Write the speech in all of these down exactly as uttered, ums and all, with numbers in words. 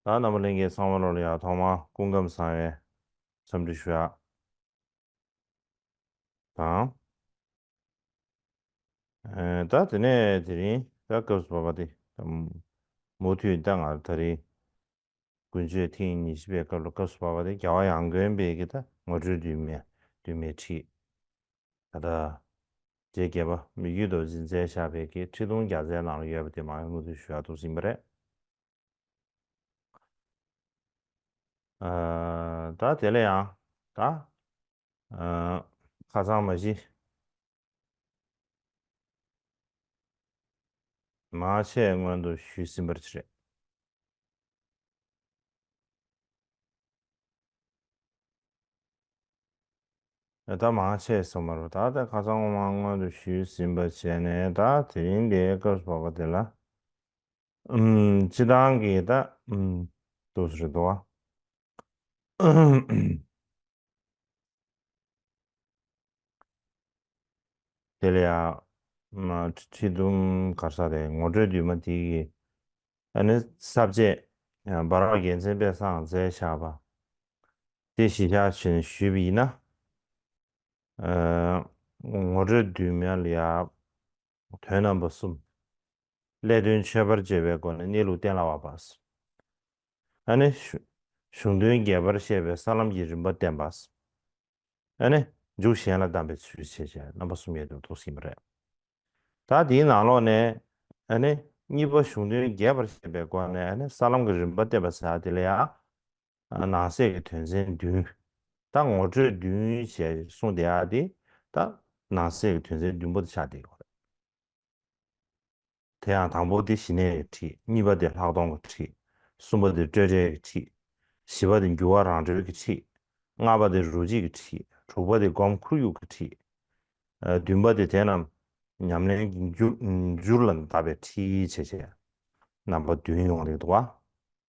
ད་རྣམ་པ་ལྷན་རྒྱས་ཚང་མ་ལོ་ལ་ཡང་ཐོག་མར་སྐུ་ཁམས་བཟང་བའི་འཚམས་འདྲི་ཞུ་ཡག་དང་། ཨེ། ད་དེ་ནས་དེ་རིང་ད་སྐབས་སུ་བབས་པ་དེ་ད་མུ་མཐུད་ད་ང་ད་རིང་དགུན་ཆོས་ཐེངས་ཉི་ཤུ་པའི་སྐབས་ལ་སྐབས་སུ་བབས་པ་དེ་རྒྱལ་བ་ཡང་དགོན་པའི་གི་ད་ངོ་སྤྲོད་བསྡུས་མའི་བསྡུས་མའི་ཁྲིད། ད་ལྟ་རྗེ་བརྒྱད་པ་མི་བསྐྱོད་རྡོ་རྗེས་མཛད་བཞག་པའི་གི་ཁྲིད་སྟོང་རྒྱ་མཚོའི་ནང་ལ་ཡོད་པ་དེ་མར་མུ་མཐུད་ཞུ་ཡག་འདུག་ཟིན་པ་རེད། ཨ། ད་དེ་ལ་ཡང་ད་ཨ། ཁ་སང་མ་གཞི་མང་ཆེ་སྔོན་དུ་ཞུས་ཟིན་པ་རེད། ད་མང་ཆེ་སོང་མ་རེད། ད་ལྟ་ཁ་སང་མ་སྔོན་དུ་ཞུས་ཟིན་པ་བྱས་ནས་ད་དེ་རིང་འདིའི་སྐབས་སུ་བབས་པ་དེ་ལ། ཨུམ། སྤྱི་བཏང་གི་ད། ཨུམ། འདུག་སེ་རེད་འདུག་བ། དེ་ལ་ཡང་། ཁྲིད་སྟོང་ག་རེ་ཟེར་དེ་ངོ་སྤྲོད་བསྡུས་མ་དེ་གི་ཨ་ནི་ས་བཅད་འབར་བ་རྒྱལ་མཚན་པས་སངས་རྒྱས་བྱས་པ་དེ་གཞི་བཞག་བྱས་ནས་ཞུས་པ་ཡིན་ན། ཨ། ངོ་སྤྲོད་བསྡུས་མ་ལ་ཡང་དོན་རྣམ་པ་གསུམ། སླད་དོན་མཆོད་པར་བྱེད་པའི་སྒོ་ནས་གནས་ལུགས་གཏན་ལ་དབབ་པ། ཨ་ནི་གཞུང་དོན་རྒྱས་པར་བཤད་པའི་ས་ལམ་གྱི་རིམ་པ་བསྟན་པ། ཨ་ནི་མཇུག་གཞན་ལ་གདམས་པའི་ཚུལ་བྱས་བྱས་རྣམ་པ་གསུམ་ཡོད་དུ་འདུག་ཟིན་པ་རེད། ད་དེའི་ནང་ལོགས་ནས་ཨ་ནི་གཉིས་པ་གཞུང་དོན་རྒྱས་པར་བཤད་པའི་སྒོ་ནས་ཨ་ནི་ས་ལམ་གྱི་རིམ་པ་བསྟན་པ་ཟེར་ཡག་དེ་ལ་ཡང་། ནང་གསེས་ཀྱི་དོན་ཚན་བདུན། ད་ངོ་སྤྲོད་བདུན་ཞེས་གསུངས་བསྡད་ཡག་དེ་ད་ནང་གསེས་ཀྱི་དོན་ཚན་བདུན་པོ་དེ་ཆགས་བསྡད་ཡོད་རེད། དེ་ཡང་དང་པོ་དེ་ཞི་གནས་ཀྱི་ཁྲིད། གཉིས་པ་དེ་ལྷག་མཐོང་གི་ཁྲིད། གསུམ་པ་དེ་སྤྲོས་བྲལ་གྱི་ཁྲིད། བཞི་པ་དེ་འགྱུར་བ་རང་གྲོལ་གྱི་ཁྲིད། ལྔ་པ་དེ་རོ་གཅིག་གི་ཁྲིད། དྲུག་པ་དེ་སྒོམ་ཁོར་ཡུག་གི་ཁྲིད། ཨ། བདུན་པ་དེ་དེ་རྣམས་ཉམས་ལེན་གྱི་འགྱུར་འགྱུར་ལ་བརྟག་པའི་ཁྲིད་བྱས་བྱས་རྣམ་པ་བདུན་ཡོང་གི་འདུག་བ།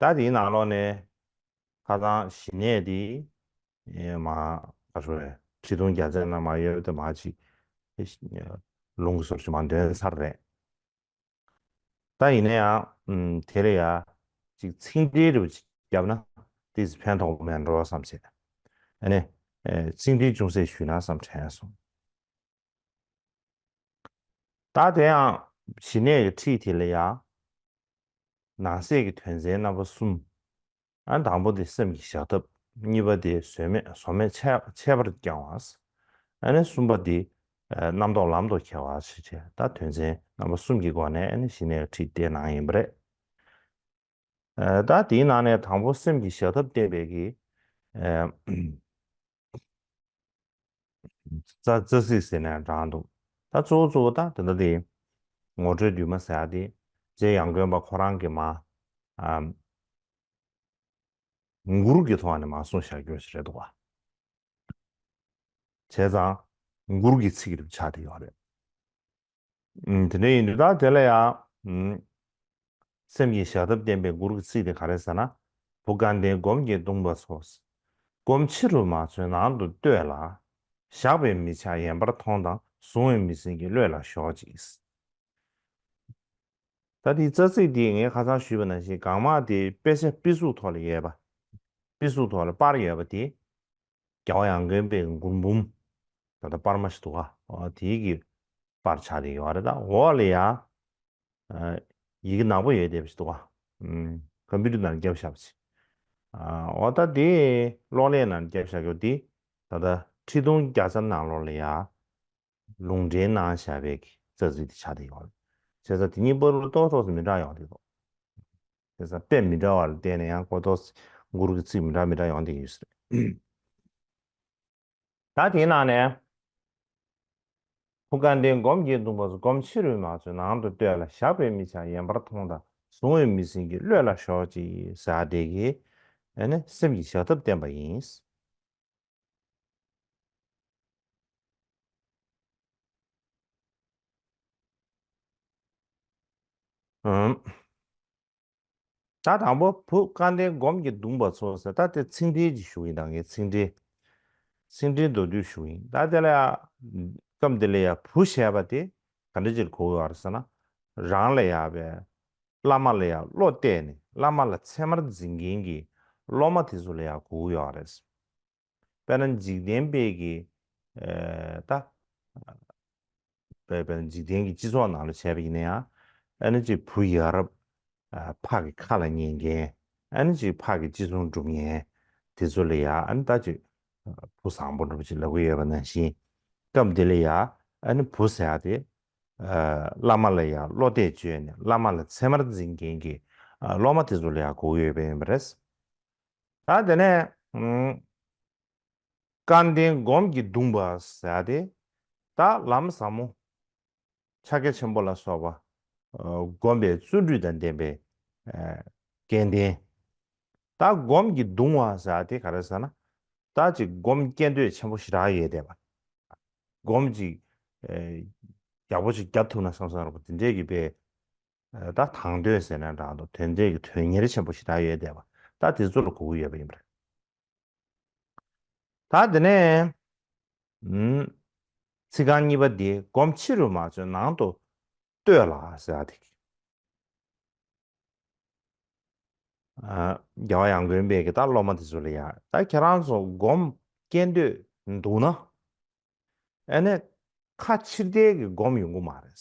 ད་དེའི་ནང་ལོགས་ནས་ཁ་སང་ཞི་གནས་དེ་ཨེ་མ་ག་རེ་ཟེར་ཁྲིད་སྟོང་རྒྱ་མཚོའི་ནང་མར་ཡོད་དེ་མར་ཅིག་ལུང་གི་ཟུར་ཅིག་མར་འདོན་ཚར་རེད། ད་ཡིན་ན་ཡང་། ཨུམ། དེ་ལ་ཡ་ཅིག་ཚིག་འགྲེལ་རེ་བ་ཅིག་བརྒྱབ་ན་ཏོག་ཙམ་ཕན་ཐོགས་པ་མེད་འགྲོ་བསམ་བྱས། ཨ་ནི། ཨེ། ཚིག་འགྲེལ་ཅུང་ཟད་ཞུས་ན་བསམ་དྲན་སོང་། ད་དེ་ཡང་ཞི་གནས་ཀྱི་ཁྲིད་དེ་ལ་ཡ། ནང་གསེས་ཀྱི་དོན་ཚན་རྣམ་པ་གསུམ། ཨ། དང་པོ་དེ་སེམས་ཀྱི་བཞག་ཐབས། གཉིས་པ་དེ་བཟོད་མེད་བཟོད་མེད་ཆད་ཆད་པར་བསྐྱང་བ། ཨ་ནི་གསུམ་པ་དེ་རྣམ་རྟོག་ལམ་དུ་ཁྱེར་བ་ཞེས་བྱས། ད་དོན་ཚན་རྣམ་པ་གསུམ་གྱི་སྒོ་ནས་ཨ་ནི་ཞི་གནས་ཁྲིད་དེ་གནང་ཡིན་པ་རེད། ཨ། ད་དེའི་ནང་ནས་དང་པོ་སེམས་ཀྱི་བཞག་ཐབས་བསྟན་པའི་གི། ཨ། རྩ་རྩ་ཚིག་ཟེར་ནས་དྲངས་འདུག་ད་གཙོ་བོ་གཙོ་བོ་ད་དེ་འདྲ་དེ་ངོ་སྤྲོད་བསྡུས་མ་ཟེར་ཡག་དེ་རྗེ་ཡང་དགོན་པ་ཁོ་རང་གིས་མར། ཨ། མགུར་གྱི་ཐོག་ནས་མར་གསུངས་བཞག་རྒྱུ་ཞིག་རེད་འདུག་བ། བྱས་ཙང་མགུར་གྱི་ཚིག་རེ་ཆགས་བསྡད་ཡོད་རེད། ཨུམ། དེ་འདྲ་ཡིན་དུས་ད་དེ་ལ་ཡང་། ཨུམ། སེམས་ཀྱི་བཞག་ཐབས་བསྟན་པའི་མགུར་གྱི་ཚིག་དེ་ག་རེ་ཟེར་ན། བུ་དགའ་ལྡན་སྒོམ་གྱིས་གདུང་བ་ཚོ། སྒོམ་ཕྱི་རུ་མ་བྱོན་ནང་དུ་ལྟོས་ལ། བཞག་པའི་མི་བྱ་ཡན་པར་མཐོང་དང་། བཟུང་བའི་མི་ཟིན་གྱི་བློས་ལ་ཞོག་ཅིག་ད་དེའི་རྩ་ཚིག་འདི་ངས་ཁ་སང་ཞུས་པ་ནང་བཞིན་གང་མང་དེ་དཔེ་ཆ་དཔེ་གཟུགས་ཐོག་ལ་ཡོད་པ། དཔེ་གཟུགས་ཐོག་ལ་པར་ཡོད་པ་དེ། རྒྱལ་བ་ཡང་དགོན་པའི་མགུར་འབུམ། ད་ལྟ་པར་མ་ཞིག་འདུག་ག་ཨོ། དེའི་གི་པར་ཆགས་བསྡད་ཡོད་རེད། ད་འོག་ལ་ཡ། ཨ། ཡི་གེ་ནག་པོ་ཡོད་བསྡད་པ་ཞིག་འདུག་ག་ཨུམ། ཀམ་པུ་ཊར་ནང་བརྒྱབ་བཞག་པ་ཞིག་ཨ། འོ། ད་དེ་གློག་ཀླད་ནང་བརྒྱབ་བཞག་རྒྱུ་དེ་ད་ལྟ་ཁྲིད་སྟོང་རྒྱ་མཚོའི་ནང་ལོགས་ལ་ཡ། ལུང་འདྲེན་གནང་བཞག་པའི་གི་རྩ་ཚིག་དེ་ཆགས་བསྡད་ཡོད་རེད། བྱས་ཙང་དེ་གཉིས་བར་ལ་ཏོག་ཏོག་ཙམ་མི་འདྲ་ཡོང་བསྡད་འདུག་བྱས་ཙང་དཔེ་མི་འདྲ་བ་ལ་བརྟེན་ནས་ཡང་གོ་ཏོག་ཙམ་མགུར་གྱི་ཚིག་མི་འདྲ་མི་འདྲ་ཡོང་བསྡད་ཡོད་ས་རེད། ད་དེའི་ནང་ནས། བུ་དགའ་ལྡན་སྒོམ་གྱིས་གདུང་བ་ཚོ། སྒོམ་ཕྱི་རུ་མ་བྱོན་ནང་དུ་ལྟོས་ལ། བཞག་པའི་མི་བྱ་ཡན་པར་མཐོང་དང་། བཟུང་བའི་མི་ཟིན་གྱི་བློས་ལ་ཞོག་ཅིག་ཟེར་བ་དེ་གིས་ཨ་ནི་སེམས་ཀྱི་བཞག་ཐབས་བསྟན་པ་ཡིན། ཨུམ། ད་དང་པོ་བུ་དགའ་ལྡན་སྒོམ་གྱིས་གདུང་བ་ཚོ་ཟེར། ད་དེ་ཚིག་འགྲེལ་གྱི་ཞུ་གི་ཡིན། ད་ངས་ཚིག་འགྲེལ། ཚིག་འགྲེལ་མདོར་བསྡུས་ཞུ་གི་ཡིན། ད་དེ་ལ་ཡ། སྐབས་འདི་ལ་ཡ་བུ་ཞེས་པ་དེ་ག་འདྲ་ཅིག་གོ་དགོས་པ་རེད་ཟེར་ན། རང་ལ་ཡ་བའི་བླ་མ་ལ་ཡ་བློ་གཏད་ནས་ བླ་མ་ལ་ཚད་མར་འཛིན་མཁན་གྱི་སློབ་མ་དེ་ཚོ་ལ་ཡང་གོ་གི་ཡོད་རེད། དཔེར་ན་འཇིག་རྟེན་པའི་གི་ཨ་ད་དཔེ་དཔེར་ན་འཇིག་རྟེན་གྱི་སྤྱི་ཚོགས་ནང་ལ་བྱས་པ་ཡིན་ན་ཡང་ཨ་ནི་ཅིག་བུ་ཡ་རབས་ཨ་ཕ་གི་ཁ་ལ་ཉན་མཁན་ཨ་ནི་ཅིག་ཕ་གི་ཅི་གསུང་སྒྲུབ་མཁན་དེ་ཚོ་ལ་ཡང་ཨ་ནི་ད་ཅིག་བུ་བཟང་པོ་འདྲ་པོ་ཅིག་ལབ་ཀྱི་ཡོད་པ་ནང་བཞིན་སྐབས་འདི་ལ་ཡང་ཨ་ནི་བུ་ཟེར་ཡ་དེ་ཨ་བླ་མ་ལ་ཡང་བློ་གཏད་བཅོལ་ནས་བླ་མ་ལ་ཚད་མར་འཛིན་མཁན་གྱི་ཨ་སློབ་མ་དེ་ཚོ་ལ་ཡང་གོ་གི་ཡོད་པ་ཡིན་པ་རེད། ད་དེ་ནས་ཨུམ། སྐལ་ལྡན་སྒོམ་གྱིས་གདུང་བ་ཟེར་ཏེ། ད་ལམ་ཟབ་མོ། ཕྱག་རྒྱ་ཆེན་པོ་ལ་སོགས་པ། ཨ་སྒོམ་པའི་བརྩོན་འགྲུས་དང་ལྡན་པའི་ཨ་སྐལ་ལྡན། ད་སྒོམ་གྱིས་གདུང་བ་ཟེར་ཏེ་ག་རེ་ཟེར་ན། ད་ཅིག་སྒོམ་སྐྱེ་འདོད་ཆེན་པོ་ཞེ་དྲག་ཡོད་བསྡད་པ། སྒོམ་ཅིག་ཨ་ཡག་པོ་ཅིག་རྒྱབ་ཐུབ་ན་བསམ་བསམ་འདྲ་པོ་དེ་འདྲས་ཀྱི་དཔེ། ཨ་ད་དང་འདོད་ཟེར་ན་འདྲ་འདུག་དོན་འབྲས་ཀྱི་དོན་གཉེར་ཆེན་པོ་ཞེ་དྲག་ཡོད་བསྡད་པ། ད་དེ་ཚོ་ལ་གོ་གི་ཡོད་པ་ཡིན་པ་རེད། ད་དེ་ནས་ཨུམ། ཚིག་རྐང་གཉིས་པ་འདི་སྒོམ་ཕྱི་རུ་མ་བྱོན་ནང་དུ་ལྟོས་ལ་ཟེར་བ་དེ། ཨ་རྒྱལ་བ་ཡང་དགོན་པའི་གི་ད་སློབ་མ་དེ་ཚོ་ལ་ཡ་ད་ཁྱེད་རང་ཚོ་སྒོམ་སྐྱེ་འདོད་འདུག་ན། ཨ་ནི་ཁ་ཕྱིར་བལྟས་ཀྱི་སྒོམ་ཡོང་གི་མ་རེད།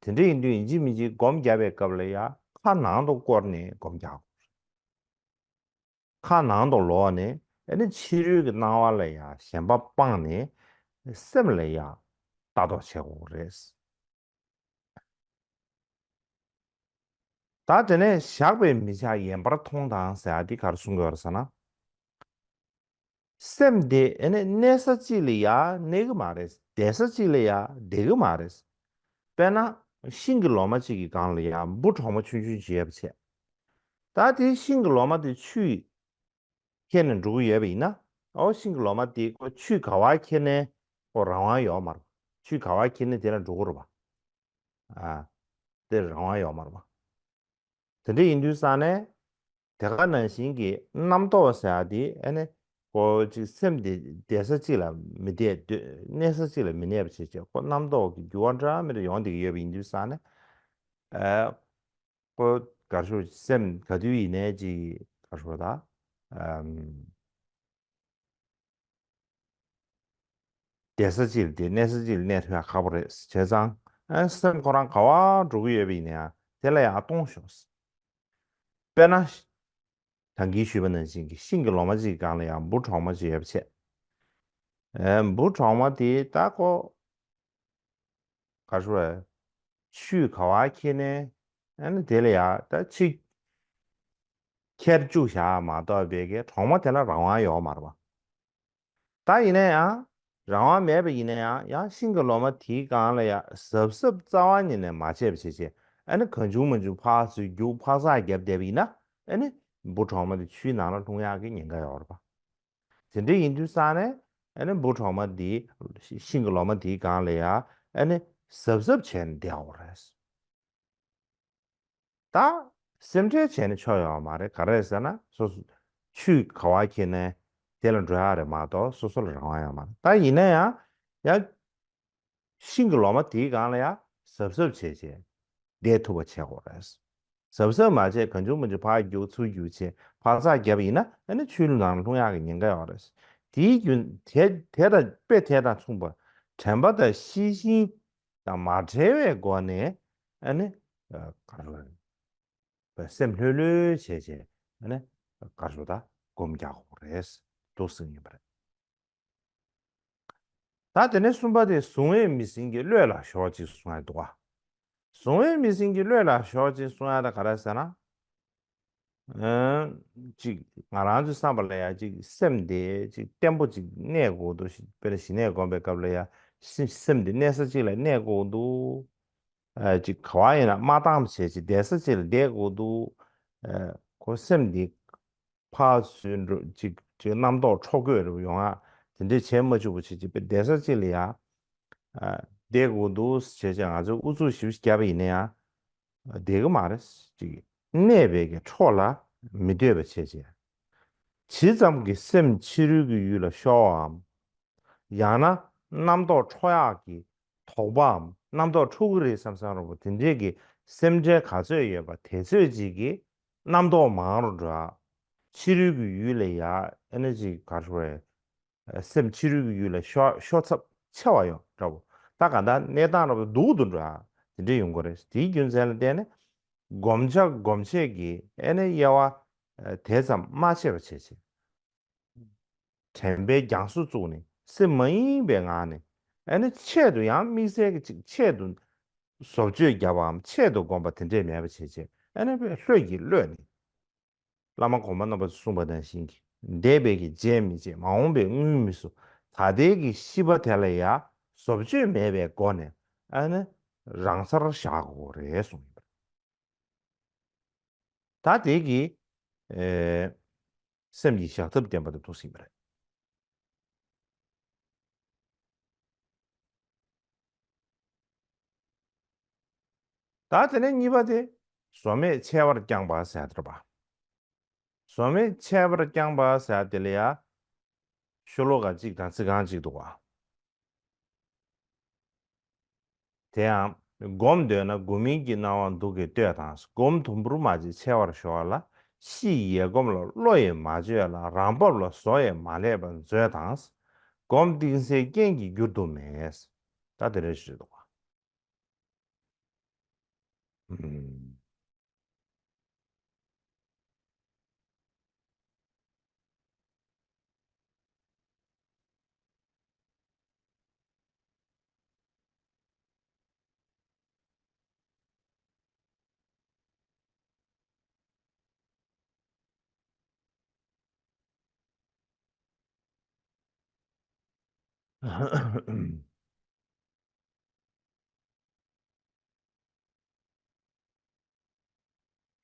དེ་འདྲ་ཡིན་དུས་ཡིན་གཅིག་མིན་གཅིག་སྒོམ་རྒྱབ་པའི་སྐབས་ལ་ཡ་ཁ་ནང་དུ་བསྐོར་ནས་སྒོམ་རྒྱག་དགོས་རེད། ཁ་ནང་དུ་ལོག་ནས་ཨ་ནི་ཕྱི་རོལ་གྱི་སྣང་བ་ལ་ཡ་ཞེན་པ་སྤངས་ནས་སེམས་ལ་ཡ་ལྟ་རྟོག་བྱེད་དགོས་རེད། ད་དེ་ནས་བཞག་པའི་མི་ཆགས་ཡེངས་པར་མཐོང་དང་ཟེར་ཡ་འདི་ག་རེ་གསུང་གི་ཡོད་རེད་ཟེར་ན། སེམས་དེ་ཨ་ནི་གནས་ས་གཅིག་ལ་ཡ་གནས་ཀྱི་མ་རེད། བསྡད་ས་གཅིག་ལ་ཡ་བསྡད་ཀྱི་མ་རེད། དཔེར་ན་ཤིང་གི་ལོ་མ་གཅིག་གི་སྒང་ལ་ཡ་འབུ་གྲོག་མ་ཆུང་ཆུང་ཅིག་ཡོད་པ་བྱས། ད་དེ་ཤིང་གི་ལོ་མ་དེ་ཆུས་ཁྱེར་ནས་འགྲོ་གི་ཡོད་པ་ཡིན་ན། ཨོ་ཤིང་གི་ལོ་མ་དེ་ཁོ་ཆུས་ག་བ་ཁྱེར་ནས་ཁོ་རང་དབང་ཡོད་མ་རེད། ཆུས་ག་བ་ཁྱེར་ནས་དེ་ལ་འགྲོ་གི་རེད་པ། ཨ། དེ་རང་དབང་ཡོད་མ་རེད་པ། དེ་འདྲ་ཡིན་དུས་ཙང་ནས། དེ་ག་ནང་བཞིན་གྱི་རྣམ་རྟོག་ཟེར་ཡ་དེ་ཨ་ནི། ཁོ་ཅིག་སེམས་དེ་བསྡད་ས་གཅིག་ལ་མི་བསྡད་སྡོད་གནས་ས་གཅིག་ལ་མི་གནས་པ་བྱས་བྱས་ཁོ་རྣམ་རྟོག་གི་འགྱུར་བ་འདྲ་མི་འདྲ་ཡོང་བསྡད་ཀྱི་ཡོད་པ་ཡིན་དུས་ཙང་ནས། ཨ། ཁོ་ག་རེ་ཞུ་སེམས་ག་དུས་ཡིན་ནའི་ཅིག་ག་རེ་ཞུ་ད། ཨམ། བསྡད་ས་གཅིག་ལ་བསྡད་གནས་ས་གཅིག་ལ་གནས་ཐུབ་ཡ་ཁག་པོ་རེད། བྱས་ཙང་ཨ་སེམས་ཁོ་རང་ག་བ་འགྲོ་གི་ཡོད་པ་ཡིན་ན་ཡང་དེ་ལ་ཡང་གཏོང་ཤོག་དཔེར་ན། ད་གིན་ཞུས་པ་ནང་བཞིན་གྱི་ཤིང་གི་ལོ་མ་གཅིག་གི་སྒང་ལ་ཡང་འབུ་གྲོག་མ་གཅིག་ཡོད་པ་བྱས། ཨེ་འབུ་གྲོག་མ་དེ་ད་ཁོ། ག་རེ་ཞུ་བ། ཆུས་ག་བ་ཁྱེར་ནས་ཨ་ནི་དེ་ལ་ཡ་ད་ཕྱིར་ཁྱེར་བཅུག་བཞག་མ་གཏོགས་པའི་གི་གྲོག་མ་དེ་ལ་རང་དབང་ཡོད་མ་རེད་པ། ད་ཡིན་ན་ཡང་རང་དབང་མེད་པ་ཡིན་ན་ཡང་ཡང་ཤིང་གི་ལོ་མ་དེའི་སྒང་ལ་ཡ་གཟབ་གཟབ་རྩ་བ་ཉིད་ནས་མ་བྱས་པ་བྱས་བྱས་ཨ་ནི་གང་བྱུང་མང་བྱུང་ཕར་ཚུར་རྒྱུག་ཕར་ཚག་བརྒྱབ་བསྡད་པ་ཡིན་ན་ཨ་ནི་འབུ་གྲོག་མ་དེ་ཆུའི་ནང་ལ་ལྷུང་ཡག་གི་ཉེན་ཁ་ཡོད་རེད་པ། དེ་འདྲ་ཡིན་དུས་ཙང་ནས་ཨ་ནི་འབུ་གྲོག་མ་འདི་ཤིང་གི་ལོ་མ་འདིའི་སྒང་ལ་ཡ་ཨ་ནི་གཟབ་གཟབ་བྱས་ནས་བསྡད་དགོས་རེད། ད་སེམས་ཁྲལ་བྱས་ནས་ཆོག་ཡོད་མ་རེད། ག་རེ་ཟེར་ན་སོ་སོ་ཆུས་ག་བ་ཁྱེར་ནས་དེ་ལ་འགྲོ་ཡག་རེད་མ་གཏོགས་སོ་སོ་ལ་རང་དབང་ཡོད་མ་རེད། ད་ཡིན་ན་ཡང་ཡང་ཤིང་གི་ལོ་མ་དེའི་སྒང་ལ་ཡང་གཟབ་གཟབ་བྱས་བྱས་བསྡད་ཐུབ་པ་བྱེད་དགོས་རེད། གཟབ་གཟབ་མ་བྱས་གང་བྱུང་མང་བྱུང་ཕར་རྒྱུག་ཚུར་རྒྱུག་བྱས་ཕར་ཚག་བརྒྱབ་པ་ཡིན་ན་ཨ་ནི་ཆུའི་ནང་ལ་ལྷུང་ཡག་གི་ཉེན་ཁ་ཡོད་རེད། དེའི་རྒྱུ་དེ་དེ་དང་དཔེ་དེ་དང་མཚུངས་པ་དྲན་པ་དང་ཤེས་བཞིན་དང་མ་བྲལ་བའི་སྒོ་ནས་ཨ་ནི་ག་རེ་སེམས་ལྷོད་ལྷོད་བྱས་བྱས་ཨ་ནི་ག་རེ་ད་སྒོམ་རྒྱག་དགོས་རེད་འདུག་ཟེར་ཡིན་པ་རེད། ད་དེ་ནས་གསུམ་པ་དེ་གཟུང་བས་མི་ཟིན་གྱི་བློས་ལ་ཞོག་ཅིག་གསུང་ཡ་འདུག་བ། གཟུང་བས་མི་ཟིན་གྱི་བློས་ལ་ཞོག་ཅིག་གསུང་ཡ་ད་ག་རེ་ཟེར་ན། ཨ་ཅིག་ང་རང་ཚོའི་བསམ་པ་ལ་ཡ་ཅིག་སེམས་དེ་ཅིག་བརྟན་པོ་ཅིག་གནས་དགོས་འདུག་དཔེར་ན་ཞི་གནས་སྒོམ་པའི་སྐབས་ལ་ཡ་སེམས་སེམས་དེ་གནས་ས་ཅིག་ལ་གནས་དགོས་འདུག་ཨ་ཅིག་ག་བ་ཡིན་ན་མ་བཏང་བྱས་ཅིག་བསྡད་ས་ཅིག་ལ་བསྡད་དགོས་འདུག་ཨ་ཁོ་སེམས་དེ་ཕར་ཚུར་འགྲོ་ཅིག་ཅིག་རྣམ་རྟོག་འཕྲོ་རྒོད་རུ་ཡོང་ཡ་དེ་འདྲས་བྱེད་མ་བཅུག་པ་བྱེད་ཅིག་པའི་བསྡད་ས་ཅིག་ལ་ཡ་བསྡད་དགོས་འདུག་བྱས་ཅིག་ང་ཚོས་ཨུ་ཚུགས་ཞིབ་བརྒྱབ་པ་ཡིན་ན་ཡང་བསྡད་གི་མ་རེད། ཅིག་གནས་པའི་གི་འཕྲོ་ལ་མི་སྡོད་པ་བྱས་ཅིག་ཇི་ཙམ་གྱི་སེམས་ཕྱི་རོལ་གྱི་ཡུལ་ལ་ཤོར་བའམ། ཡང་ན་རྣམ་རྟོག་འཕྲོ་ཡག་གི་དོགས་པའམ་རྣམ་རྟོག་འཕྲོ་གི་རེད་བསམ་བསམ་རུང་བ་དེ་འདྲས་ཀྱི་སེམས་ཁྲལ་ག་ཚོད་ཡོད་པ་དེ་ཚོད་ཅིག་གི་ རྣམ་རྟོག་མང་རུ་འགྲོ་ཡ། ཕྱི་རོལ་གྱི་ཡུལ་ལ་ཡ་ཨེ་ནི་ཅིག་ག་རེ་ཟེར། སེམས་ཕྱི་རོལ་གྱི་ཡུལ་ལ་ཤོར་ཤོར་ཚབས་ཆེ་བ་ཡོང་འདྲ་བོ། ད་ག་ད་གནས་སྟངས་ར་བ་སྡུག་ཏུ་འགྲོ་ཡ་དེ་འདྲ་ཡོང་གི་རེད། དེའི་རྒྱུ་མཚན་ལ་བརྟེན་ནས་བསྒོམ་བྱ་སྒོམ་བྱེད་ཀྱི་ཨེ་ནི་དབྱེ་བ་དེ་ཙམ་མ་ཕྱེ་བ་བྱས་བྱས། དྲན་པའི་རྒྱང་སོ་བཙུགས་ནས་སེམས་མ་ཡེངས་པའི་ངང་ནས་ཨ་ནི་ཆེད་དུ་ཡང་དམིགས་བསལ་གྱི་ཅིག་ཆེད་དུ་བཟོ་བཅོས་བརྒྱབ་པའམ་ཆེད་དུ་བསྒོམ་པ་དེ་འདྲས་མེད་པ་བྱས་བྱས་ཨ་ནི་ལྷོད་ཀྱིས་གློད་ནས། བླ་མ་གོང་མ་རྣམ་པ་ཚོས་གསུངས་པ་ནང་བཞིན་གྱི་འདས་པའི་གི་བརྗེད་མི་བྱེད། མ་འོངས་པའི་མངོན་མི་སུ། ད་ལྟའི་གི་ཤེས་པ་དེ་ལ་ཡང་བཟོ་བཅོས་མེད་པའི་སྒོ་ནས་ཨ་ནི་རང་སར་བཞག་དགོས་རེད་གསུངས་ཡོད་པ་རེད། ད་དེ་གི་ཨེ། སེམས་ཀྱི་བཞག་ཐབས་བསྟན་པ་དེ་འདུག་ཟིན་པ་རེད། ད་དེ་ནས་གཉིས་པ་དེ་བཟོ་མེད་ཆད་པར་བསྐྱངས་པ་ཟེར་ཡ་དེ་རེད་པ། བཟོ་མེད་ཆད་པར་བསྐྱངས་པ་ཟེར་ཡ་དེ་ལ་ཡ་ཤོ་ལོ་ཀ་གཅིག་དང་ཚིག་རྐང་གཅིག་འདུག་པ། དེ་ཡང་སྒོམ་འདོད་ན་སྒོམ་མིན་གྱི་སྣང་བ་འདུག་གི་ལྟོས་དང་། སྒོམ་དུམ་བུར་མ་བྱེད་ཆད་པར་ཞོག་ལ། ཕྱི་ཡི་ཡལ་གོམས་ལ་བློ་ཡིས་མ་བཅོས་ལ། རང་བབས་ལ་བཟོ་ཡིས་མ་བསླད་པར་མཛོད་དང་། སྒོམ་གཏིང་གསལ་རྐྱེན་གྱིས་འགྱུར་དུ་མེད། ད་དེ་འདྲ་ཞིག་འདུག་པ། ཨུམ།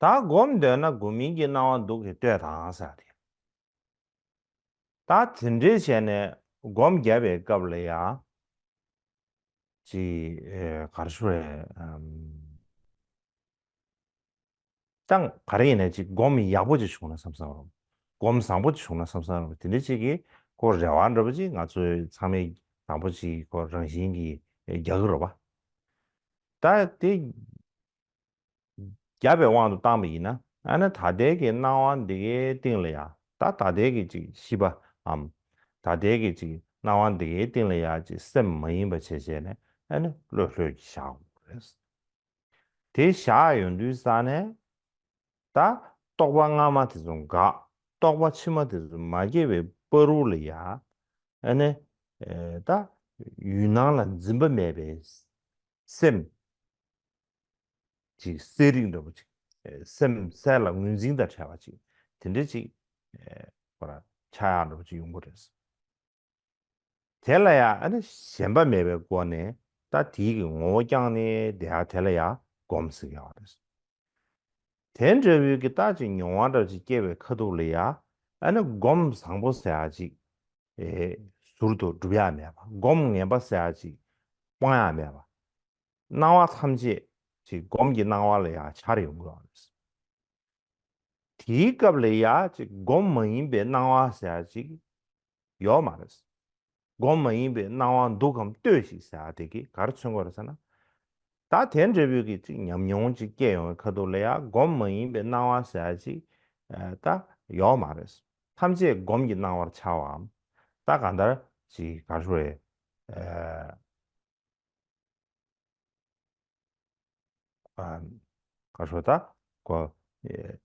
ད་སྒོམ་འདོད་ན་སྒོམ་མིན་གྱི་སྣང་བ་འདུག་གི་ལྟོས་དང་ཟེར་ཏེ། ད་དེ་འདྲའི་བྱས་ནས་སྒོམ་བརྒྱབ་པའི་སྐབས་ལ་ཡང་། ཅིག་ཨེ་ག་རེ་ཞུ་རེད། ཨམ། ད་ག་རེ་ཡིན་ནའི་ཅིག་སྒོམ་ཡག་པོ་ཅིག་བྱུང་ན་བསམ་བསམ་རུང་། སྒོམ་བཟང་པོ་ཅིག་བྱུང་ན་བསམ་བསམ་རུང་། དེ་འདྲ་ཅིག་གི་ཁོ་རེ་བ་འདྲ་པོ་ཅིག་ང་ཚོས་ཚང་མས་བཟང་པོ་ཅིག་ཁོ་རང་བཞིན་གྱིས་རྒྱག་གི་རེད་པ། ད་དེ་བརྒྱབ་པའི་དབང་དུ་བཏང་པ་ཡིན་ན། ཨ་ནི་ད་ལྟའི་གི་སྣང་བ་འདི་གའི་སྟེང་ལ་ཡ། ད་ད་ལྟའི་གི་ཅིག་ཤེས་པའམ། ད་ལྟའི་གི་ཅིག་སྣང་བ་འདི་གའི་སྟེང་ལ་ཡ་ཅིག་སེམས་མ་ཡེངས་པ་བྱས་བྱས་ནས་ཨ་ནི་ལྷོད་ལྷོད་ཀྱིས་བཞག་དགོས་རེད། དེ་བཞག་ཡོང་དུས་ཙ་ནས། ད་རྟོག་པ་སྔ་མ་དེ་ཚོ་འགག་རྟོག་པ་ཕྱི་མ་དེ་ཚོ་མ་སྐྱེས་པའི་བར་དུ་ལ་ཡ། ཨ་ནི། ཨེ་ད་ཡུལ་སྣང་ལ་འཛིན་པ་མེད་པའི་སེམས། ཅིག་གསལ་རིག་འདྲ་པོ་ཅིག་ཨེ་སེམས་གསལ་ལ་ངོས་འཛིན་དང་བྲལ་བ་ཅིག་དེ་འདྲ་ཅིག་ཨེ་ཁོ་ར་ཆགས་ཡག་འདྲ་པོ་ཅིག་ཡོང་གི་རེད། དེ་ལ་ཡང་ཨ་ནི་ཞེན་པ་མེད་པའི་སྒོ་ནས་ད་དེའི་གི་ངོ་བོ་བསྐྱངས་ནས་བསྡད་ཡ་དེ་ལ་ཡང་སྒོམ་ཟེར་གྱི་ཡོད་རེད། དེ་འདྲ་བོའི་གི་ད་ཅིག་མྱོང་བ་འདྲ་ཅིག་སྐྱེ་བའི་ཁ་ཐུག་ལ་ཡང་ཨ་ནི་སྒོམ་བཟང་པོ་ཟེར་ཡ་ཅིག་ཨེ་ཟུར་དུ་སྒྲུབ་ཡ་མེད་པ། སྒོམ་ངན་པ་ཟེར་ཡ་ཅིག་སྤོང་ཡ་མེད་པ། སྣང་བ་ཐམས་ཅད་ཅིག་སྒོམ་གྱི་སྣང་བ་ལ་ཡང་འཆར་ཡོང་གི་ཡོད་རེད། དེའི་སྐབས་ལ་ཡ་ཅིག་སྒོམ་མ་ཡིན་པའི་སྣང་བ་ཟེར་ཡ་ཅིག་ཡོད་མ་རེད། སྒོམ་མ་ཡིན་པའི་སྣང་བ་འདུག་གམ་ལྟོས་ཤིག་ཟེར་ཡ་དེ་གིས་ག་རེ་མཚོན་གྱི་ཡོད་རེད་ཟེར་ན། ད་དེ་འདྲ་བོའི་གི་ཅིག་ཉམས་མྱོང་ཅིག་སྐྱེ་ཡོང་བའི་ཁ་ཐུག་ལ་ཡ་སྒོམ་མ་ཡིན་པའི་སྣང་བ་ཟེར་ཡ་ཅིག་ཨ་ད་ཡོད་མ་རེད། ཐམས་ཅད་སྒོམ་གྱི་སྣང་བར་འཆར་བའམ། ད་གང་ལྟར་ཅིག་ག་རེ་ཞུ་རེད། ཨ། ཨ། ག་རེ་ཞུ་ད། ཁོ། ཨེ།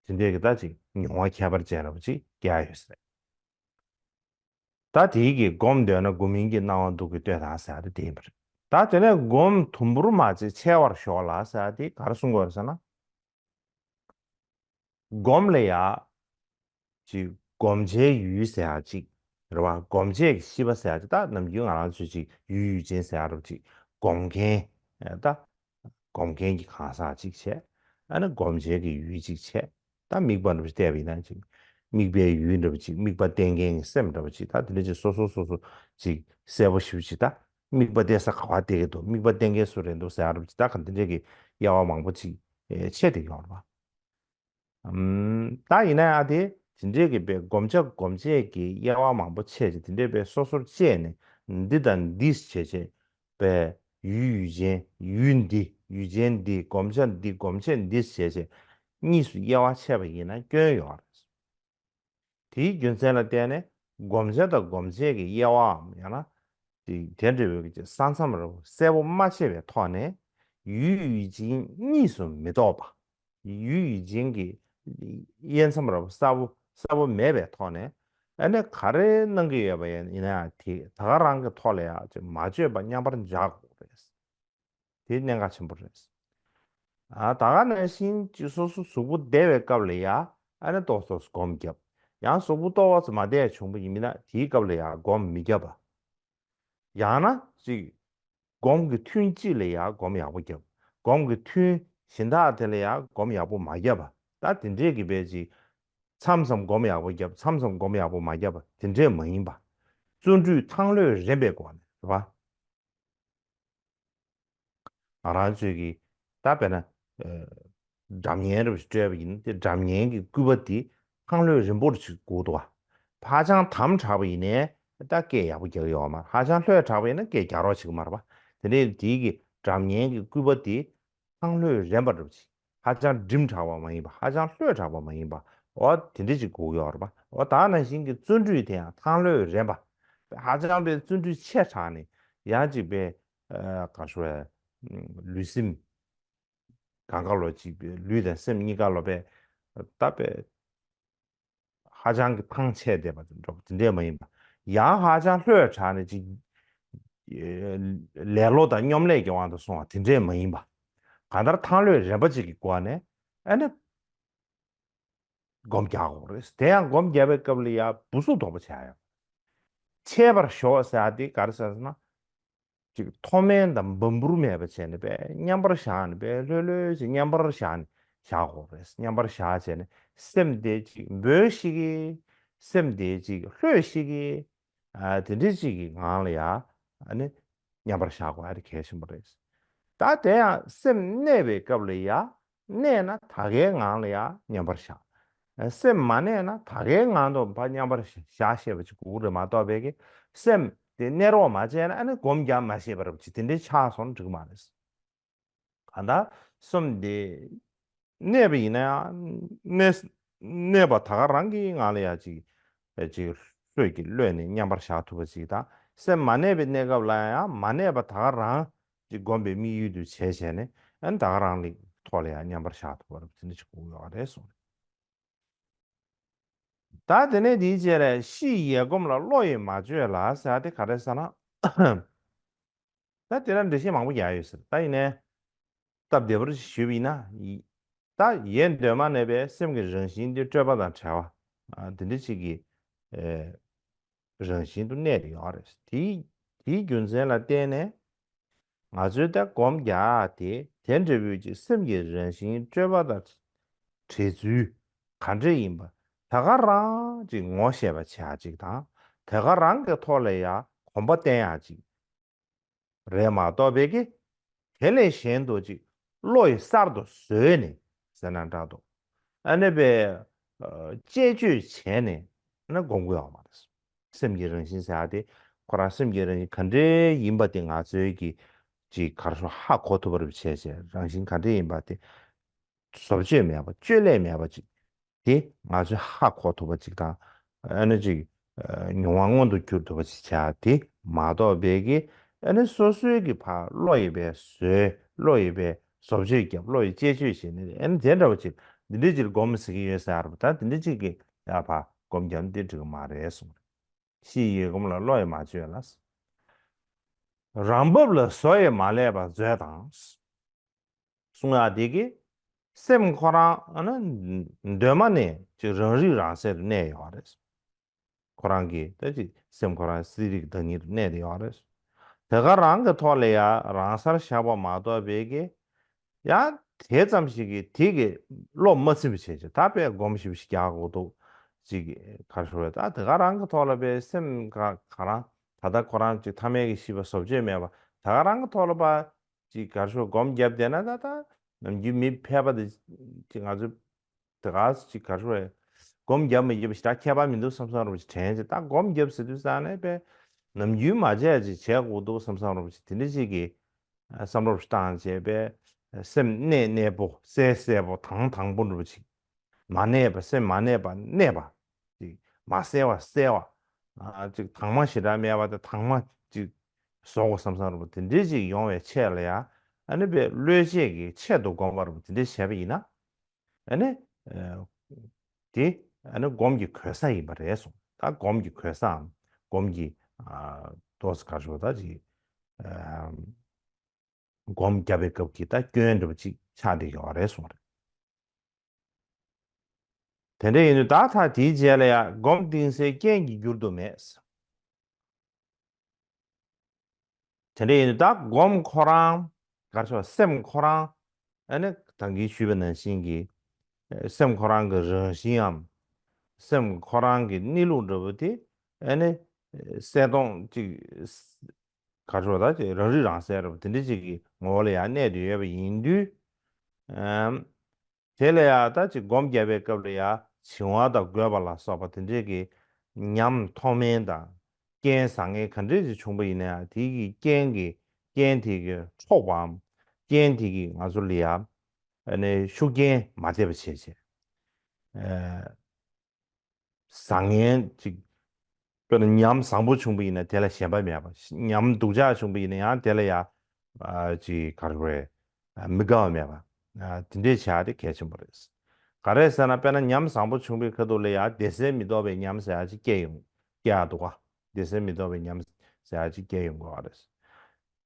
དེ་འདྲའི་གི་ད་ཅིག་མྱོང་བ་ཁྱད་པར་ཅན་འདྲ་པོ་ཅིག་སྐྱེ་ཡ་ཡོད་ས་རེད། ད་དེའི་གི་སྒོམ་འདོད་ན་སྒོམ་མིན་གྱི་སྣང་བ་འདུག་གི་ལྟོས་དང་ཟེར་ཡ་དེ་དེ་ཡིན་པ་རེད། ད་དེ་ནས་སྒོམ་དུམ་བུར་མ་བྱེད་ཆད་པར་ཞོག་ལ་ཟེར་ཡ་དེ་ག་རེ་གསུང་གི་ཡོད་རེད་ཟེར་ན། སྒོམ་ལ་ཡ། ཅིག་སྒོམ་བྱའི་ཡུལ་ཟེར་ཡ་ཅིག་རེད་བ། སྒོམ་བྱའི་ཤེས་པ་ཟེར་ཡ་ཅིག་ད་ནམ་རྒྱུན་ང་རང་ཚོས་ཅིག་ཡུལ་ཡུལ་ཅན་ཟེར་ཡ་རེད་བ། ཅིག་སྒོམ་མཁན། ཨ་ད། སྒོམ་མཁན་གྱི་གང་ཟག་ཅིག་བྱས། ཨ་ནི་སྒོམ་བྱའི་གི་ཡུལ་ཅིག་བྱས། ད་དམིགས་པ་འདྲ་པོ་ཅིག་བལྟས་པ་ཡིན་ན་ཅིག་དམིགས་པའི་ཡུལ་འདྲ་པོ་ཅིག་དམིགས་པ་བརྟེན་མཁན་གྱི་སེམས་འདྲ་པོ་ཅིག་ད་དེ་འདྲ་ཅིག་སོ་སོ་སོ་སོ་ཅིག་གསལ་པོ་ཞེ་པོ་ཅིག་ད་དམིགས་པ་བརྟེན་ས་ག་པར་བརྟེན་གྱི་འདུག་དམིགས་པ་བརྟེན་མཁན་སུ་རེད་འདུག་ཟེར་ཡ་འདྲ་པོ་ཅིག་ད་ག་དེ་འདྲ་གི་དབྱེ་བ་མང་པོ་ཅིག་ཨེ་ཕྱེ་བསྡད་ཡོད་རེད་བ། ཨམ། ད་ཡིན་ན་ཡང་དེ་དེ་འདྲའི་གི་པའི་སྒོམ་བྱ་སྒོམ་བྱེད་ཀྱི་དབྱེ་བ་མང་པོ་ཕྱེ་བྱས། དེ་འདྲའི་པའི་སོ་སོར་བཅད་ནས་འདི་དང་འདི་བྱས་བྱས་པའི་ཡུལ་ཡུལ་ཅན། ཡུལ་འདི། ཡུལ་ཅན་འདི། སྒོམ་བྱ་འདི། སྒོམ་བྱེད་འདི་བྱས་བྱས། གཉིས་སུ་དབྱེ་བ་ཕྱེ་བ་ཡིན་ན་སྐྱོན་ཡོད་རེད། དེའི་རྒྱུ་མཚན་ལ་བརྟེན་ནས་སྒོམ་བྱ་དང་སྒོམ་བྱེད་ཀྱི་དབྱེ་བའམ་ཡང་ན་དེ་དེ་འབྲེལ་བའི་ས་མཚམས་རབ་གསལ་པོ་མ་ཕྱེ་བའི་ཐོག་ནས་ཡུལ་ཡུལ་ཅན་གཉིས་སུ་མི་རྟོགས་པ། ཡུལ་ཡུལ་ཅན་གྱི་དབྱེ་མཚམས་རབ་གསལ་པོ་གསལ་པོ་མེད་པའི་ཐོག་ནས། ཨ་ནི་ག་རེ་གནང་གི་ཡོད་པ་ཡིན་ཡིན་ན་ཡང་དེ་ད་ག་རང་གི་ཐོག་ལ་ཡང་མ་བརྗོད་པ་མཉམ་པར་འཇོག་དགོས་རེད། དེ་གནད་འགག་ཆེན་པོ་རེད། ཨ་ད་ག་ནང་བཞིན་གྱི་སོ་སོ་གཟུགས་པོ་བདེ་བའི་སྐབས་ལ་ཡང་ཨ་ནི་ཏོག་ཙམ་སྒོམ་བརྒྱབ། ཡང་གཟུགས་པོ་ཏོག་ཙམ་མ་བདེ་བྱུང་བ་ཡིན་ན་དེའི་སྐབས་ལ་ཡང་སྒོམ་མི་བརྒྱབ་པ། ཡང་ན་ཅིག་སྒོམ་གྱི་ཐུན་གཅིག་ལ་ཡང་སྒོམ་ཡག་པོ་བརྒྱབ། སྒོམ་གྱི་ཐུན་གཞན་དག་དེ་ལ་ཡང་སྒོམ་ཡག་པོ་མ་བརྒྱབ་པ། ད་དེ་འདྲས་ཀྱི་བས་ཅིག་མཚམས་མཚམས་སྒོམ་ཡག་པོ་བརྒྱབ། མཚམས་མཚམས་སྒོམ་ཡག་པོ་མ་བརྒྱབ་པ་དེ་འདྲས་མ་ཡིན་པ། བརྩོན་འགྲུས་ཐང་ལྷོད་རན་པའི་སྒོ་ནས་རེད་པ། ང་རང་ཚོས་ཀྱི་ད་དཔེར་ན། ཨ། སྒྲ་སྙན་རེ་སྤྲད་པ་ཡིན་ན་དེ་སྒྲ་སྙན་གྱི་སྐུད་པ་དེ་ཐང་ལྷོད་རིང་པོར་ཅིག་སྒུག་འདུག་བ། ཧ་ཅང་དམ་དྲགས་པ་ཡིན་ནའི་ད་སྐད་ཡག་པོ་རྒྱག་གི་ཡོད་མ་རེད། ཧ་ཅང་ལྷོད་དྲགས་པ་ཡིན་ན་སྐད་རྒྱག་རོགས་བྱེད་ཀྱི་མ་རེད་པ། དེ་ནས་དེའི་གི་སྒྲ་སྙན་གྱི་སྐུད་པ་དེ་ཐང་ལྷོད་རན་པ་འདྲ་པོ་ཅིག་ཧ་ཅང་འགྲིམ་དྲགས་པ་མ་ཡིན་པ། ཧ་ཅང་ལྷོད་དྲགས་པ་མ་ཡིན་པ། འོ་དེ་འདྲ་ཅིག་དགོས་ཀྱི་ཡོད་རེད་པ། འོ་ད་ནང་བཞིན་གྱི་བརྩོན་འགྲུས་དེ་ཡང་ཐང་ལྷོད་རན་པ། ཧ་ཅང་པའི་བརྩོན་འགྲུས་ཆེ་དྲགས་ནས་ཡང་ཅིག་པའི་ཨ་ག་ཞུ་བའི་ལུས་སེམས་གང་ག་ལོ་ཅིག་པའི་ལུས་དང་སེམས་གཉིས་ཀ་ལོ་པའི་ད་པའི་ཧ་ཅང་གི་ཐང་ཆད་བསྡད་པ་འདྲ་པོ་དེ་འདྲས་མ་ཡིན་པ། ཡང་ཧ་ཅང་ལྷོད་དྲགས་ནས་ཅིག་ལེ་ལོ་དང་སྙོམ་ལས་ཀྱི་དབང་དུ་སོང་བ་དེ་འདྲས་མ་ཡིན་པ། གང་ལྟར་ཐང་ལྷོད་རན་པ་ཅིག་གི་སྒོ་ནས་ཨ་ནི་སྒོམ་རྒྱག་དགོས་རེད། དེ་ཡང་སྒོམ་རྒྱག་པའི་སྐབས་ལ་ཡང་སྦུ་སུབ་དོག་པོ་བྱ་ཡག་ཆད་པར་ཞོག་ཟེར་ཡག་དེ་ག་རེ་ཟེར་ན། ཅིག་མཐོ་དམན་དང་འབུམ་འབུར་མེད་པ་བྱས་ནས་པས་མཉམ་པར་བཞག་ནས་པས་ལྷོད་ལྷོད་ཅིག་མཉམ་པར་བཞག་ནས་བཞག་དགོས་རེད། མཉམ་པར་བཞག་བྱས་ནས་སེམས་དེ་ཅིག་འབོལ་ཞིག་གིས། སེམས་དེ་ཅིག་ལྷོད་ཞིག་གིས། ཨ་དེ་འདྲ་ཅིག་གི་ངང་ལ་ཡ་ཨ་ནི་མཉམ་པར་བཞག་དགོས་ཡ་དེ་གལ་ཆེན་པོ་རེད། ད་དེ་ཡང་སེམས་གནས་པའི་སྐབས་ལ་ཡ། གནས་ན་ད་གའི་ངང་ལ་ཡང་མཉམ་པར་བཞག་སེམས་མ་གནས་ན་ད་གའི་ངང་དུ་ཕར་མཉམ་པར་བཞག་བཞག་ཤེས་པ་ཅིག་དགོས་ཀྱི་རེད་མ་གཏོགས་པའི་གི་སེམས་དེ་གནས་རོགས་མ་བྱས་ན་ཨ་ནི་སྒོམ་རྒྱག་མ་ཤེས་པ་རབ་ཅིག་དེ་འདྲའི་ཆགས་སོང་ན་འགྲིག་གི་མ་རེད། གང་ལྟར་སེམས་དེ་གནས་པ་ཡིན་ན་ཡང་གནས་གནས་པ་ད་ག་རང་གི་ངང་ལ་ཡང་ཅིག་ཅིག་ལྷོད་ཀྱི་ལྷོད་ནས་མཉམ་པར་བཞག་ཐུབ་པ་ཅིག་དང་སེམས་མ་གནས་པའི་གནས་སྐབས་ལ་ཡང་མ་གནས་པ་ད་ག་རང་ཅིག་སྒོམ་པའི་དམིགས་ཡུལ་དུ་བྱས་བྱས་ནས་ཨ་ནི་ད་ག་རང་ལ་ཐོག་ལ་ཡང་མཉམ་པར་བཞག་ཐུབ་པ་རེད་དེ་འདྲ་ཅིག་དགོས་ཡོད་རེད་གསུངས། ད་དེ་ནས་དེའི་རྗེས་ལ་ཕྱི་ཡི་ཡལ་གོམས་ལ་བློ་ཡིས་མ་བཅོས་ལ་ཟེར་ཡ་དེ་ག་རེ་ཟེར་ན། ད་དེ་ལ་འགྲེལ་བཤད་མང་པོ་རྒྱག་ཡོད་ཟེར། ད་ཡིན་ནའི་སྟབས་བདེ་བར་ཞུས་པ་ཡིན་ན། ད་ཡལ་གདོད་མ་ནས་པའི་སེམས་ཀྱི་རང་བཞིན་དེ་སྤྲོས་པ་དང་བྲལ་བ། ཨ་དེ་འདྲ་ཅིག་གི་ཨེ་རང་བཞིན་དུ་གནས་ཏེ་ཡོད་རེད། དེའི་དེའི་རྒྱུ་མཚན་ལ་བརྟེན་ནས་ང་ཚོའི་ད་སྒོམ་རྒྱག་དེ་དེ་འདྲ་བོའི་ཅིག་སེམས་ཀྱི་རང་བཞིན་སྤྲོས་པ་དང་བྲལ་ཚུལ་ག་འདྲ་ཡིན་པ་ད་ག་རང་ཅིག་ངོ་ཤེས་པ་བྱེད་ཡ་ཅིག་དང་ད་ག་རང་གི་ཐོག་ལ་ཡ་གོམ་པ་བསྟན་ཡ་ཅིག་རེད་མ་གཏོགས་པའི་གི། དེ་ལས་གཞན་དུ་ཅིག་བློ་ཡིས་གསར་དུ་བཟོས་ནས་ཟེར་ན་འདྲ་འདུག་ཨ་ནི་པའི་ཨ་བཅས་བཅོས་བྱས་ནས་ཨ་ནི་སྒོམ་དགོས་ཡོད་མ་རེད། སེམས་ཀྱི་རང་བཞིན་ཟེར་ཡ་དེ་ཁོ་རང་སེམས་ཀྱི་རང་བཞིན་ག་འདྲའི་ཡིན་པ་དེ་ང་ཚོའི་གི་ཅིག་གར་སོ་ཧ་གོ་ཐུབ་པ་རེད་བྱས་བྱས་རང་བཞིན་ག་འདྲའི་ཡིན་པ་དེ། བཟོ་བཅོས་མེད་པ་བཅོས་ལས་མེད་པ་ཅིག་དེ་ང་ཚོས་ཧ་གོ་ཐུབ་པ་ཅིག་དང་། ཨ་ནི་ཅིག་མྱོང་བ་མངོན་དུ་གྱུར་ཐུབ་པ་ཅིག་བྱ་དེ་མ་གཏོགས་པའི་གི་ཨ་ནི་སོ་སོའི་གི་ཕར་བློ་ཡིས་པའི་བཟོས་བློ་ཡིས་པའི་བཟོ་བཅོས་བརྒྱབ་བློ་ཡིས་བཅས་བཅོས་བྱས་ནས་ཨ་ནི་དེ་འདྲ་བ་ཅིག་འདི་འདྲ་ཅིག་སྒོམ་ཟེར་གི་ཡོད་ཟེར་བ་ད་འདི་འདྲ་ཅིག་གི་ཡ་ཕར་སྒོམ་རྒྱབ་འདི་འགྲིག་གི་མ་རེད་གསུངས། ཕྱི་ཡི་ཡལ་གོམས་ལ་བློ་ཡིས་མ་བཅོས་ལ། རང་བབས་ལ་བཟོ་ཡིས་མ་བསླད་པ་མཛོད་དང་། གསུང་ཡག་དེ་གི་སེམས་ཁོ་རང་ཨ་ནི་གདོད་མ་ནས་ཅིག་རང་རིག་རང་གསལ་དུ་གནས་ཡོད་རེད། ཁོ་རང་གི་ད་ཅིག་སེམས་ཁོ་རང་གསལ་རིག་བདག་ཉིད་དུ་གནས་ཏེ་ཡོད་རེད། དེ་ག་རང་གི་ཐོག་ལ་ཡ་རང་སར་བཞག་པ་མ་གཏོགས་པའི་གི་ཡང་དེ་ཙམ་ཞིག་གིས་དེ་གི་བློ་མ་ཚིམ་པ་བྱས་ཅིག་ད་དཔེ་སྒོམ་ཞིབ་ཞིག་རྒྱག་དགོས་འདུག་ཅིག་གར་ཞུ་བས་ད་དེ་ག་རང་གི་ཐོག་ལ་པའི་སེམས་ག་ག་རང་ད་ལྟ་ཁོ་རང་ཅིག་ཐ་མལ་གྱི་ཤེས་པ་བཟོ་བཅོས་མེད་པ་དེ་ག་རང་གི་ཐོག་ལ་པ། ཅིག་གར་ཤོར་སྒོམ་བརྒྱབ་བསྡད་ན་ད་ལྟ་ནམ་རྒྱུན་མི་ཕལ་པ་དེ་ཅིག་ང་ཚོ་དེ་ག་ཅིག་གར་ཤོར་སྒོམ་བརྒྱབ་མི་བརྒྱབ་ཞེ་དྲག་ཁྱད་པར་མི་འདུག་བསམ་བསམ་རོ་ཅིག་དྲན་ཅིག་ད་སྒོམ་བརྒྱབ་ཟེར་དུས་ཙང་ནས་པས་ནམ་རྒྱུན་མ་བྱས་ཅིག་བྱས་དགོས་འདུག་བསམ་བསམ་རོ་ཅིག་དེ་འདྲ་ཅིག་གི་བསམ་རོ་ཅིག་བཏང་བྱས་པས་ སེམས་གནས་གནས་པོ་གསལ་གསལ་པོ་དྭངས་དྭངས་པོ་འདྲ་པོ་ཅིག་མ་གནས་པ་སེམས་མ་གནས་པ་གནས་པ། ཅིག་མ་གསལ་བ་གསལ་བ། ཨ་ཅིག་དྭངས་མ་ཞེ་དྲག་མེད་པ་དེ་དྭངས་མ་ཅིག་བཟོ་དགོས་བསམ་བསམ་འདྲ་པོ་དེ་འདྲའི་ཅིག་ཡོང་བའི་ཆེད་ལ་ཡ། ཨ་ནི་པའི་བློས་བྱས་ཀྱི་ཆེད་དུ་བསྒོམ་པ་འདྲ་པོ་དེ་འདྲ་བྱས་པ་ཡིན་ན། ཨ་ནི། ཨ་དེ་ཨ་ནི་སྒོམ་གྱི་གོལ་ས་ཡིན་པ་རེད་གསུངས། ད་སྒོམ་གྱི་གོལ་སའམ་སྒོམ་གྱི་ཨ་ཏོག་ཙམ་ག་རེ་ཞུ་བ་ད་ཅིག་ཨ་སྒོམ་རྒྱབ་པའི་སྐབས་ཀྱི་ད་སྐྱོན་འདྲ་པོ་ཅིག་ཆགས་བསྡད་ཡོད་རེད་གསུངས་རེད། དེ་འདྲ་ཡིན་དུས་ད་ཐག་དེའི་རྗེས་ལ་ཡང་སྒོམ་གཏིང་གསལ་རྐྱེན་གྱིས་འགྱུར་དུ་མེད། དེ་འདྲ་ཡིན་དུས་ད་སྒོམ་ཁོ་རང་ག་རེ་ཞུ་བ་སེམས་ཁོ་རང་ཨ་ནི་ད་གིན་ཞུས་པ་ནང་བཞིན་གྱི་ཨ་སེམས་ཁོ་རང་གི་རང་བཞིན་འམ། སེམས་ཁོ་རང་གི་གནས་ལུགས་འདྲ་པོ་དེ་ཨ་ནི་གསལ་སྟོང་ཅིག་ག་རེ་ཞུ་བ་ད་ཅིག་རང་རིག་རང་གསལ་འདྲ་པོ་དེ་འདྲ་ཅིག་གི་ངོ་བོ་ལ་ཡང་གནས་བསྡད་ཡོད་པ་ཡིན་དུས། ཨམ། དེ་ལ་ཡང་ད་ཅིག་སྒོམ་རྒྱབ་པའི་སྐབས་ལ་ཡང་བྱིང་བ་དང་རྒོད་པ་ལ་སོགས་པ་དེ་འདྲས་ཀྱི་ཉམས་མཐོ་དམན་དང་རྐྱེན་བཟང་ངན་ག་འདྲས་ཅིག་བྱུང་པ་ཡིན་ན་ཡང་དེ་གི་རྐྱེན་གྱི་རྐྱེན་དེ་གི་འཕྲོག་པའམ་རྐྱེན་དེ་གི་ང་ཚོ་ལ་ཡང་ཨ་ནི་ཤུགས་རྐྱེན་མ་ཐེབས་པ་བྱས་བྱས། ཨ། བཟང་ངན་ཅིག་དཔེར་ན་ཉམས་བཟང་པོ་བྱུང་པ་ཡིན་ན་དེ་ལ་ཞེན་པ་མེད་པ། ཉམས་སྡུག་ཅག་བྱུང་པ་ཡིན་ན་ཡང་དེ་ལ་ཡང་ཨ་ཅིག་ག་རེ་རེད། ཨ་མི་དགའ་བ་མེད་པ། ཨ་དེ་འདྲས་བྱ་དེ་གལ་ཆེན་པོ་རེད། ག་རེ་ཟེར་ན་དཔེར་ན་ཉམས་བཟང་པོ་བྱུང་པའི་ཁ་ཐུག་ལ་ཡང་བདེ་གསལ་མི་རྟོག་པའི་ཉམས་ཟེར་ཡག་ཅིག་སྐྱེ་ཡོང་སྐྱེ་ཡག་འདུག་ག་བདེ་གསལ་མི་རྟོག་པའི་ཉམས་ཟེར་ཡག་ཅིག་སྐྱེ་ཡོང་གི་ཡོད་རེད།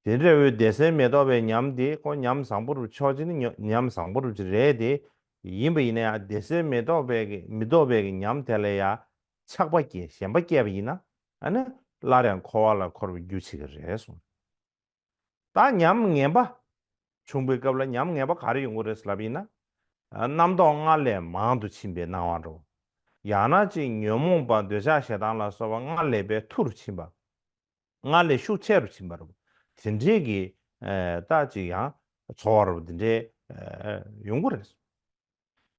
དེ་འདྲ་བའི་བདེ་གསལ་མི་རྟོག་པའི་ཉམས་དེ་ཁོ་ཉམས་བཟང་པོ་རུ་ཆོག་ཅིག་ནི་ཉོ་ཉམས་བཟང་པོ་རུ་ཅིག་རེད་དེ། ཡིན་པ་ཡིན་ན་ཡང་བདེ་གསལ་མི་རྟོག་པའི་གི་མི་རྟོག་པའི་གི་ཉམས་དེ་ལ་ཡང་ཆགས་པ་སྐྱེ་ཞེན་པ་སྐྱེས་པ་ཡིན་ན་ཨ་ནི་སླར་ཡང་འཁོར་བ་ལ་འཁོར་བའི་རྒྱུ་བྱེད་ཀྱི་རེད་གསུངས། ད་ཉམས་ངན་པ་བྱུང་པའི་སྐབས་ལ་ཉམས་ངན་པ་ག་རེ་ཡོང་གི་རེད་ལབ་ཡིན་ན། རྣམ་རྟོག་སྔར་ལས་མང་དུ་ཕྱིན་པའི་སྣང་བ་འདྲ་བོ། ཡང་ན་ཅིག་ཉོན་མོངས་པ་འདོད་ཆགས་ཞེ་སྡང་ལ་སོགས་པ་སྔར་ལས་པའི་མཐུར་ཕྱིན་པ། སྔར་ལས་ཤུགས་ཆེ་རུ་ཕྱིན་པ་རེད། དེ་འདྲའི་གི་ཨ་རྟགས་ཅིག་ཡང་ཚོར་བ་རེད་དེ་འདྲའི་ཨ་ཡོང་གི་རེད།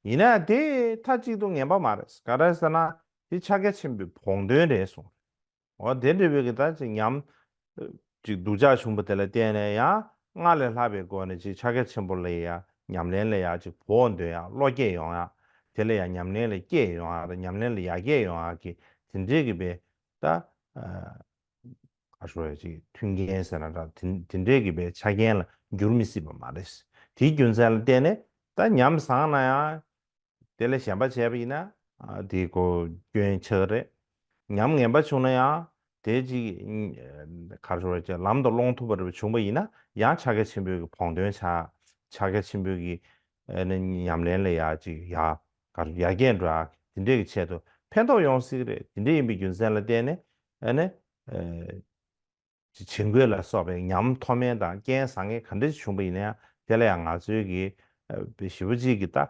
ཡིན་ན་དེ་མཐའ་གཅིག་ཏུ་ངན་པ་མ་རེད། ག་རེ་ཟེར་ན་དེ་ཕྱག་རྒྱ་ཆེན་པོའི་བོགས་འདོན་རེད་གསུངས། འོ་དེ་འདྲ་བའི་གི་ད་ཅིག་ཉམས་ཅིག་སྡུག་ཅག་བྱུང་བ་དེ་ལ་བརྟེན་ནས་ཡང་སྔར་ལས་ལྷག་པའི་སྒོ་ནས་ཅིག་ཕྱག་རྒྱ་ཆེན་པོ་ལ་ཡང་ཉམས་ལེན་ལ་ཡང་ཅིག་བོགས་འདོན་ཡག་བློ་སྐྱེད་ཡོང་ཡག་དེ་ལ་ཡང་ཉམས་ལེན་ལ་སྐྱེད་ཡོང་ཡག་དང་ཉམས་ལེན་ལ་ཡར་རྒྱས་ཡོང་ཡག་གི་དེ་འདྲའི་གི་པའི་ད། ཨ་ཞོ་ཡ་ཅིག་མཐུན་རྐྱེན་ཟེར་ན་འདྲ་དེ་དེ་འདྲའི་གི་པའི་ཆ་རྐྱེན་ལ་འགྱུར་མི་སྲིད་པ་མ་རེད། དེའི་རྒྱུ་མཚན་ལ་བརྟེན་ནས་ད་ཉམས་བཟང་ན་ཡང་དེ་ལ་ཞེན་པ་བྱས་པ་ཡིན་ན་ཨ་དེ་གོ་སྐྱོན་ཆགས་རེད། ཉམས་ངན་པ་བྱུང་ན་ཡང་དེ་ཅིག་གར་ཞོ་ཡ་ཅིག་ལམ་དུ་སློང་ཐུབ་པ་རེ་བྱུང་པ་ཡིན་ན་ཡང་ཕྱག་རྒྱ་ཆེན་པོའི་གི་བོགས་འདོན་ཆགས་ཕྱག་རྒྱ་ཆེན་པོའི་གི་ཨ་ནི་ཉམས་ལེན་ལ་ཡ་ཅིག་ཡ་གར་ཡར་རྒྱས་འགྲོ་ཡ་དེ་འདྲའི་གི་ཆེད་དུ་ཕན་ཐོགས་ཡོང་སྲིད་རེད། དེ་འདྲ་ཡིན་པའི་རྒྱུ་མཚན་ལ་བརྟེན་ནས་ཨ་ནི། ཨ་བྱིང་རྒོད་ལ་སོགས་པའི་ཉམས་མཐོ་དམན་དང་རྐྱེན་བཟང་ངན་ག་འདྲ་ཞིག་བྱུང་པ་ཡིན་ན་ཡང་དེ་ལ་ཡང་ང་ཚོའི་གི་ཨ་ཞེ་པོ་ཅིག་གི་ད་ཨ་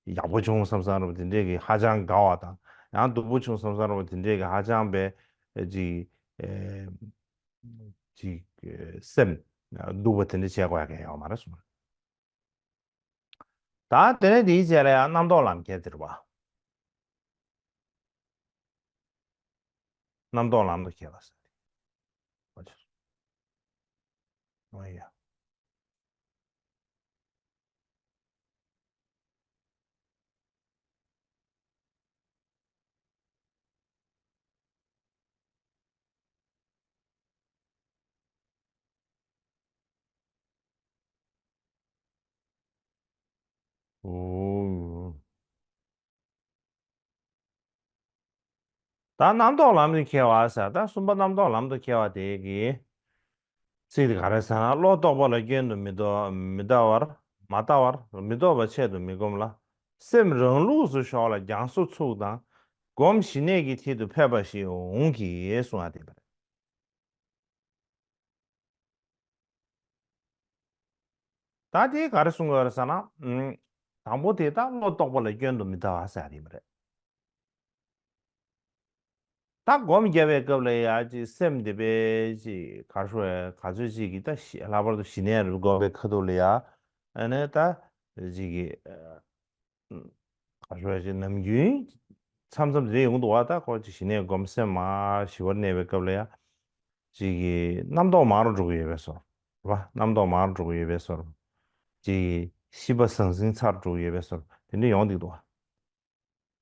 ཡག་པོ་བྱུང་བསམ་བསམ་རུ་དེ་འདྲའི་གི་ཧ་ཅང་དགའ་བ་དང་ཡང་སྡུག་པོ་བྱུང་བསམ་བསམ་རུ་དེ་འདྲའི་གི་ཧ་ཅང་པའི་ཨ་ཅིག་ཨ་ཅིག་ཨ་སེམས་སྡུག་པ་དེ་འདྲ་བྱེད་དགོས་ཡ་གང་ཡང་ཡོད་མ་རེད་གསུངས། ད་དེ་ནས་དེའི་རྗེས་ལ་ཡང་རྣམ་རྟོག་ལམ་ཁྱེར་དེ་རེད་བ། རྣམ་རྟོག་ལམ་དུ་ཁྱེར་བ་ཟེར་ཏེ། ཨོ་ཡ། ཨོ། ད་རྣམ་རྟོག་ལམ་དུ་ཁྱེར་བ་ཟེར། ད་གསུམ་པ་རྣམ་རྟོག་ལམ་དུ་ཁྱེར་བ་དེ་གི་ཚིག་དེ་ག་རེ་ཟེར་ན། བློ་རྟོག་པ་ལ་སྐྱོན་དུ་མི་ལྟ་མི་ལྟ་བར་མ་ལྟ་བར་མི་རྟོག་པ་ཆེད་དུ་མི་བསྒོམ་ལ། སེམས་རང་ལུགས་སུ་ཞོག་ལ་རྒྱང་སོ་ཚུགས་དང་། སྒོམ་ཞི་གནས་ཀྱི་མཐིལ་དུ་ཕེབས་པ་ཞིག་འོང་གི་གསུང་བ་དེ་རེད། ད་དེ་ག་རེ་གསུང་གི་ཡོད་རེད་ཟེར་ན། ཨུམ། དང་པོ་དེ་ད་བློ་རྟོག་པ་ལ་སྐྱོན་དུ་མི་ལྟ་བ་ཟེར་ཡ་དེ་མ་རེད། ད་སྒོམ་རྒྱབ་པའི་སྐབས་ལ་ཡ་ཅིག་སེམས་དེ་པའི་ཅིག་ག་རེ་ཞུ་ཡ་ག་ཚོད་ཅིག་གི་ད་ཤི་ལྷག་པར་དུ་ཞི་གནས་རུ་སྒོམ་པའི་ཁ་ཐུག་ལ་ཡ་ཨ་ནི་ད་ཅིག་གི་ག་རེ་ཞུ་ཡ་ཅིག་ནམ་རྒྱུན་མཚམས་མཚམས་དེ་འདྲ་ཡོང་གི་འདུག་བ། ད་ཁོ་ཅིག་ཞི་གནས་སྒོམ་སེམས་མ་ཞི་བར་གནས་པའི་སྐབས་ལ་ཡ། ཅིག་གི་རྣམ་རྟོག་མང་རུ་འགྲོ་གི་ཡོད་པའི་བཟོ་འདྲ་བ། རྣམ་རྟོག་མང་རུ་འགྲོ་གི་ཡོད་པའི་བཟོ་འདྲ། ཅིག་ཤི་བ་ཟང་ཟིང་ཚར་འགྲོ་ཡོད་པའི་བཟོ་འདྲ་དེ་འདྲ་ཡོང་བསྡད་འདུག་བ།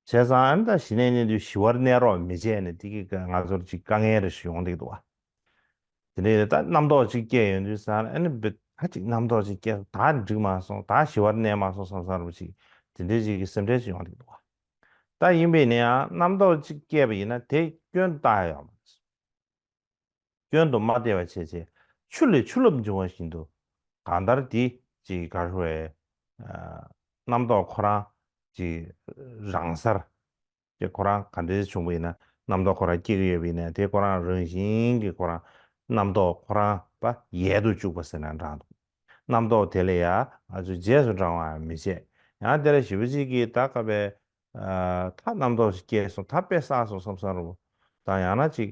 བྱས་ཙང་ཨ་ནི་ད་ཞི་གནས་གནས་དུས་ཞི་བར་གནས་རོགས་མི་བྱེད་ནས་དེ་གི་ང་ཚོར་ཅིག་དཀའ་ངལ་རེ་ཞིག་ཡོང་བསྡད་འདུག་བ། དེ་འདྲའི་ད་རྣམ་རྟོག་ཅིག་སྐྱེས་ཡོང་དུས་ཙང་ཨ་ནི་བེ་ད་ཅིག་རྣམ་རྟོག་ཅིག་སྐྱེས་ད་འགྲིག་མ་སོང་ད་ཞི་བར་གནས་མ་སོང་བསམ་བསམ་རུ་ཅིག་དེ་འདྲའི་ཅིག་གི་སེམས་ཁྲལ་ཅིག་ཡོང་བསྡད་འདུག་བ། ད་ཡིན་པས་ན་ཡང་རྣམ་རྟོག་ཅིག་སྐྱེས་པ་ཡིན་ན་དེ་སྐྱོན་བཏགས་ཡ་ཡོད་མ་རེད། སྐྱོན་དུ་མ་བལྟས་པ་བྱས་བྱས་ཆུ་ལས་ཆུ་རླབས་འབྱུང་བ་བཞིན་དུ་གང་ལྟར་དེ་ཅིག་ག་རེ་རེད། རྣམ་རྟོག་ཁོ་རང་ཅིག་རང་སར་ཅིག་ཁོ་རང་ག་འདྲས་བྱུང་བ་ཡིན་ན་རྣམ་རྟོག་ཁོ་རང་སྐྱེ་གི་ཡོད་པ་ཡིན་ན་དེ་ཁོ་རང་རང་བཞིན་གྱིས་ཁོ་རང་རྣམ་རྟོག་ཁོ་རང་པ་ཡལ་དུ་བཅུག་པ་ཟེར་ན་འདྲ་འདུག་རྣམ་རྟོག་དེ་ལ་ཡ་ང་ཚོས་རྗེས་སུ་འབྲང་བ་མི་བྱེད། ཡང་དེ་ལ་ཞེ་པོ་ཅིག་གིས་ད་ག་བའི་ད་རྣམ་རྟོག་ཅིག་སྐྱེས་སོང་ད་དཔེ་བསགས་སོང་བསམ་བསམ་རུ་དང་ཡང་ན་ཅིག་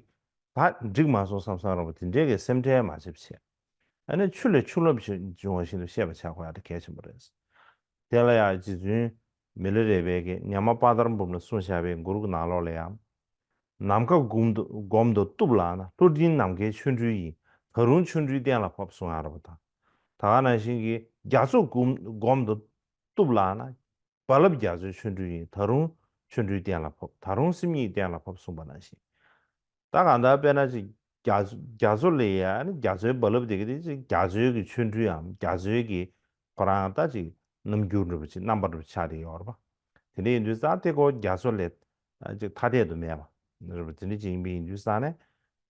ད་འགྲིག་མ་སོང་བསམ་བསམ་རུ་དེ་འདྲའི་གི་སེམས་ཁྲལ་མ་བྱེད་པ་བྱེད། ཨ་ནི་ཆུ་ལས་ཆུ་རླབས་ཤིག་འབྱུང་བ་བཞིན་དུ་ཤེས་པ་བྱ་དགོས་ཡ་དེ་གལ་ཆེན་པོ་རེད། དེ་ལ་ཡང་རྗེ་བཙུན་མི་ལ་རས་པས་ཀྱི་ཉ་མ་དཔལ་དར་འབུམ་ལ་གསུངས་བཞག་པའི་མགུར་གྱི་ནང་ལོགས་ལ་ཡང་། ནམ་མཁའ་སྒོམ་དུ་སྒོམ་དུ་གཏུབས་ལགས་ན་ལྷུན་སྤྲིན་ནམ་མཁའི་ཆོ་འཕྲུལ་ཡིན། ད་རུང་ཆོ་འཕྲུལ་གཏན་ལ་ཕབ་གསུང་ཡ་རེད་པ་དང་། ད་ག་ནང་བཞིན་གྱི་རྒྱ་མཚོ་སྒོམ་སྒོམ་དུ་གཏུབས་ལགས་ན། རྦ་རླབས་རྒྱ་མཚོའི་ཆོ་འཕྲུལ་ཡིན། ད་རུང་ཆོ་འཕྲུལ་གཏན་ལ་ཕབ། ད་རུང་སེམས་ཉིད་གཏན་ལ་ཕབ་གསུངས་པ་ནང་བཞིན། ད་གང་ལྟར་དཔེར་ན་ཅིག་རྒྱ་རྒྱ་མཚོ་ལ་ཡ་ནི་རྒྱ་མཚོའི་རྦ་རླབས་དེ་ག་དེ་ཅིག་རྒྱ་མཚོའི་གི་ཆོ་འཕྲུལ་ཡང་རྒྱ་མཚོའི་གི་ཁོ་རང་ད་ཅིག་རྣམ་འགྱུར་འདྲ་པོ་ཅིག་རྣམ་པ་འདྲ་པོ་ཆགས་བསྡད་ཡོད་རེད་པ། དེ་འདྲ་ཡིན་དུས་ཙང་དེ་ཁོ་རྒྱ་མཚོ་ལས་ཅིག་ཐ་དད་དུ་མེད་པ་འདྲ་པོ་དེ་འདྲ་ཅིག་ཡིན་པ་ཡིན་དུས་ཙང་ནས་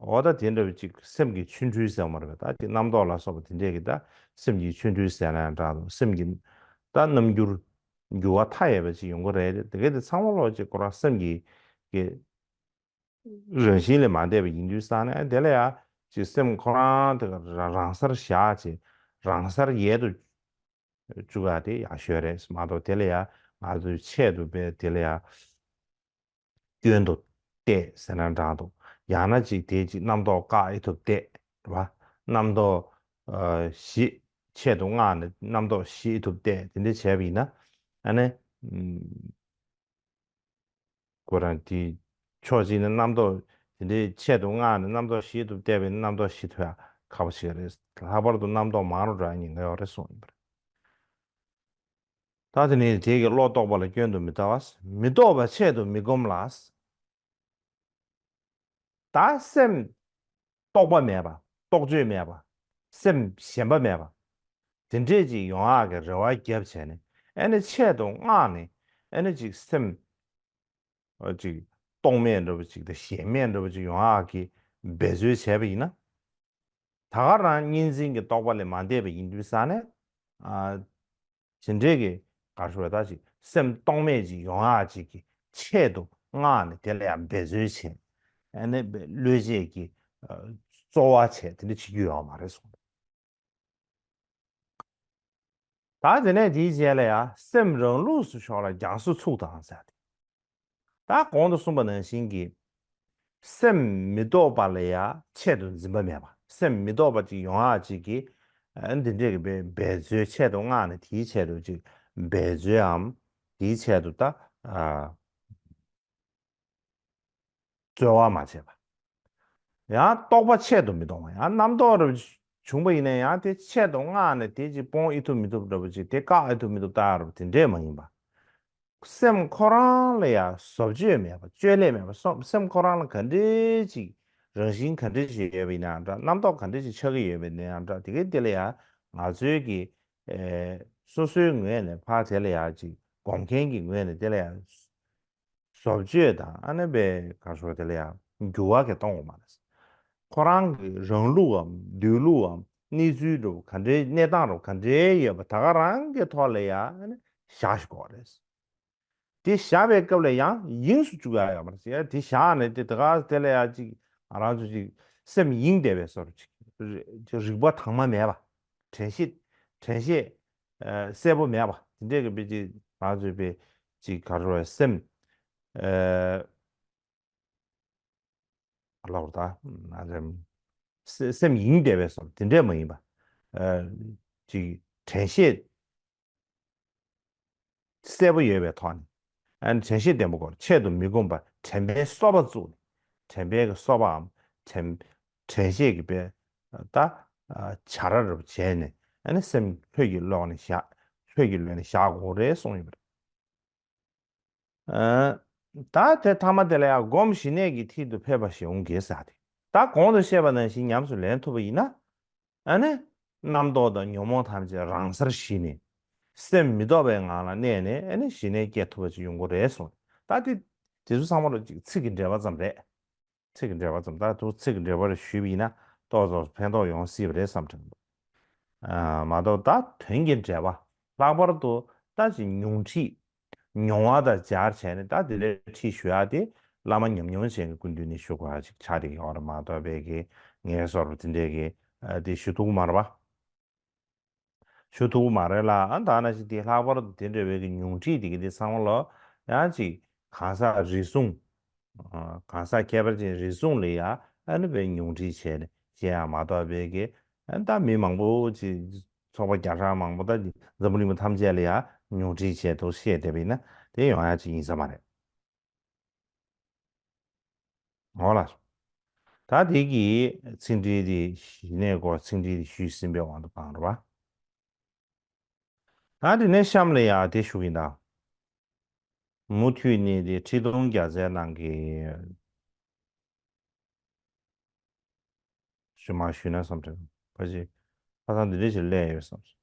འོ་ད་དེ་འདྲ་པོ་ཅིག་སེམས་ཀྱི་ཆོ་འཕྲུལ་ཟེར་བ་མ་རེད་པ། ད་ཅིག་རྣམ་རྟོག་ལ་སོགས་པ་དེ་འདྲས་ཀྱི་ད་སེམས་ཀྱི་ཆོ་འཕྲུལ་ཟེར་ན་ཡང་འདྲ་འདུག་སེམས་ཀྱི་ད་རྣམ་འགྱུར་འགྱུར་བ་མཐའ་ཡས་པ་ཅིག་ཡོང་གི་རེད། དེ་ག་དེ་ཚང་མ་ལོག་ཅིག་ཁོ་རང་སེམས་ཀྱི་གི་རང་བཞིན་ལས་མ་འདས་པ་ཡིན་དུས་ཙང་ནས་དེ་ལ་ཡང་ཅིག་སེམས་ཁོ་རང་དེ་ག་རང་རང་སར་བཞག་ཅིག་རང་སར་ཡལ་དུ་བཅུག་ཡ་དེ་ཡག་ཤོས་རེད་མ་གཏོགས་དེ་ལ་ཡང་ང་ཚོའི་ཆེད་དུ་དཔེ་དེ་ལ་ཡང་སྐྱོན་དུ་བལྟས་ཟེར་ན་འདྲ་འདུག་ཡང་ན་ཅིག་དེ་ཅིག་རྣམ་རྟོག་བཀག་ཨེ་ཐུབ་བལྟས་རེད་བ། རྣམ་རྟོག་ཨ་ཞི་ཆེད་དུ་མངགས་ནས་རྣམ་རྟོག་ཞི་ཨེ་ཐུབ་བལྟས་དེ་འདྲ་བྱས་པ་ཡིན་ན་ཨ་ནི། ཁོ་རང་དེའི་ཕྱོགས་གཅིག་ནས་རྣམ་རྟོག་དེ་འདྲའི་ཆེད་དུ་མངགས་ནས་རྣམ་རྟོག་ཞི་དུ་བལྟས་པས་རྣམ་རྟོག་ཞི་ཐུབ་ཡ་ཁག་པོ་ཞིག་རེད། ལྷག་པར་དུ་རྣམ་རྟོག་མང་རུ་འགྲོ་ཡ་ཉེན་ཁ་ཡོད་རེད་གསུངས་ཡིན་པ་རེད། ད་དེ་ནི་དེ་གི་བློ་རྟོག་པ་ལ་སྐྱོན་དུ་མི་ལྟ་བ། མི་རྟོག་པ་ཆེད་དུ་མི་སྒོམ་ལ། ད་སེམས་རྟོག་པ་མེད་པ། རྟོག་དཔྱོད་མེད་པ། སེམས་ཞེན་པ་མེད་པ། དེ་འདྲས་ཅིག་ཡོང་ཡག་གི་རེ་བ་བརྒྱབ་བྱས་ནས་ཨེ་ནི་ཆེད་དུ་མངགས་ནས་ཨེ་ནི་ཅིག་སེམས་ཨ་ཅིག་རྟོག་མེད་འདྲ་བོ་ཅིག་དང་ཞེན་མེད་འདྲ་བོ་ཅིག་ཡོང་ཡག་གི་འབད་རྩོལ་བྱས་པ་ཡིན་ན། ད་ག་རང་གཉིས་འཛིན་གྱི་རྟོག་པ་ལས་མ་འདས་པ་ཡིན་དུས་ཙང་ནས་ཨ། དེ་འདྲས་ཀྱི་ག་རེ་ཞུ་བ་ད་ཅིག་སེམས་རྟོག་མེད་ཅིག་ཡོང་ཡག་ཅིག་གི་ཆེད་དུ་མངགས་ནས་དེ་ལ་ཡང་འབད་རྩོལ་བྱས། ཨ་ནི་བློས་བྱས་ཀྱི་ཨ་རྩོལ་བ་བྱས་དེ་འདྲ་བྱེད་རྒྱུ་ཡོད་མ་རེད་གསུངས། ད་དེ་ནས་དེའི་རྗེས་ལ་ཡང་སེམས་རང་ལུགས་སུ་ཕྱོགས་ལ་རྒྱང་སོ་ཚུགས་དང་ཟེར་ཏེ། ད་གོང་དུ་གསུངས་པ་ནང་བཞིན་གྱི་སེམས་མི་རྟོག་པ་ལ་ཡང་ཆེད་དུ་འཛིན་པ་མེད་པ། སེམས་མི་རྟོག་པ་ཅིག་ཡོང་ཡག་ཅིག་གི་ཨ་འདི་འདྲས་ཀྱི་འབད་འབད་རྩོལ་ཆེད་དུ་མངགས་ནས་དེའི་ཆེད་དུ་ཅིག་འབད་རྩོལ་འམ་དེའི་ཆེད་དུ་ད་ཨ། རྩོལ་བ་མ་བྱས་པ། ཡང་རྟོག་པ་ཆེད་དུ་མི་གཏོང་བ། ཡང་རྣམ་རྟོག་རབ་བྱུང་བ་ཡིན་ན་ཡང་དེ་ཆེད་དུ་མངགས་ནས་དེ་ཅིག་སྤོང་ཨེ་ཐུབ་མི་ཐུབ་འདྲ་པོ་ཅིག་དེ་བཀག་ཨེ་ཐུབ་མི་ཐུབ་ལྟ་རབ་དེ་འདྲས་མ་ཡིན་པ། སེམས་ཁོ་རང་ལ་ཡང་བཟོ་བཅོས་མེད་པ་བཅོས་ལས་མེད་པ་སོ་སེམས་ཁོ་རང་ལ་ག་འདྲས་ཅིག་རང་བཞིན་ག་འདྲས་ཅིག་ཡོད་པ་ཡིན་ན་འདྲ། རྣམ་རྟོག་ག་འདྲས་ཅིག་ཆགས་ཀྱི་ཡོད་པ་ཡིན་ན་འདྲ། དེ་གའི་དེ་ལ་ཡང་ང་ཚོའི་གི་ཨེ་སོ་སོའི་ངོས་ནས་ཕར་དེ་ལ་ཡང་ཅིག་སྒོམ་མཁན་གྱི་ངོས་ནས་དེ་ལ་ཡང་བཟོ་བཅོས་དང་ཨ་ནི་པའི་ག་རེ་ཞུ་དེ་ལ་ཡང་འགྱུར་བ་གི་གཏོང་དགོས་མ་རེད། ཁོ་རང་གི་རང་ལུགས་འམ་སྡོད་ལུགས་འམ་གནས་ཚུལ་འདྲ་བོ་ག་འདྲའི་གནས་སྟངས་འདྲ་བོ་ག་འདྲའི་ཡོད་པ་ད་ག་རང་གི་ཐོག་ལ་ཡང་ཨ་ནི་བཞག་ཤིག་དགོས་རེད། དེ་བཞག་པའི་སྐབས་ལ་ཡང་དབྱིངས་སུ་བཅུག་ཡ་ཡོད་མ་རེད། ཡ་དེ་བཞག་ནས་དེ་ད་ག་དེ་ལ་ཡང་ཅིག་ང་རང་ཚོ་ཅིག་སེམས་གཡེང་བསྡད་པའི་བཟོ་འདྲ་ཅིག་རིག་པ་དྭངས་མ་མེད་པ། དྲན་ཤེས་དྲན་ཤེས་ཨ་གསལ་པོ་མེད་པ་དེ་འདྲས་ཀྱི་དཔེ་ཅིག་ང་ཚོའི་དཔེ་ཅིག་ག་རེ་རེད་སེམས་ཨ་ལབ་ར་ད་ང་ཚོའི་སེ་སེམས་གཡེང་བསྡད་པའི་བཟོ་འདྲ་དེ་འདྲས་མ་ཡིན་པ་ཨ་ཅིག་དྲན་ཤེས་གསལ་པོ་ཡོད་པའི་ཐོག་ནས་ཨ་ནི་དྲན་ཤེས་བརྟན་པོ་དགོས་རེད། ཆེད་དུ་མི་སྒོམ་པར་དྲན་པའི་གསོ་བ་བཙུགས་ནས་དྲན་པའི་གི་གསོ་བའམ་དྲན་དྲན་ཤེས་ཀྱི་དཔེ་ད་བྱ་ར་རུ་བྱས་ནས་ ཨ་ནི་སེམས་ལྷོད་ཀྱིས་ལོག་ནས་བཞག་ལྷོད་ཀྱིས་ལོག་ནས་བཞག་དགོས་རེད་གསུངས་ཡོད་པ་རེད། ཨ། ད་དེ་ཐ་མ་དེ་ལ་ཡང་སྒོམ་ཞི་གནས་ཀྱི་མཐིལ་དུ་ཕེབས་པ་ཞིག་འོང་གི་ཟེར་ཏེ། ད་གོང་དུ་བཤད་པ་ནང་བཞིན་ཉམས་སུ་ལེན་ཐུབ་པ་ཡིན་ན། ཨ་ནི། རྣམ་རྟོག་དང་ཉོན་མོངས་ཐམས་ཅད་རང་སར་ཞི་ནས། སེམས་མི་རྟོག་པའི་ངང་ལ་གནས་ནས་ཨ་ནི་ཞི་གནས་སྐྱེ་ཐུབ་པ་ཅིག་ཡོང་གི་རེད་གསུངས། ད་དེ། དེ་ཚོ་ཚང་མ་ལ་ཅིག་ཚིག་གི་འགྲེལ་པ་ཙམ་རེད། ཚིག་གི་འགྲེལ་པ་ཙམ། ད་དུ་ཚིག་གི་འགྲེལ་པ་རེ་ཞུས་པ་ཡིན་ན་ཏོག་ཙམ་ཕན་ཐོགས་ཡོང་སྲིད་པ་རེད་བསམ་དྲན་འདུག་ཨ། མ་གཏོགས་ད་དོན་གྱི་འགྲེལ་པ། ལྷག་པར་དུ་ད་ཅིག་ཉུང་ཁྲིད། མྱོང་བ་དང་སྦྱར་བྱས་ནས་ད་དེ་འདྲའི་ཁྲིད་ཞུ་ཡག་དེ་བླ་མ་ཉམས་མྱོང་ཅན་གྱི་སྐུ་མདུན་ནས་ཞུ་དགོས་ཡག་ཅིག་ཆགས་བསྡད་ཀྱི་ཡོད་རེད་མ་གཏོགས་པའི་གི་ངའི་བཟོ་འདྲ་དེ་འདྲའི་གི་ཨ། དེ་ཞུ་ཐུབ་ཀྱི་མ་རེད་པ། ཞུ་ཐུབ་ཀྱི་མ་རེད་ལ། ཨ། ད་ནང་བཞིན་དེ་ལྷག་པར་དུ་དེ་འདྲ་བའི་གི་ཉུང་ཁྲིད་དེ་གི་དེ་ཚང་མ་ལོ་ཡང་ཅིག་གང་ཟག་རེ་ཟུང་། ཨ། གང་ཟག་ཁྱད་པར་ཅན་རེ་ཟུང་ལ་ཡ་ཨ་ནི་བའི་ཉུང་ཁྲིད་བྱས་ནས་བྱས་ཡ་མ་གཏོགས་པའི་གི། ཨ། ད་མི་མང་པོ་ཅིག་ཚོགས་པ་བརྒྱ་ཕྲག་མང་པོ་ད་འཛམ་བུ་གླིང་པ་ཐམས་ཅད་ལ་ཡ་ཉུང་ཁྲིད་བྱས་འདུག་བཤད་བསྡད་པ་ཡིན་ན་དེ་ཡོང་ཡ་ཅིག་ཡིན་ས་མ་རེད། འོ་ལགས། ད་དེ་གི་ཚིག་འགྲེལ་དེ་ཞི་གནས་སྐོར་ཚིག་འགྲེལ་དེ་ཞུས་ཟིན་པའི་དབང་དུ་བཏང་རེད་པ། ད་དེ་ནས་གཤམ་ལ་ཡ་དེ་ཞུ་གི་ཡིན་ད། མུ་མཐུད་ནས་དེ་ཁྲི་སྟོང་བརྒྱ་རྩའི་ནང་གི་ཞུ་མ་ཞུས་ན་བསམ་དྲན། ཕ་ཅི། ཁ་སང་འདི་འདྲ་ཞིག་སླེབས་ཡོད་བསམ་སོང་།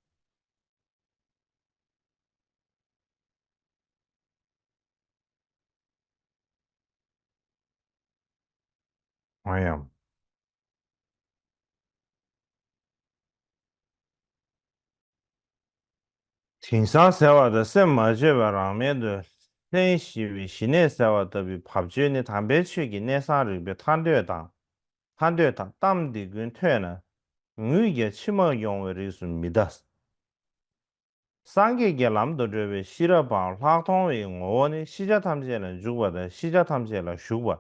ཨ་ཡང་། དེང་སང་ཟེར་བ་དང་སེམས་མ་བཅོས་པར་རང་མལ་དུ་ལྷན་ཞི་བའི་ཞི་གནས་ཟེར་བ་ལྟ་བུའི་བབ་ཅོལ་ནི་དམ་པའི་ཆོས་ཀྱི་གནས་སམ་རིག་པའི་ཐར་འདོད་དང་། ཐར་འདོད་དང་གཏམ་འདི་ཀུན་ཐོས་ན། ངུས་ཀྱང་མཆི་མ་ཡོང་བའི་རིགས་སུ་མི་གདའ། སངས་རྒྱས་ཀྱི་ལམ་དུ་འགྲོ་བའི་ཤེས་རབ་པའམ་ལྷག་མཐོང་བའི་ངོ་བོ་ནི་ཤེས་བྱ་ཐམས་ཅད་ལ་འཇུག་པ་དང་ཤེས་བྱ་ཐམས་ཅད་ལ་ཞུགས་པ།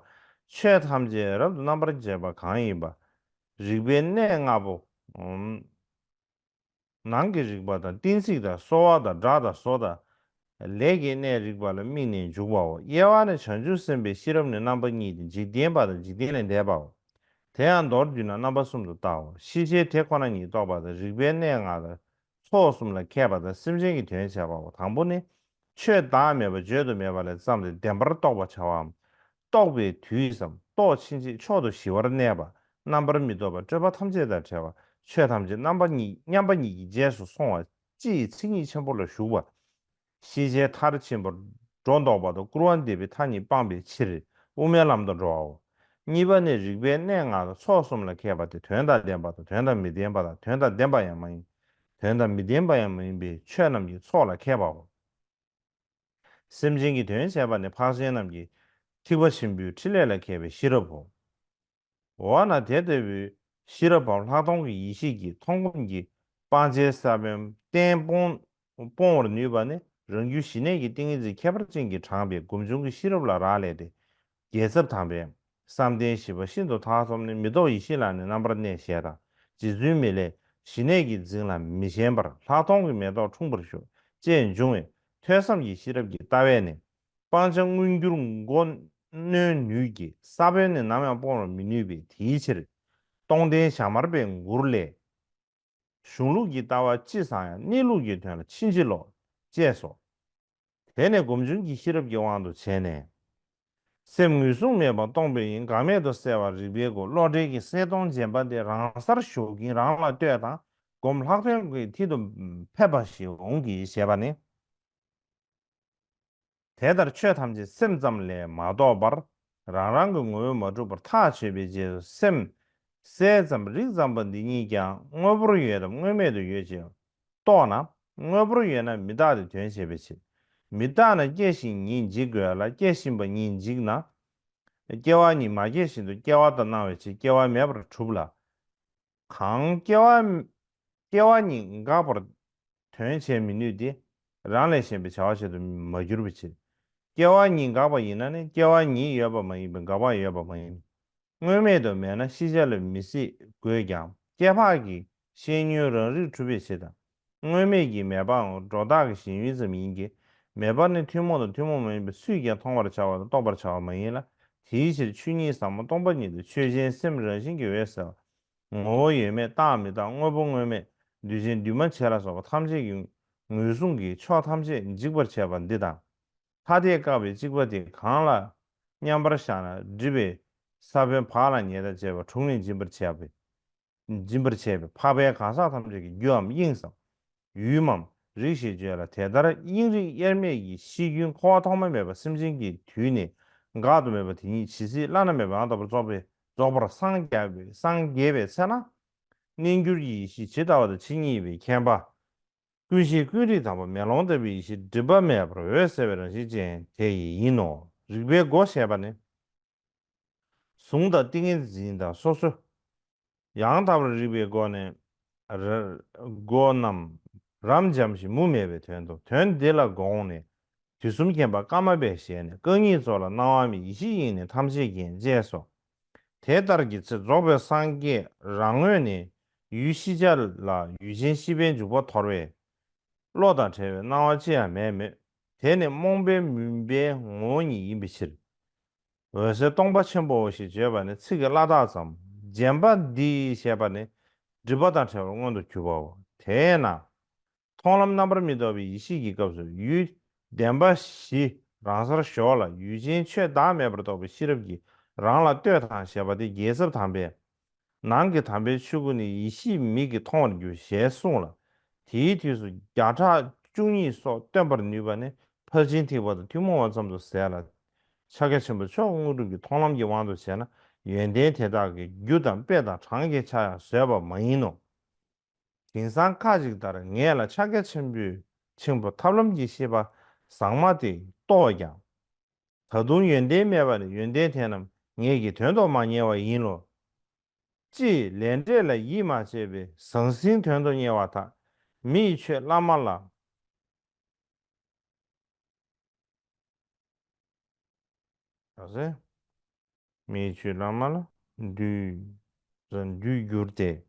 ཆོས་ཐམས་ཅད་རབ་ཏུ་རྣམ་པར་འབྱེད་པ་གང་ཡིན་པ། རིག་པའི་གནས་ལྔ་པོ། ཨུམ། ནང་གི་རིག་པ་དང་གཏན་ཚིགས་དང་གསོ་བ་དང་སྒྲ་དང་བཟོ་དང་། ལས་ཀྱི་གནས་རིག་པ་ལ་དམིགས་ནས་འཇུག་པའོ། དབྱེ་བ་ནི་བྱང་ཆུབ་སེམས་དཔའི་ཤེས་རབ་ནི་རྣམ་པ་གཉིས་ཏེ་འཇིག་རྟེན་པ་དང་འཇིག་རྟེན་ལས་འདས་པའོ། དེ་ཡང་མདོར་བསྡུས་ན་རྣམ་པ་གསུམ་དུ་བལྟའོ། ཤེས་བྱའི་དེ་ཁོ་ན་ཉིད་རྟོགས་པ་དང་རིག་པའི་གནས་ལྔ་དང་། ཚོགས་གསུམ་ལ་མཁས་པ་དང་སེམས་ཅན་གྱི་དོན་བྱེད་པའོ། དང་པོ་ནི། ཆོས་བདག་མེད་པ་བརྗོད་དུ་མེད་པ་ལས་བརྩམས་ཏེ་བདེན་པར་རྟོགས་པར་བྱ་བའམ། རྟོགས་པའི་དུས་སམ་རྟོགས་ཕྱིན་ཆད་མཆོག་ཏུ་ཞི་བར་གནས་པ། རྣམ་པར་མི་རྟོག་པ་སྤྲོས་པ་ཐམས་ཅད་དང་བྲལ་བ། ཆོས་ཐམས་ཅད་རྣམ་པ་གཉིས་མཉམ་པ་ཉིད་ཀྱི་རྗེས་སུ་སོང་བ། སྤྱི་ཡི་མཚན་ཉིད་ཆེན་པོ་ལ་ཞུགས་པ། ཤེས་བྱའི་མཐར་ཕྱིན་པ། སྒྲོ་འདོགས་པ་དང་སྐུར་བ་འདེབས་པའི་མཐའ་གཉིས་སྤངས་པའི་ཕྱིར། དབུ་མའི་ལམ་དུ་འགྲོ་བའོ། གཉིས་པ་ནི་རིག་པའི་གནས་ལྔ་དང་ཚོགས་གསུམ་ལ་མཁས་པ་སྟེ་དོན་དང་ལྡན་པ་དང་དོན་དང་མི་ལྡན་པ་དང་དོན་དང་ལྡན་པ་ཡང་མ་ཡིན། དོན་དང་མི་ལྡན་པ་ཡང་མ་ཡིན་པའི་ཆོས་རྣམས་ཀྱི་ཚོགས་ལ་མཁས་པའོ། སེམས་ཅན་གྱི་དོན་བྱེད་པ་ནི་འཕགས་ཆེན་རྣམས་ཀྱི་ཐེག་པ་ཆེན་པོའི་ཕྲིན་ལས་ལ་མཁས་པའི་ཤེས་རབ་བོ། འོ་ན་དེ་ལྟ་བུའི་ཤེས་རབ་བམ་ལྷག་མཐོང་གི་ཡེ་ཤེས་ཀྱིས་མཐོང་སྒོམ་གྱི་སྤང་བྱའི་ས་བོན་གཏན་སྤོང་སྤོང་བར་ནུས་པ་ནི་རང་རྒྱུད་ཞི་གནས་ཀྱི་ཏིང་ངེ་འཛིན་ཁྱད་པར་ཅན་གྱིས་དྲངས་པའི་སྒོམ་བྱུང་གི་ཤེས་རབ་ལ་རག་ལས་ཏེ། རྒྱལ་ཚབ་དམ་པས་བསམ་གཏན་བཞི་པ་ཤིན་ཏུ་ཐག་ཚོམ་ནི་མི་རྟོག་ཡེ་ཤེས་ལ་ནི་རྣམ་པར་གནས་ཞེས་དང་རྗེ་བཙུན་མི་ལས་ཞི་གནས་ཀྱི་རྫིང་ལ་མི་ཞེན་པར་ལྷག་མཐོང་གི་མེ་ཏོག་འཁྲུངས་པར་ཤོག་ཅེས་འབྱུང་བའི་ཐོས་བསམ་གྱི་ཤེས་རབ་ཀྱི་ལྟ་བས་ནི། སྤང་བྱ་མངོན་གྱུར་མགོ་གནོན་ནུས་ཀྱི་ས་བོན་ནི་ནམ་ཡང་སྤོང་བར་མི་ནུས་པས་དེའི་ཕྱིར། སྟོང་ལྡན་ཞྭ་དམར་པའི་མགུར་ལས། གཞུང་ལུགས་ཀྱི་ལྟ་བ་ཅི་བཟང་ཡང་གནས་ལུགས་ཀྱི་དོན་ལ་ཕྱིན་ཅི་ལོག་ཅེས་སོ། དེ་ནས་སྒོམ་བྱུང་གི་ཤེས་རབ་ཀྱི་དབང་དུ་བྱས་ནས། སེམས་ངོས་བཟུང་མེད་པར་སྟོང་པའི་ཡིན་འགག་མེད་དུ་གསལ་བ་རིག་པའི་སྒོ་བློ་བྲལ་གྱི་གསལ་སྟོང་རྗེན་པ་དེ་རང་སར་ཞུགས་ཀྱིན་རང་ལ་ལྟོས་དང་སྒོམ་ལྷག་མཐོང་གི་མཐིལ་དུ་ཕེབས་པ་ཞིག་འོང་གི་ཞེས་པ་ནི། དེ་ལྟར་ཆོས་ཐམས་ཅད་སེམས་ཙམ་ལས་མ་རྟོགས་པར་རང་རང་གི་ངོ་བོས་མ་གྲུབ་པར་ཐག་ཆོད་པའི་རྗེས་སུ་སེམས་གསལ་ཙམ་རིག་ཙམ་པ་འདི་གཉིས་ཀྱང་དངོས་པོར་ཡོད་དམ་དངོས་མེད་དུ་ཡོད་ཅེས་རྟོགས་ན། དངོས་པོར་ཡོད་ན་མི་རྟག་སྟེ་དོན་བྱེད་པའི་ཕྱིར། མི་རྟག་ན་སྐྱེ་ཞིང་ཉིད་འཇིག་དགོས་ལ་སྐྱེ་བཞིན་པ་ཉིད་འཇིག་ན། སྐྱེ་བ་ཉིད་མ་སྐྱེས་བཞིན་དུ་སྐྱེ་བ་ལྟར་སྣང་བའི་ཕྱིར་སྐྱེ་བ་མེད་པར་གྲུབ་ལ། གང་སྐྱེ་བ། སྐྱེ་བ་ཉིད་འགག་པར་དོན་བྱེད་མི་ནུས་ཏེ། རང་ལས་གཞན་པའི་བྱ་བ་བྱེད་དུ་མ་གྱུར་པའི་ཕྱིར། སྐྱེ་བ་ཉིད་འགག་པ་ཡིན་ན་ནི་སྐྱེ་བ་ཉིད་ཡོད་པ་མ་ཡིན་པས་འགག་པ་ཡོད་པ་མ་ཡིན། དངོས་མེད་དུ་མེད་ན་ཤེས་བྱ་ལ་མི་སྲིད་དགོས་ཀྱང་སྐྱེ་འཕགས་ཀྱི་ཤེས་ཉོན་རང་རིག་གྲུབ་པའི་ཕྱིར་དང་། དངོས་མེད་ཀྱི་མེད་པའང་སྒྲོ་བཏགས་ཀྱི་ཞེན་ཡུལ་ཙམ་ཡིན་གྱི། མེད་པ་ནི་ཐུན་མོང་དང་ཐུན་མོང་མ་ཡིན་པའི་སུས་ཀྱང་མཐོང་བར་བྱ་བ་དང་རྟོགས་པར་བྱ་བ་མ་ཡིན་ལ། དེའི་ཕྱིར་ཆོས་ཉིད་ཟབ་མོ་སྟོང་པ་ཉིད་དུ་ཆོས་ཅན་སེམས་རང་བཞིན་གྱིས་འོད་གསལ་བ། ངོ་བོ་ཡོད་མེད་རྟག་མི་རྟག་དངོས་པོ་དངོས་མེད་ འདུས་ཆེན་འདུས་མ་བྱས་ལ་སོགས་པ་ཐམས་ཅད་ཀྱི་ངོས་བཟུང་གི་ཕྱོགས་ཐམས་ཅད་འཇིག་པར་བྱེད་པ་འདི་དང་། ཐ་དད་བཀག་པའི་གཅིག་པ་དེ་གང་ལ་མཉམ་པར་བཞག་ན་སྒྲིབ་པའི་ས་བོན་བག་ལ་ཉལ་དང་བཅས་པ་དྲུངས་ནས་འབྱིན་པར་བྱ་བའི། འབྱིན་པར་བྱེད་པའི་འཕགས་པའི་གང་ཟག་ཐམས་ཅད་ཀྱི་རྒྱུའམ་དབྱིངས་སམ། ཡུལ་མམ་རིགས་ཞེས་བརྗོད་ལ། དེ་ལྟར་དབྱིངས་རིག་དབྱེར་མེད་ཀྱི་གཤིས་རྒྱུད་འཁོར་བ་ཐོག་མ་མེད་པ་སེམས་ཅན་གྱི་དུས་ནས་འགག་ཏུ་མེད་པ་དེ་ཉིད་ཇི་སྲིད་བླ་ན་མེད་པ་ཡང་དག་པར་རྫོགས་པའི་རྫོགས་པར་སངས་རྒྱས་པའི་སངས་རྒྱས་པའི་ཚེ་ན། རྣལ་འབྱོར་གྱི་ཡེ་ཤེས་ཇི་ལྟ་བ་དང་ཇི་སྙེད་པའི་མཁྱེན་པ། ཀུན་ཤེས་ཀུན་རིག་དང་པོ་མེ་ལོང་ལྟ་བུའི་ཡེ་ཤེས་སྒྲིབ་པ་མེད་པར་འོད་གསལ་བའི་རང་བཞིན་ཅན་དེ་ཡི་ཡིན་ནོ། རིག་པའི་སྒོ་ཞེས་པ་ནི། གཟུང་དང་ཏིང་ངེ་འཛིན་དང་སོ་སོ། ཡང་དག་པར་རིག་པའི་སྒོ་ནས། ར་སྒོ་རྣམས་རབ་འབྱམས་ཤིང་མུ་མེད་པའི་དོན་དུ་དོན་འདི་ལ་དགོངས་ནས། དུས་གསུམ་མཁྱེན་པ་ཀ་མ་པའི་ཞལ་ནས། རྐང་གཉིས་གཙོ་ལ་སྣང་བ་མེད། ཡེ་ཤེས་དབྱིངས་ནས་ཐམས་ཅད་མཁྱེན། ཅེས་སོ། དེ་ལྟར་གྱི་ཚེ་རྫོགས་པའི་སངས་རྒྱས་རང་ངོས་ནས་ཡུལ་ཤེས་བྱ་ལ་ཡུལ་ཅན་ཤེས་པས་འཇུག་པ་དོར་བའི་བློ་དང་བྲལ་བའི་སྣང་བ་ཅི་ཡང་མེད་མོད། དེ་ནི་རྨོངས་པའི་མུན་པའི་ངོ་བོ་ཉིད་ཡིན་པའི་ཕྱིར། འོད་གསལ་སྟོང་པ་ཆེན་པོའོ་ཞེས་བརྗོད་པ་ནི་ཚིག་གི་བླ་རྟགས་ཙམ། རྗེན་པ་འདི་ཞེས་པ་ནི་སྒྲིབ་པ་དང་བྲལ་བར་མངོན་དུ་གྱུར་པའོ། དེས་ན། མཐོང་ལམ་རྣམ་པར་མི་རྟོག་པའི་ཡེ་ཤེས་ཀྱི་སྐབས་སུ་ཡུལ་བདེན་པ་བཞི་རང་སར་ཞོག་ལ་ཡུལ་ཅན་ཆོས་བདག་མེད་པར་རྟོགས་པའི་ཤེས་རབ་ཀྱིས་རང་ལ་ལྟོས་དང་ཞེས་པ་སྟེ། རྒྱལ་ཚབ་དམ་པས། ནང་གི་དམ་པའི་ཆོས་སྐུ་ནི་ཡེ་ཤེས་མིག་གིས་མཐོང་བར་འགྱུར་ཞེས་གསུངས་ལ། དེའི་དུས་སུ་བརྒྱ་ཕྲག་བཅུ་གཉིས་སོགས་སྟོན་པར་ནུས་པ་ནི་ཕར་ཕྱིན་ཐེག་པ་དང་ཐུན་མོང་བ་ཙམ་དུ་ཟད་ལ། ཕྱག་རྒྱ་ཆེན་པོ་མཆོག་དངོས་གྲུབ་ཀྱི་མཐོང་ལམ་གྱི་དབང་དུ་བྱས་ན། ཡོན་ཏན་དེ་དག་གི་རྒྱུ་དང་དཔེ་དང་གྲངས་ཀྱི་ཆ་ཡང་བཟོད་པ་མ་ཡིན་ནོ། དེང་སང་ཁ་ཅིག་ལྟར་ངེད་ལ་ཕྱག་རྒྱ་ཆེན་པོའི་ཆེན་པོ་ཐབས་ལམ་གྱི་ཤེས་པ་ཟང་མ་དེ་རྟོགས་ཀྱང་། ད་དུང་ཡོན་ཏན་མེད་པ་ནི་ཡོན་ཏན་དེ་རྣམས་ངེད་ཀྱིས་དོན་དུ་མ་གཉེར་བ་ཡིན་ལོ། ཅེས་ལས་འབྲས་ལ་ཡིད་མ་ཆེས་པའི་ཟང་ཟིང་དོན་དུ་གཉེར་བ་དག་མི་ཡི་ཆོས་བླ་མ་ལ། ཟེར། མིའི་ཆོས་བླ་མ་ལ་འདུས། འདུས་གྱུར་ཏེ།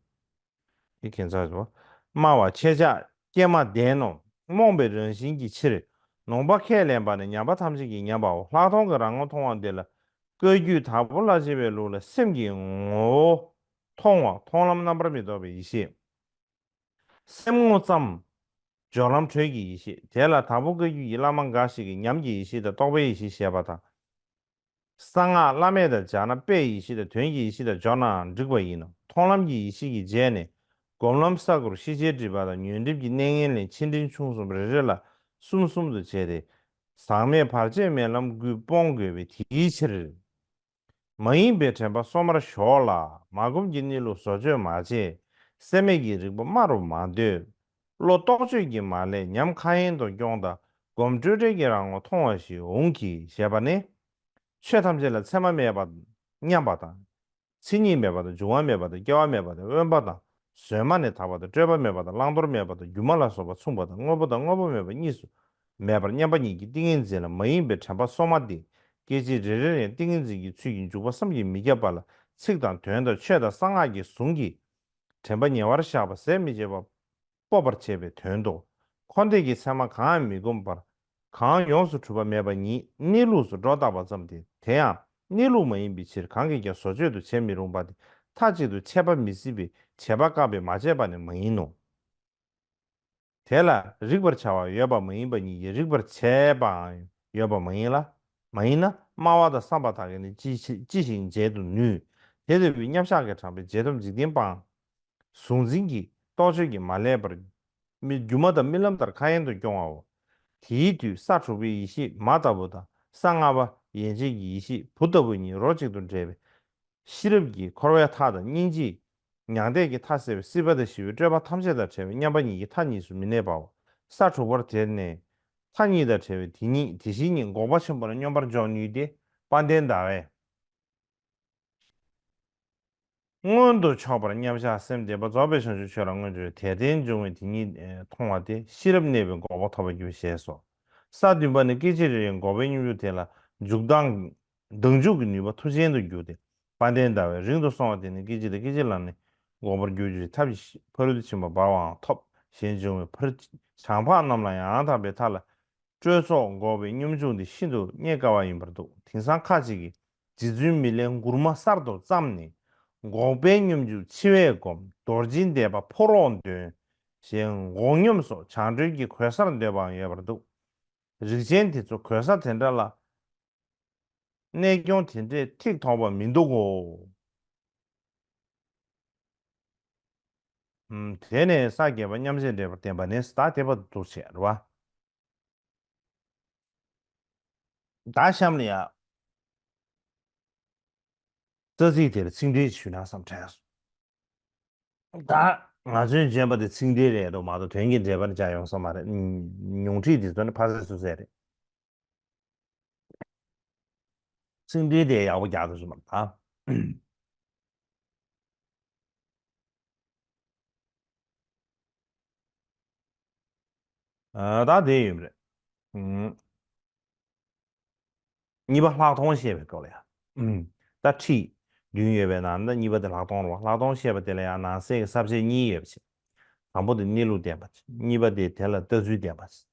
དེ་ཁྱད་མཚར་བ། སྨྲ་བ་ཁྱེད་ཅག་ཀྱེ་མ་བདེན་ནོ། རྨོངས་པའི་རང་བཞིན་གྱི་ཕྱིར། ནོངས་པ་ཁས་ལེན་པ་ནི་ཉམས་པ་ཐམས་ཅད་ཀྱིས་ཉམས་པའོ། ལྷག་མཐོང་གི་རང་ངོ་མཐོང་བ་འདི་ལ་བཀའ་བརྒྱུད་དྭགས་པོ་ལྷ་བྱེ་བའི་ལུགས་ལ་སེམས་ཀྱི་ངོ་བོ་མཐོང་བ་མཐོང་ལམ་རྣམ་པར་མི་རྟོག་པའི་ཡེ་ཤེས། སེམས་ངོ་ཙམ། སྦྱོར་ལམ་དྲོད་ཀྱི་ཡེ་ཤེས། དེ་ལ་དྭགས་པོ་བཀའ་བརྒྱུད་ཀྱི་བླ་མ་འགའ་ཞིག་གིས་ཉམས་ཀྱི་ཡེ་ཤེས་དང་རྟོག་པའི་ཡེ་ཤེས་ཞེས་པ་དང་། གསང་སྔགས་བླ་མེད་དང་སྦྱར་ན་དཔེའི་ཡེ་ཤེས་དང་དོན་གྱི་ཡེ་ཤེས་དང་སྦྱོར་ནའང་འགྲིག་པ་ཡིན་ནོ། མཐོང་ལམ་གྱི་ཡེ་ཤེས་ཀྱི་རྗེས་ནས་སྒོམ་ལམ་ས་དགུར་ཤེས་བྱའི་སྒྲིབ་པ་དང་ཉོན་སྒྲིབ་ཀྱི་གནས་ངན་ལེན་ཆེ་འབྲིང་ཆུང་གསུམ་རེ་རེ་ལ་གསུམ་གསུམ་དུ་བྱས་ཏེ། ཟག་མེད་བར་ཆད་མེད་ལམ་དགུས་སྤོང་དགོས་པའི་དེའི་ཕྱིར། མ་ཡེངས་པའི་དྲན་པ་སོ་མར་ཞོག་ལ། མ་བསྒོམས་ཀྱི་གནས་ལུགས་བཟོ་བཅོས་མ་བྱས། སེམས་མེད་ཀྱི་རིག་པ་སྨྲ་རུ་མ་འདོད། བློ་རྟོག་དཔྱོད་ཀྱི་མ་ལས་ཉམས་ཁ་ཡེངས་དུ་སྐྱོང་དང་སྒོམ་སྤྲོས་བྲལ་གྱི་རང་ངོ་མཐོང་བ་ཞིག་འོང་གི་ཞེས་པ་ནི། ཆོས་ཐམས་ཅད་ལ་མཚན་མ་མེད་པ་མཉམ་པ་དང་། མཚན་ཉིད་མེད་པ་དང་འབྱུང་བ་མེད་པ་དང་སྐྱེ་བ་མེད་པ་དང་དབེན་པ་དང་གཟོད་མ་ནས་དག་པ་དང་སྤྲོས་པ་མེད་པ་དང་བླང་དོར་མེད་པ་དང་སྒྱུ་མ་ལ་སོགས་པ་མཚུངས་པ་དང་དངོས་པོ་དང་དངོས་པོ་མེད་པ་གཉིས་སུ་མེད་པར་མཉམ་པ་ཉིད་ཀྱི་ཏིང་ངེ་འཛིན་ལ་མ་ཡེངས་པའི་དྲན་པ་སོ་མ་སྟེ། སྐད་ཅིག་རེ་རེར་ཡང་ཏིང་ངེ་འཛིན་གྱི་ཚུལ་གྱིས་འཇུག་པ་བསམ་གྱིས་མི་ཁྱབ་པ་ལ་ཚིག་དང་དོན་དང་ཆོས་དང་གསང་སྔགས་ཀྱི་གཟུངས་ཀྱིས་དྲན་པ་ཉེ་བར་བཞག་པ་ཟད་མི་འབྱེད་པ་སྤོབས་པར་བྱེད་པའི་དོན་ཏོ། འཁོར་འདས་ཀྱི་མཚན་མ་གང་ཡང་མི་བསྒོམ་པར། གང་ཡོངས་སུ་གྲུབ་པ་མེད་པ་ཉིད་གནས་ལུགས་སུ་སྒྲོ་བཏགས་པ་ཙམ་སྟེ། དེ་ཡང་གནས་ལུགས་མ་ཡིན་པའི་ཕྱིར་གང་གིས་ཀྱང་བཟོ་བཅོས་དུ་བྱེད་མི་རུང་བ་སྟེ། མཐའ་གཅིག་ཏུ་ཆད་པ་མི་སྲིད་པའི་བྱེད་པ་བཀག་པས་མ་བྱས་པ་ནི་མ་ཡིན་ནོ། དེ་ལ་རིག་པར་བྱ་བ་ཡོད་པ་མ་ཡིན་པ་ཉིད་ཀྱིས་རིག་པར་བྱས་པའང་ཡོད་པ་མ་ཡིན་ལ། མ་ཡིན་ན་སྨྲ་བ་དང་བསམ་པ་དག་གིས་ནི་ཅི་ཅི་ཞིག་འབྱེད་དུ་ནུས། དེ་ལྟ་བུའི་མཉམ་བཞག་གི་དྲངས་པའི་རྗེས་ཐོབ་འཇིག་རྟེན་པའང་། གཟུང་འཛིན་གྱི་རྟོག་དཔྱོད་ཀྱིས་མ་བསླད་པར། མི་སྒྱུ་མ་དང་རྨི་ལམ་ལྟར་ཁ་ཡེངས་དུ་སྐྱོང་བའོ། དེའི་དུས་ས་དྲུག་པའི་ཡེ་ཤེས་མ་ལྟ་བུ་དང་ས་ལྔ་པ་ཡན་ཆད་ཀྱི་ཡེ་ཤེས་བུ་ལྟ་བུ་གཉིས་རོ་གཅིག་ཏུ་འདྲེས་པའི་ཤེས་རབ་ཀྱིས་འཁོར་བའི་མཐའ་དང་སྙིང་རྗེས་མྱང་འདས་ཀྱི་མཐའ་སེལ་བའི་སྲིད་པ་དང་ཞི་བའི་སྤྲོས་པ་ཐམས་ཅད་དང་བྲལ་བའི་མཉམ་པ་ཉིད་ཀྱི་མཐའ་གཉིས་སུ་མི་གནས་པའོ། ས་དྲུག་པར་དེ་ནས་མཐའ་གཉིས་དང་བྲལ་བའི་དེ་ཉིད་དེ་བཞིན་ཉིད་འགོག་པ་ཆེན་པོ་ལ་སྙོམས་པར་འཇོག་ནུས་ཏེ། དཔལ་ལྡན་ཟླ་བས། མངོན་དུ་ཕྱོགས་པར་མཉམ་བཞག་སེམས་བདེ་བ་རྫོགས་པའི་བྱང་ཆུབ་ཆོས་ལ་མངོན་གྱུར་པའི་དད་རྟེན་འབྱུང་བའི་དེ་ཉིད་མཐོང་བ་སྟེ་ཤེས་རབ་གནས་པའི་འགོག་པ་ཐོབ་པར་འགྱུར་ཞེས་སོ། ས་བདུན་པ་ནི་སྐད་ཅིག་རེ་རེའི་འགོག་པའི་སྙོམས་འཇུག་དེ་ལ་འཇུག་ལྡང་ལྡང་འཇུག་གི་ནུས་པ་མཐུ་ཅན་དུ་གྱུར་ཏེ། དཔལ་ལྡན་ཟླ་བས་རིང་དུ་སོང་བ་དེ་ནི་སྐད་ཅིག་དང་སྐད་ཅིག་ལ་ནི་འགོག་པར་འགྱུར་གྱུར་ཅིག་ཐབས་ཀྱིས་ཕ་རོལ་ཏུ་ཕྱིན་པ་འབར་བའང་ཐོབ། གཞན་འབྱུང་བའི་ཕར་བྱང་འཕགས་རྣམས་ལ་ཡང་དག་པའི་མཐའ་ལ། སྤྲོས་ཚོགས་འགོག་པའི་སྙོམས་འཇུག་འདི་ཤིན་ཏུ་རྙེད་དཀའ་བ་ཡིན་པར་འདུག་དེང་སང་ཁ་ཅིག་གིས་རྗེ་བཙུན་མི་ལའི་མགུར་མ་གསར་དུ་བརྩམས་ནས། འགོག་པའི་སྙོམས་འཇུག་འཆི་བས་བསྒོམ། རྡོ་རྗེ་བཟླས་པ་ཕོ་རོག་འདོན། ཞེས་འགོག་སྙོམས་སོགས་བྱང་གྲོལ་གྱི་གོལ་སར་འདོད་པའང་ཡོད་པར་འདུག་རིགས་ཅན་དེ་ཚོ་གོལ་ས་དེ་འདྲ་ལ་གནས་སྐྱོང་དེ་འདྲས་ཐིག་ཐོག་པ་མི་འདུག་གོ། ཨུམ། དེ་ནས་ས་བརྒྱད་པ་མཉམ་རྗེས་འབྲེལ་པར་བསྟན་པ་ནི་ད་དེ་བར་དུ་བྱས་རེད་བ། ད་གཤམ་ལ་ཡ། རྩ་ཚིག་དེར་ཚིག་འགྲེལ་ཞུས་ན་བསམ་དྲན་སོང་། ད་ང་ཚོས་བརྗོད་པ་དེ་ཚིག་འགྲེལ་རེད་འདུག་མ་གཏོགས་དོན་གྱི་འགྲེལ་པ་ནི་ཅང་ཡོང་ས་མ་རེད། ཉུང་འཕྲིས་དེ་ཚོ་ནི་ཕ་སེ་སུ་སེ་རེད། ཚིག་འགྲེལ་དེ་ཡག་པོ་རྒྱག་ཐུབ་སོང་མ་རེད་ད། ཨ། ད་དེ་ཡོད་རེད། ཨུམ། གཉིས་པ་ལྷག་མཐོང་བཤད་པའི་སྐོར་ལ་ཡ། ཨུམ། ད་ཁྲིད་བདུན་ཡོད་པའི་ནང་ད་གཉིས་པ་དེ་ལྷག་མཐོང་རེད་བ། ལྷག་མཐོང་བཤད་པ་དེ་ལ་ཡང་ནང་གསེས་ཀྱི་ས་བཅད་གཉིས་ཡོད་པ་བྱས། དང་པོ་དེ་གནས་ལུགས་བསྟན་པ་བྱས། གཉིས་པ་དེ་དེ་ལ་ལྟ་ཚུལ་བསྟན་པ་བྱས།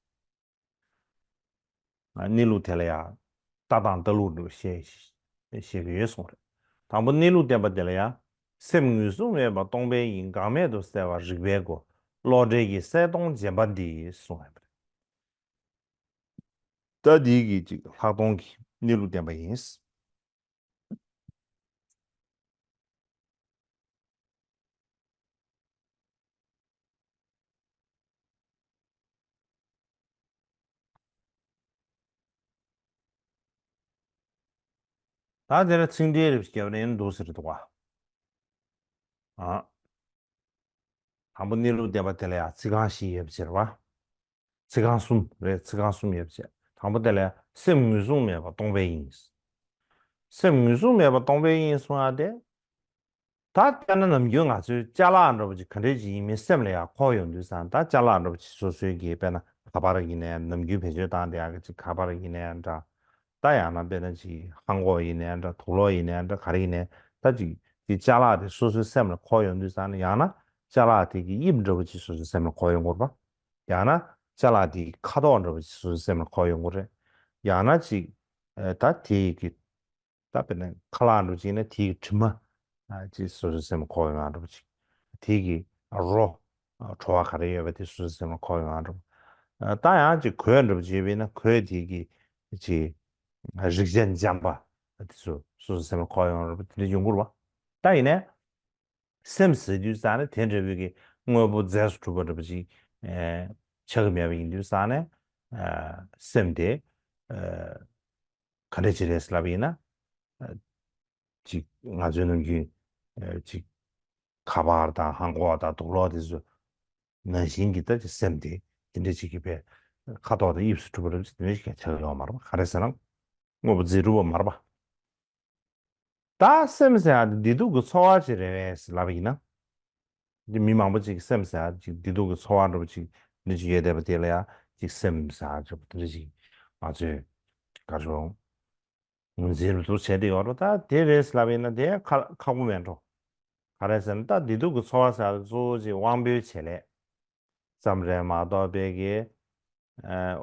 ཨ། གནས་ལུགས་དེ་ལ་ཡང་ལྟ་སྟངས་ལྟ་ལུགས་འདྲ་བཤད་བཤད་ཀྱི་ཡོད་གསུངས་རེད། དང་པོ་གནས་ལུགས་བསྟན་པ་དེ་ལ་ཡང་སེམས་ངོས་བཟུང་མེད་པ་སྟོང་པའི་དབྱིངས་འགག་མེད་དུ་གསལ་བ་རིག་པའི་སྒོ་བློ་འགྲེལ་གྱི་གསལ་སྟོང་རྗེན་པ་འདི་གསུངས་ཡོད་པ་རེད། ད་འདི་གི་ཅིག་ལྷག་མཐོང་གི་གནས་ལུགས་བསྟན་པ་ཡིན། ད་དེ་ལ་ཚིག་འགྲེལ་རེ་བརྒྱབ་ན་ཡང་འདུག་ཟེར་འདུག་བ། ཨ། དང་པོ་གནས་ལུགས་བསྟན་པ་དེ་ལ་ཡང་ཚིག་རྐང་བཞི་ཡོད་པ་བྱེད་རེད་བ། ཚིག་རྐང་གསུམ་རེད། ཚིག་རྐང་གསུམ་ཡོད་པ་བྱེད། དང་པོ་དེ་ལ་ཡང་སེམས་ངོས་བཟུང་མེད་པ་སྟོང་པའི་དབྱིངས། སེམས་ངོས་བཟུང་མེད་པ་སྟོང་པའི་དབྱིངས་གསུང་ཡ་དེ། ད་དཔེར་ན་ནམ་རྒྱུན་ང་ཚོའི་ཅ་ལག་འདྲ་པོ་ཅིག་ག་འདྲས་ཅིག་ཡིན་མིན་སེམས་ལ་ཡང་འཁོར་ཡོང་དུས་ཙང་ད་ཅ་ལག་འདྲ་པོ་ཅིག་སོ་སོའི་གི་དཔེར་ན་ཁ་པར་ཡིན་ནའི་ནམ་རྒྱུན་བེད་སྤྱོད་བཏང་བསྡད་ཡག་གི་ཅིག་ཁ་པར་ཡིན་ནའི་འདྲ། ད་ཡང་ན་དཔེར་ན་ཅིག་ཧང་གོག་ཡིན་ནའི་འདྲ། དུག་ལོག་ཡིན་ནའི་འདྲ། ག་རེ་ཡིན་ནའི་ད་ཅིག་དེ་ཅ་ལག་དེ་སོ་སོའི་སེམས་ལ་འཁོར་ཡོང་དུས་ཙང་ནས་ཡང་ན་ཅ་ལག་དེ་གི་དབྱིབས་འདྲ་པོ་ཅིག་སོ་སོའི་སེམས་ལ་འཁོར་ཡོང་གི་རེད་པ། ཡང་ན་ཅ་ལག་དེ་གི་ཁ་དོག་འདྲ་པོ་ཅིག་སོ་སོའི་སེམས་ལ་འཁོར་ཡོང་གི་རེད། ཡང་ན་ཅིག་ཨ། ད་དེ་གི་ད་དཔེར་ན་ཁ་ལག་འདྲ་པོ་ཅིག་ཡིན་ན་དེའི་དྲི་མ་ཨ་ཅིག་སོ་སོའི་སེམས་ལ་འཁོར་ཡོང་ཡག་འདྲ་པོ་ཅིག་དེའི་རོ་ཨ་བྲོ་བ་ག་རེ་ཡོད་པ་དེ་སོ་སོའི་སེམས་ལ་འཁོར་ཡོང་ཡག་འདྲ་པོ། ཨ། ད་ཡང་ཅིག་གོས་འདྲ་པོ་ཅིག་ཡོད་པ་ཡིན་ན་གོས་དེའི་ཅིག་རེག་བྱ་འཇམ་པ་དེ་ཚོ་སོ་སོའི་སེམས་ལ་འཁོར་ཡོང་འདྲ་པོ་དེ་འདྲ་ཡོང་གི་རེད་པ། ད་ཡིན་ནའི། སེམས་ཟེར་དུས་ཙང་ནས་དེ་འདྲ་བོའི་གི་དངོས་པོ་རྫས་སུ་གྲུབ་པ་འདྲ་པོ་ཅིག་ཨེ་ཆགས་ཀྱི་མེད་པ་ཡིན་དུས་ཙང་ནས། ཨ། སེམས་དེ་ཨ་ག་འདྲ་ཅིག་རེད་ཟེར་ལབ་པ་ཡིན་ན། ཨ། ཅིག་ང་ཚོའི་ནམ་རྒྱུན་ཨ་ཅིག་ཁ་པར་དང་ཧང་གོག་དང་དུག་ལོག་དེ་ཚོ་ནང་བཞིན་གྱི་ད་ཅིག་སེམས་དེ་དེ་འདྲ་ཅིག་གི་པའི་ཁ་དོག་དང་དབྱིབས་སུ་གྲུབ་པ་འདྲ་པོ་ཅིག་དེ་འདྲ་ཞིག་ཀྱང་ཆགས་ཡོད་མ་རེད་པ། ག་རེ་ཟེར་ན་དངོས་པོ་རྫས་གྲུབ་པ་མ་རེད་པ། ད་སེམས་ཟེར་ཡ་དེ་བདེ་སྡུག་གི་ཚོར་བ་ཅིག་རེད་པས་ལབ་པ་ཡིན་ན། འདི་མི་མང་པོ་ཅིག་སེམས་ཟེར་ཡ་ཅིག་བདེ་སྡུག་གི་ཚོར་བ་འདྲ་པོ་ཅིག་འདི་ཅིག་ཡོད་བསྡད་པ་དེ་ལ་ཡ་ཅིག་སེམས་ཟེར་ཡ་ཅིག་དེ་འདྲ་ཅིག་ང་ཚོས་ག་རེ་ཟེར་ངོས་འཛིན་རུ་ཐུར་བྱས་ཏེ་ཡོད་རོ། ད་དེ་རེད་ལབ་ཡིན་ན་དེ་ཁ་ཁག་པོ་མེད་འགྲོ། ག་རེ་ཟེར་ན་ད་བདེ་སྡུག་གི་ཚོར་བ་ཟེར་ཡ་གཙོ་བོ་ཅིག་དབང་པོའི་བྱེད་ལས། ཙམ་རེད་མ་གཏོགས་པའི་གི། ཨ།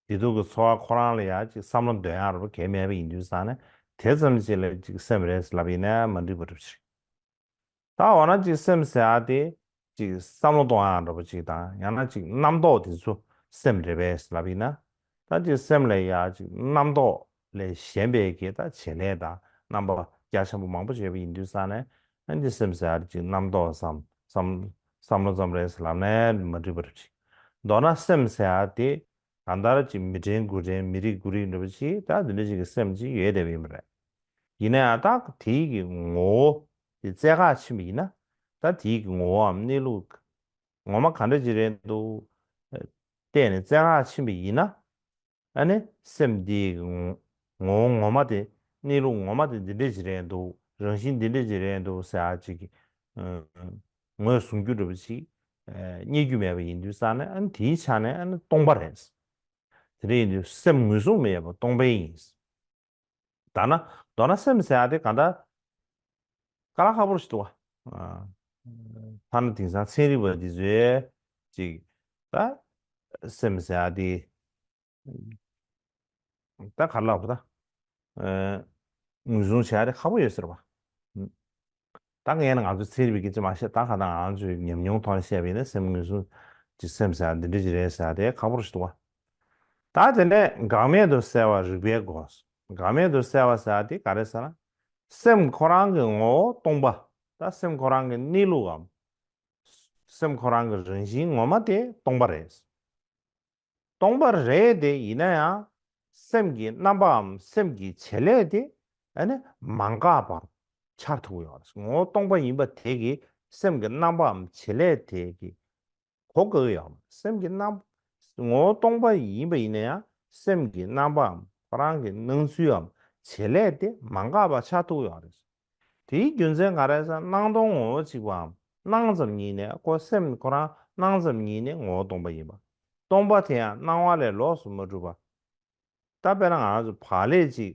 བདེ་སྡུག་གི་ཚོར་བ་ཁོ་རང་ལ་ཡང་ཅིག་བསམ་བློ་འདོན་ཡག་རུ་གལ་མེད་པ་ཡིན་དུས་ཙང་ནས་དེ་ཙམ་ཞིག་ལ་ཅིག་སེམས་རེད་ལབ་ཡིན་ན་མ་འགྲིག་པ་རེད་ཅིག་ད་འོ་ན་ཅིག་སེམས་ཟེར་ཡག་དེ་ཅིག་བསམ་བློ་གཏོང་ཡག་འདྲ་པོ་ཅིག་དང་ཡང་ན་ཅིག་རྣམ་རྟོག་དེ་ཚོ་སེམས་རེད་པས་ལབ་ཡིན་ན། ད་ཅིག་སེམས་ལ་ཡ་ཅིག་རྣམ་རྟོག་ལས་གཞན་པའི་གི་ད་བྱེད་ལས་དང་རྣམ་པ་རྒྱ་ཆེན་པོ་མང་པོ་བྱས་པ་ཡིན་དུས་ཙང་ནས་ཨ་ནི་སེམས་ཟེར་ཡ་ཅིག་རྣམ་རྟོག་བསམ་བསམ་བསམ་བློ་ཙམ་རེད་ལབ་ནས་མ་འགྲིག་པ་རེད་ཅིག་མདོར་ན་སེམས་ཟེར་ཡ་དེ་གང་ལྟར་ཅིག་མི་དྲན་དགུ་དྲན་མི་རིག་དགུ་རིག་འདྲ་པོ་ཅིག་ད་དེ་འདྲ་ཅིག་གི་སེམས་ཅིག་ཡོད་བསྡད་པ་ཡིན་པ་རེད། ཡིན་ན་ཡང་ད་དེའི་གི་ངོ་བོ་དེ་བཙལ་ག་ཕྱིན་པ་ཡིན་ན། ད་དེའི་གི་ངོ་བོའམ་གནས་ལུགས་ངོ་མ་ག་འདྲ་ཅིག་རེད་འདུག་བལྟས་ནས་བཙལ་ག་ཕྱིན་པ་ཡིན་ན། ཨ་ནི་སེམས་འདིའི་ངོ་ངོ་བོ་ངོ་མ་དེ་གནས་ལུགས་ངོ་མ་དེ་འདི་འདྲ་ཅིག་རེད་འདུག་རང་བཞིན་འདི་འདྲ་ཅིག་རེད་འདུག་ཟེར་ཡ་ཅིག་གི་ངོས་བཟུང་རྒྱུ་འདྲ་པོ་ཅིག་རྙེད་རྒྱུ་མེད་པ་ཡིན་དུས་ཙང་ནས་ཨ་ནི་དེའི་ཆ་ནས་ཨ་ནི་སྟོང་པ་རེད། དེ་འདྲ་ཡིན་དུས་སེམས་ངོས་བཟུང་མེད་པ་སྟོང་པ་ཡིན། ད་ན་མདོར་ན་སེམས་ཟེར་ཡ་དེ་གང་ལྟར་དཀའ་ལས་ཁག་པོ་ཞིག་འདུག་བ། ཨ། ཐ་ན་དེང་སང་ཚན་རིག་པ་འདི་ཚོས་ཅིག་ད་སེམས་ཟེར་ཡ་དེ་ད་ག་རེ་ལབ་དགོས་ད། ཨ། ངོས་བཟུང་བྱེད་ཡ་དེ་ཁག་པོ་ཡོད་ཟེར་བ། ད་ངས་ནི་ང་ཚོ་ཚན་རིག་པའི་སྐད་ཆ་མ་བཤད། ད་ག་ད་ང་ཚོའི་ཉམས་མྱོང་ཐོག་ནས་བཤད་པ་ཡིན་ན། སེམས་མངོན་སུམ་གྱི་སེམས་ཟེར་ཡ་འདི་འདྲ་ཅིག་རེད་ཟེར་ཡ་དེ་ཁག་པོ་ཞིག་འདུག་བ། ད་དེ་ནས་འགག་མེད་དུ་གསལ་བ་རིག་པའི་སྒོ། འགག་མེད་དུ་གསལ་བ་ཟེར་ཡ་དེ་ག་རེ་ཟེར་ན། སེམས་ཁོ་རང་གི་ངོ་བོ་སྟོང་པ། ད་སེམས་ཁོ་རང་གི་གནས་ལུགས་འམ། སེམས་ཁོ་རང་གི་རང་བཞིན་ངོ་མ་དེ་སྟོང་པ་རེད། སྟོང་པ་རེད་དེ། ཡིན་ན་ཡང་སེམས་ཀྱི་རྣམ་པའམ་སེམས་ཀྱི་བྱེད་ལས་དེ་ཨ་ནི་མ་འགགས་པར་འཆར་ཐུབ་ཡོད་རེད། ངོ་བོ་སྟོང་པ་ཡིན་པ་དེ་གིས་སེམས་ཀྱི་རྣམ་པའམ་བྱེད་ལས་དེ་གིས་གོ་དགོས་ཀྱི་ཡོད་མ་རེད། སེམས་ཀྱི་རྣམ། ངོ་བོ་སྟོང་པ་ཡིན་པ་ཡིན་ན་ཡང་སེམས་ཀྱི་རྣམ་པའམ་ཁོ་རང་གི་སྣང་ཚུལ་འམ་བྱེད་ལས་དེ་མ་འགགས་པ་ཆགས་ཐུབ་ཡོད་རེད། དེའི་རྒྱུ་མཚན་ག་རེ་ཟེར་ན། སྣང་སྟོང་ངོ་བོ་གཅིག་པའམ་སྣང་ཙམ་ཉིད་ནས། ཁོ་སེམས་ཁོ་རང་སྣང་ཙམ་ཉིད་ནས་ངོ་བོ་སྟོང་པ་ཡིན་པ། སྟོང་པ་དེ་ཡང་སྣང་བ་ལས་ལོགས་སུ་མ་གྲུབ་པ། ད་དཔེར་ན་ང་ཚོ་བག་ལེབ་ཅིག་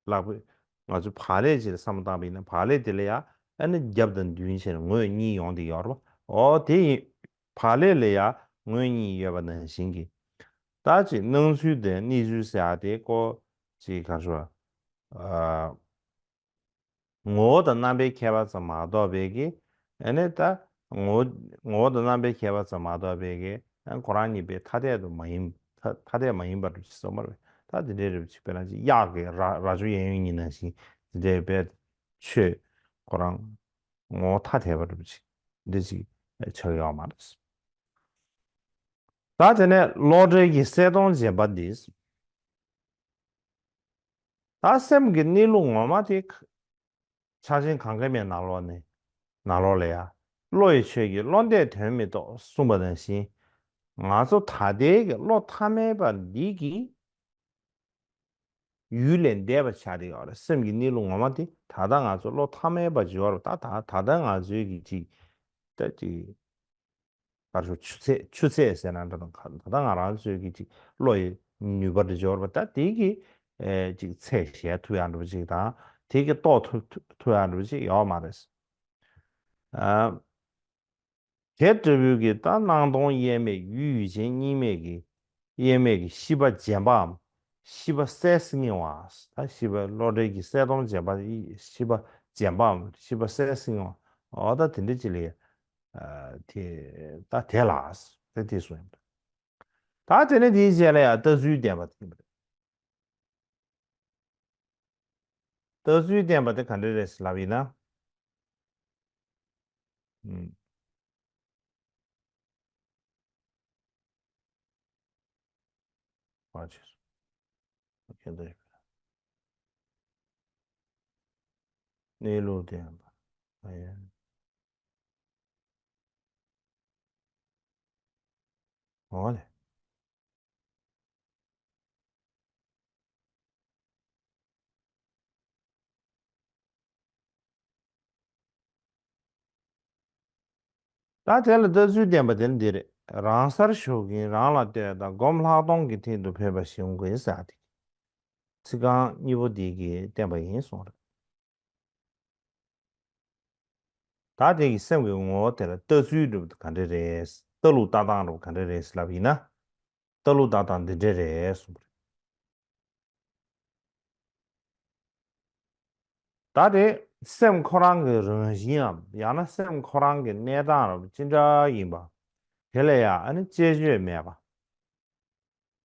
ལག་པས། ང་ཚོས་བག་ལེབ་ཅིག་ལ་བསམ་བློ་བཏང་བ་ཡིན་ན། བག་ལེབ་དེ་ལ་ཡ་ཨ་ནི་རྒྱབ་དང་མདུན་བྱས་ནས་ངོས་གཉིས་ཡོང་བསྡད་ཡོད་རེད་པ། འོ་དེ་ཡིན། བག་ལེབ་ལ་ཡ་ངོས་གཉིས་ཡོད་པ་ནང་བཞིན་གྱི། ད་ཅིག་སྣང་ཚུལ་དང་གནས་ཚུལ་ཟེར་ཡ་དེ་ཀོ་ཅིག་ག་རེ་ཟེར། ཨ། ངོ་བོ་དང་རྣམ་པའི་ཁྱད་པར་ཙམ་མ་གཏོགས་པའི་གི། ཨ་ནི་ད་ངོ་བོ། ངོ་བོ་དང་རྣམ་པའི་ཁྱད་པར་ཙམ་མ་གཏོགས་པའི་གི། ཨ། ཁོ་རང་གཉིས་པོའི་ཐ་དད་དུ་མ་ཡིན། ཐ་ཐ་དད་མ་ཡིན་པ་འདྲ་ཅིག་གསུངས་པ་རེད། ད་དེ་འདྲའི་རེད་པ་ཅིག་དཔེར་ན་ཅིག་གཡག་གི་རྭ་རྭ་ཅོ་གཡས་གཡོན་གཉིས་ནང་བཞིན་དེ་འདྲའི་པའི་ཆོས་ཁོ་རང་ངོ་བོ་ཐ་དད་པ་འདྲ་པོ་ཅིག་འདི་ཅིག་ཆགས་ཡོད་མ་རེད། ད་དེ་ནས་བློ་བྲལ་གྱི་གསལ་སྟོང་རྗེན་པ་འདི། ད་སེམས་ཀྱི་གནས་ལུགས་ངོ་མ་དེ། ཕྱག་ཆེན་གངྒཱའི་མའི་ནང་ལོགས་ནས། ནང་ལོགས་ལ་ཡ། བློ་ཡི་ཆོས་ཀྱིས་བློ་འདས་དོན་མི་རྟོགས་གསུངས་པ་ནང་བཞིན། ང་ཚོ་ད་ལྟའི་གི་བློ་ཐ་མལ་པ་འདི་གི་ཡུལ་ལས་འདས་པ་ཆགས་བསྡད་ཡོད་རེད། སེམས་ཀྱི་གནས་ལུགས་ངོ་མ་དེ་ད་ལྟ་ང་ཚོ་བློ་ཐ་མལ་པ་ཅིག་ཡོད་རེད། ད་ད་ད་ལྟ་ང་ཚོའི་གི་ཅིག་ད་ཅིག་ག་རེ་ཞུ། ཆུ་ཚད། ཆུ་ཚད་ཟེར་ན་འདྲ་དང་། ད་ལྟ་ང་རང་ཚོའི་གི་ཅིག་བློ་ཡི་ནུས་པ་འདྲ་ཅིག་ཡོད་རེད་པ། ད་དེ་གི་ཨེ་ཅིག་ཚད་གཞལ་ཐུབ་ཡག་འདྲ་པོ་ཅིག་དང་། དེ་གི་རྟོགས་ཐུབ་ཐུབ་ཐུབ་ཡག་འདྲ་པོ་ཅིག་ཡོད་མ་རེད། ཨ། དེ་ལྟ་བུའི་གི་ད་སྣང་སྟོང་དབྱེར་མེད་ཡུལ་ཡུལ་ཅན་གཉིས་མེད་ཀྱི་དབྱེར་མེད་ཀྱི་ཤེས་པ་རྗེན་པའམ་ཤེས་པ་གསལ་སིང་ངེ་བ། ད་ཤེས་པ་བློ་བྲལ་གྱི་གསལ་སྟོང་རྗེན་པ། ཤེས་པ་རྗེན་པའམ་ཤེས་པ་གསལ་སིང་ངེ་བ། འོ་ད་དེ་འདྲ་ཅིག་ལ་ཡ། ཨ། དེ་ད་དེ་ལ་དེ་དེ་གསུངས་ཡོད་པ་རེད། ད་དེ་ནས་དེའི་རྗེས་ལ་ཡང་ལྟ་ཚུལ་བསྟན་པ་དེ་ཡིན་པ་རེད། ལྟ་ཚུལ་བསྟན་པ་དེ་ག་འདྲ་རེད་ཟེར་ལབ་ཡིན་ན། ཨུམ། ཕར་ཕྱིར། གནས་ལུགས་བསྟན་པ། ཨ་ཡ། འོ་ལེ། ད་དེ་ལ་ལྟ་ཚུལ་བསྟན་པ་དེ་ནི་འདི་རེད། རང་སར་ཞུགས་ཀྱིན་རང་ལ་ལྟོས་དང་། སྒོམ་ལྷག་མཐོང་གི་སྟེང་དུ་ཕེབས་པ་ཞིག་དགོས་ཟེར་ཏེ། ཚིག་རྐང་གཉིས་པོ་འདི་གིས་བསྟན་པ་ཡིན་གསུངས་རེད། ད་དེ་གི་སེམས་ཀྱི་ངོ་བོ་དེ་ལ་ལྟ་ཚུལ་འདྲ་པོ་ག་འདྲ་རེད། ལྟ་ལུགས་ལྟ་སྟངས་འདྲ་པོ་ག་འདྲ་རེད་ལབ་ཡིན་ན། ལྟ་ལུགས་ལྟ་སྟངས་འདི་འདྲ་རེད་གསུངས་པ་རེད། ད་དེ་སེམས་ཁོ་རང་གི་རང་བཞིན་འམ། ཡང་ན་སེམས་ཁོ་རང་གི་གནས་སྟངས་ར་ཅི་འདྲ་ཡིན་པ། དེ་ལ་ཡང་ཨ་ནི་དཔྱད་བརྗོད་མེད་པ།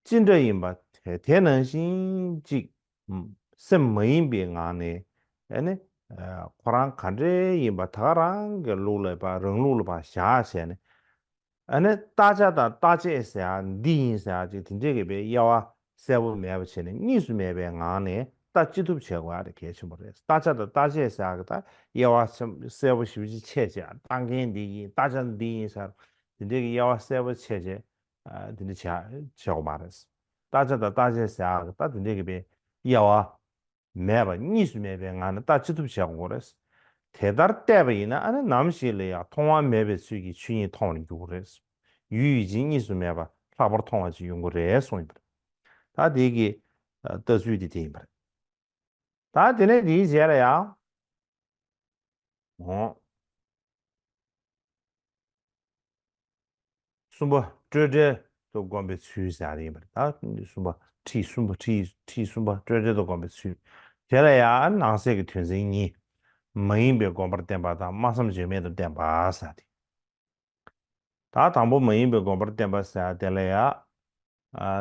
ཅི་འདྲ་ཡིན་པ་དེ་དེ་ནང་བཞིན་གཅིག་སེམས་མ་ཡིན་པའི་ངང་ནས་ཨ་ནི་ཁོ་རང་ག་འདྲ་ཡིན་པ་ད་ག་རང་གི་ལུགས་ལ་ཕར་རང་ལུགས་ལ་ཕར་བཞག་བྱས་ནས། ཨ་ནི་བརྟག་བྱ་དང་བརྟག་དཔྱད་ཟེར་ཡ་འདི་ཡིན་ཟེར་ཡ་ཅིག་དེ་འདྲས་ཀྱི་པའི་དབྱེ་བ་གསལ་པོ་མེད་པ་བྱས་ནས། གཉིས་སུ་མེད་པའི་ངང་ནས་ལྟ་ཅི་ཐུབ་བྱེད་དགོས་ཡ་དེ་གལ་ཆེན་པོ་རེད། བརྟག་བྱ་དང་བརྟག་དཔྱད་ཟེར་ཡ་གི་ད་དབྱེ་བ་གསལ་པོ་ཞེ་པོ་ཅིག་ཕྱེ་བྱས། བརྟག་མཁན་འདི་ཡིན། བརྟག་བྱ་འདི་ཡིན་ཟེར་དེ་འདྲས་ཀྱི་དབྱེ་བ་གསལ་པོ་ཕྱེ་བྱས། ཨ། དེ་འདྲ་བྱ་བྱེད་དགོས་མ་རེད། བརྟག་བྱ་དང་བརྟག་དཔྱད་ཟེར་ཡ་གི་ད་དེ་འདྲས་ཀྱི་པའི་དབྱེ་བ་མེད་པ། གཉིས་སུ་མེད་པའི་ངང་ནས་ལྟ་ཅི་ཐུབ་བྱེད་དགོས་རེད། དེ་ལྟར་བལྟས་པ་ཡིན་ན་ཨ་ནི་ནམ་ཞིག་ལ་ཡང་མཐོང་བ་མེད་པའི་ཚུལ་གྱིས་ཆོས་ཉིད་མཐོང་བར་འགྱུར་གྱི་རེད། ཡུལ་ཡུལ་ཅན་གཉིས་སུ་མེད་པ་ལྷག་པར་མཐོང་བ་ཅིག་ཡོང་གི་རེད་གསུངས་ཡོད་པ་རེད། ད་དེ་གི་ལྟ་ཚུལ་དེ་དེ་ཡིན་པ་རེད། ད་དེ་ནས་དེའི་རྗེས་ལ་ཡང་། འོ། གསུམ་པ་སྤྲོས་བྲལ་དུ་བསྒོམ་པའི་ཚུལ་ཟེར་ཡ་ཡིན་པ་རེད། ད་གསུམ་པ་ཁྲིད། གསུམ་པ་ཁྲིད། ཁྲིད་གསུམ་པ་སྤྲོས་བྲལ་དུ་བསྒོམ་པའི་ཚུལ། དེ་ལ་ཡང་ནང་གསེས་ཀྱི་དོན་ཚན་གཉིས། མ་ཡིན་པའི་སྒོམ་པར་བསྟན་པ་དང་སྨྲ་བསམ་བརྗོད་མེད་དུ་བསྟན་པ་ཟེར་ཏེ། ད་དང་པོ་མ་ཡིན་པའི་སྒོམ་པར་བསྟན་པ་ཟེར་དེ་ལ་ཡ། ཨ་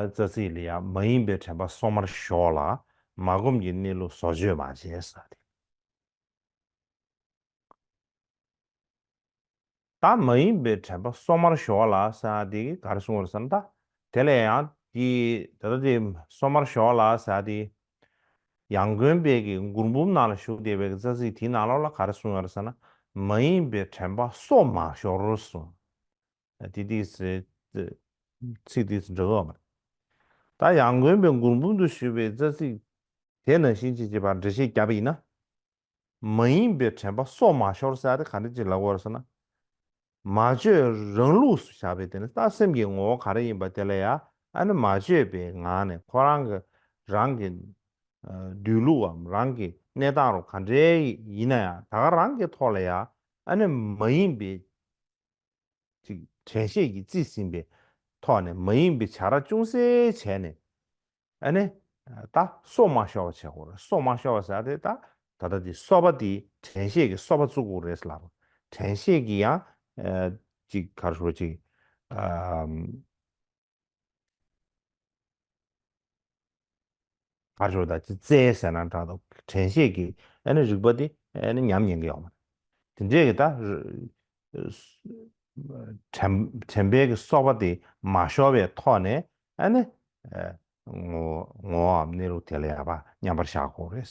རྩ་ཚིག་ལ་ཡ་མ་ཡིན་པའི་དྲན་པ་སོ་མར་ཞོག་ལ་མ་བསྒོམས་ཀྱི་གནས་ལུགས་བཟོ་བཅོས་མ་བྱེད་ཟེར་ཏེ། ད་མ་ཡིན་པའི་དྲན་པ་སོ་མར་ཞོག་ལ་ཟེར་དེ་ག་རེ་གསུངས་པ་རེད་ཟེར་ན། ད་དེ་ལ་ཡང་དེ་ད་ལྟ་དེ་སོ་མར་ཞོག་ལ་ཟེར་དེ། ཡང་དགོན་པའི་གི་མགུར་འབུམ་ནང་ལ་བཞུགས་བསྡད་པའི་གི་རྩ་ཚིག་དེའི་ནང་ལོགས་ལ་ག་རེ་གསུངས་ཡོད་རེད་ཟེར་ན། མ་ཡིན་པའི་དྲན་པ་སོ་མ་ཤོར་གསུངས། དེ་དེ་ཚིག་དེ་ཚིག་འདྲ་གི་ཡོད་མ་རེད། ད་ཡང་དགོན་པའི་མགུར་འབུམ་དུ་བཞུགས་པའི་རྩ་ཚིག་དེ་ནང་བཞིན་ཅིག་ཅེས་པ་འགྲེལ་བཤད་བརྒྱབ་པ་ཡིན་ན། མ་ཡིན་པའི་དྲན་པ་སོ་མ་ཤོར་ཟེར་དེ་ག་འདྲ་ཅིག་ལབ་དགོས་རེད་ཟེར་ན། མ་བཅོས་རང་ལུགས་སུ་བཞག་པའི་དེ་ནི་ད་སེམས་ཀྱི་ངོ་བོ་ག་རེ་ཡིན་པ་དེ་ལ་ཡ་ཨ་ནི་མ་བཅོས་པའི་ངང་ནས་ཁོ་རང་གི་རང་གི་འདུས་ལུགས་འམ་རང་གི་གནས་སྟངས་རུ་ག་འདྲའི་ཡིན་ན་ཡང་ད་ག་རང་གི་ཐོག་ལ་ཡ་ཨ་ནི་མ་ཡིན་པའི་ཅིག་དྲན་ཤེས་ཀྱིས་རྩིས་ཟིན་པའི་ཐོག་ནས་མ་ཡིན་པའི་བྱ་ར་ཅུང་ཟད་བྱས་ནས། ཨ་ནི། ད་སོ་མ་ཤོར་བ་བྱེད་དགོས་རེད། སོ་མ་ཤོར་བ་ཟེར་དེ་ད་ད་ལྟ་དེ་སོ་པ་དེ་དྲན་ཤེས་ཀྱི་སོ་པ་བཙུགས་དགོས་རེད་ལབ། དྲན་ཤེས་ཀྱི་ཡང་ཅིག་ག་རེ་ཞུ་ཅིག་ག་རེ་ཞུ་ད་ཅིག་རྩལ་ཟེར་ན་འདྲ་འདུག་དྲན་ཤེས་ཀྱི་ཨ་ནི་རིག་པ་དེ་ཨ་ནི་ཉམས་ཉན་གི་ཡོད་མ་རེད། དེ་འདྲས་ཀྱི་ད། དྲན་དྲན་པའི་གི་སོ་པ་དེ་མ་ཤོར་བའི་ཐོག་ནས་ཨ་ནི། ངོ་ངོའམ་གནས་ལུགས་དེ་ལ་ཡ་པ་མཉམ་པར་བཞག་དགོས་རེད།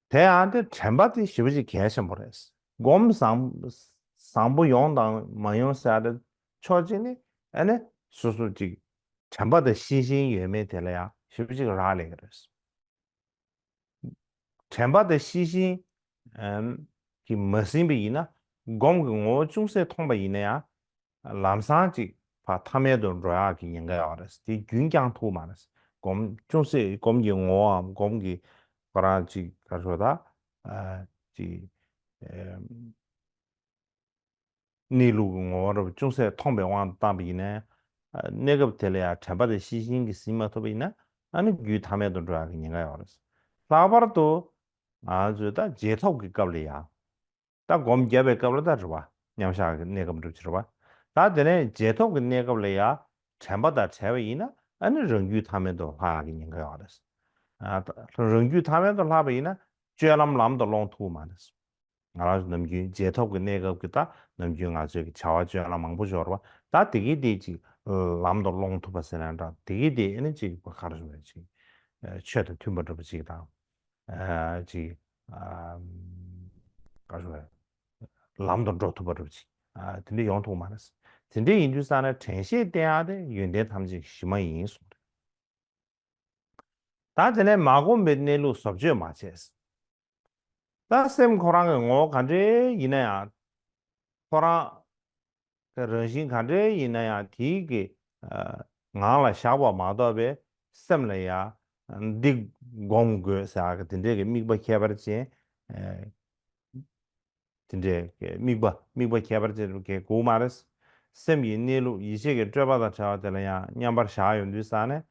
དེ་ཡང་དེ་དྲན་པ་དེ་ཞེ་པོ་ཅིག་གལ་ཆེན་པོ་རེད། སྒོམ་བཟང་བཟང་པོ་ཡོང་དང་མ་ཡོང་ཟེར་ཡ་དེ་ཕྱོགས་གཅིག་ནས་ཨ་ནི་སོ་སོ་ཅིག་དྲན་པ་དང་ཤེས་བཞིན་ཡོད་མེད་དེ་ལ་ཡང་ཞེ་པོ་ཅིག་རག་ལས་ཀྱི་རེད། དྲན་པ་དང་ཤེས་བཞིན་གྱིས་མ་ཟིན་པ་ཡིན་ན། སྒོམ་གྱི་ངོ་བོ་ཅུང་ཟད་མཐོང་པ་ཡིན་ན་ཡང་། ལམ་སང་ཅིག་ཕར་ཐ་མལ་དུ་འགྲོ་ཡག་གི་ཉེན་ཁ་ཡོད་རེད། དེ་རྒྱུན་བསྐྱང་ཐུབ་མ་རེད། སྒོམ་ཅུང་ཟད་སྒོམ་གྱི་ངོ་བོའམ་སྒོམ་གྱི་ཁོ་རང་ཅིག་ག་རེ་ཞུ་ད། ཅིག་གནས་ལུགས་ཀྱི་ངོ་བོ་རབ་ཅུང་ཟད་མཐོང་པའི་དབང་དུ་བཏང་པ་ཡིན་ན། གནས་སྐབས་དེ་ལ་ཡང་དྲན་པ་དང་ཤེས་བཞིན་གྱིས་ཟིན་མ་ཐུབ་པ་ཡིན་ན། ཨ་ནི་རྒྱུད་ཐ་མལ་དུ་འགྲོ་ཡག་གི་ཉེན་ཁ་ཡོད་རེད། ལྷག་པར་དུ། ང་ཚོས་ད་རྗེས་ཐོབ་ཀྱི་སྐབས་ལ་ཡང་། ད་སྒོམ་བརྒྱབ་པའི་སྐབས་ལ་ད་རེད་བ། མཉམ་བཞག་གི་གནས་སྐབས་འགྲུབ་ཀྱི་རེད་བ། ད་དེ་ནས་རྗེས་ཐོབ་ཀྱི་གནས་སྐབས་ལ་ཡང་དྲན་པ་དང་བྲལ་བ་ཡིན་ན་ཨ་ནི་རང་རྒྱུད་ཐ་མལ་དུ་ལྷག་ཡག་གི་ཉེན་ཁ་ཡོད་རེད། ཨ་ད་རང་རྒྱུད་ཐ་མལ་དུ་ལྷག་པ་ཡིན་ན་སྤྱོད་ལམ་ལམ་དུ་སློང་ཐུབ་མ་རེད། ང་རང་ཚོ་ནམ་རྒྱུན་རྗེས་ཐོབ་ཀྱི་གནས་སྐབས་ཀྱི་ད་ནམ་རྒྱུན་ང་ཚོའི་གི་བྱ་བ་སྤྱོད་ལམ་མང་པོ་འབྱོར་བ་ད་དེ་གི་དེ་ཅིག་ལམ་དུ་སློང་ཐུབ་པ་ཟེར་ན་འདྲ། དེ་གི་དེ་ཨ་ནི་ཅིག་ག་རེ་ཞུ་རེད། ཅིག་ཆོས་དང་མཐུན་པ་འདྲ་པོ་ཅིག་དང་། ཅིག་ག་རེ་ཞུ་རེད། ལམ་དུ་འགྲོ་ཐུབ་པ་འདྲ་པོ་ཅིག་དེ་འདྲ་ཡོང་ཐུབ་མ་རེད། དེ་འདྲ་ཡིན་དུས་ཙང་ནས་དྲན་ཤེས་བསྟེན་ཡག་དེ་ཡོན་ཏན་ཐམས་ཅད་ཀྱི་གཞི་མ་ཡིན་གསུངས་རེད། ད་དེ་ནས་མ་བསྒོམས་པའི་གནས་ལུགས་བཟོ་བཅོས་མ་བྱས། ད་སེམས་ཁོ་རང་གི་ངོ་བོ་ག་འདྲའི་ཡིན་ན་ཡང་། ཁོ་རང་གི་རང་བཞིན་ག་འདྲའི་ཡིན་ན་ཡང་དེའི་གི་ངང་ལ་བཞག་པ་མ་གཏོགས་པའི་སེམས་ལ་ཡང་འདི་སྒོམ་དགོས་ཟེར་གི་དེ་འདྲའི་གི་དམིགས་པ་ཁྱད་པར་ཅན། དེ་འདྲའི་དམིགས་པ་དམིགས་པ་ཁྱད་པར་ཅན་དེ་དགོས་མ་རེད། སེམས་ཀྱི་གནས་ལུགས་ཡིད་ཆེས་ཀྱི་སྤྲོས་པ་དང་བྲལ་བ་དེ་ལ་ཡང་མཉམ་པར་བཞག་ཡོང་དུས་ཙང་ནས།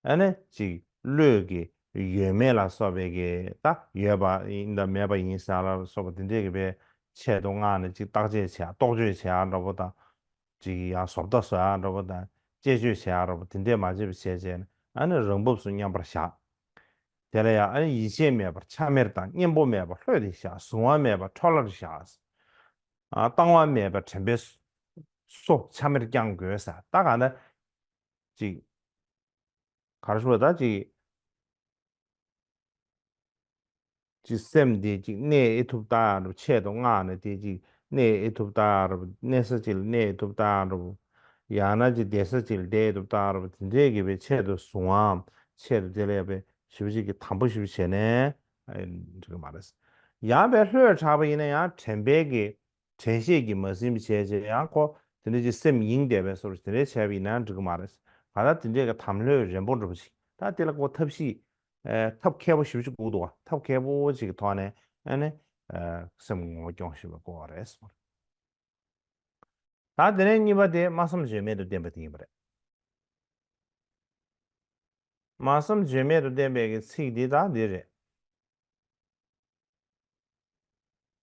ཨ་ནི་ཅིག་བློས་ཀྱི་ཡོད་མེད་ལ་སོགས་པའི་གི་ད་ཡོད་པ་ཡིན་དང་མེད་པ་ཡིན་ཟེར་ལ་སོགས་པ་དེ་འདྲའི་གི་བའི་ཆེད་དུ་མངགས་ནས་ཅིག་བརྟག་དཔྱད་བྱེད་ཡག་རྟོག་དཔྱོད་བྱེད་ཡག་འདྲ་པོ་དང་། ཅིག་ཡང་བཟོ་ལྟ་བཟོ་ཡག་འདྲ་པོ་དང་དཔྱད་བརྗོད་བྱེད་ཡག་འདྲ་པོ་དེ་འདྲས་མ་བྱེད་པ་བྱས་བྱས་ནས་ཨ་ནི་རང་བབས་སུ་མཉམ་པར་བཞག་དེ་ལ་ཡང་ཨ་ནི་ཡིད་ཆེས་མེད་པར་ཆ་མེད་དང་གཉེན་པོ་མེད་པར་ལྷོད་དེ་བཞག་གཟུང་བ་མེད་པར་འཕྲོ་བརླག་བཞག་ཨ་བཏང་བ་མེད་པར་དྲན་པའི་སོ་ཆ་མེད་བསྐྱང་དགོས་ས་ད་ག་ན་ཅིག་ག་རེ་ཞུ་བ་ད་ཅིག་ཅིག་སེམས་འདི་ཅིག་གནས་ཨེ་ཐུབ་ལྟ་ཡག་འདྲ་པོ་ཆེད་དུ་མངགས་ནས་དེ་ཅིག་གནས་ཨེ་ཐུབ་ལྟ་ཡག་འདྲ་པོ་གནས་ས་ཅིག་ལ་གནས་ཨེ་ཐུབ་ལྟ་ཡག་འདྲ་པོ། ཡང་ན་ཅིག་བསྡད་ས་ཅིག་ལ་བསྡད་ཨེ་ཐུབ་ལྟ་ཡག་འདྲ་པོ་དེ་འདྲས་ཀྱི་བའི་ཆེད་དུ་གཟུང་བའམ་ཆེད་དུ་དེ་ལ་ཡ་བའི་ཞེ་པོ་ཅིག་གི་དམ་པོ་ཞེ་པོ་བྱས་ནས་འགྲིག་གི་མ་རེད། ཡང་བའི་ལྷོད་དྲགས་པ་ཡིན་ན་ཡང་དྲན་པའི་གི་དྲན་ཤེས་ཀྱིས་མ་ཟིན་པ་བྱས་བྱས་ཡང་ཁོ་དེ་འདྲ་ཅིག་སེམས་ཡེངས་བསྡད་པའི་བཟོ་འདྲ་དེ་འདྲས་བྱས་པ་ཡིན་ན་འགྲིག་གི་མ་རེད། ག་ད་དེ་འདྲས་ཀྱི་དམ་ལྷོད་རན་པོ་འདྲ་པོ་ཅིག་ད་དེ་ལ་ཁོ་ཐབས་ཤེས། ཨེ་ཐབས་མཁས་པོ་ཞེ་པོ་ཅིག་དགོས་འདུག་བ། ཐབས་མཁས་པོ་ཅིག་གི་ཐོག་ནས་ཨ་ནི་ཨེ་སེམས་ངོ་བོ་སྐྱོང་ཤེས་པ་དགོས་པ་རེད་གསུངས་རེད། ད་དེ་ནས་གཉིས་པ་དེ་སྨྲ་བསམ་བརྗོད་མེད་དུ་བསྟན་པ་དེ་ཡིན་པ་རེད། སྨྲ་བསམ་བརྗོད་མེད་དུ་བསྟན་པའི་གི་ཚིག་འདི་དང་འདི་རེད།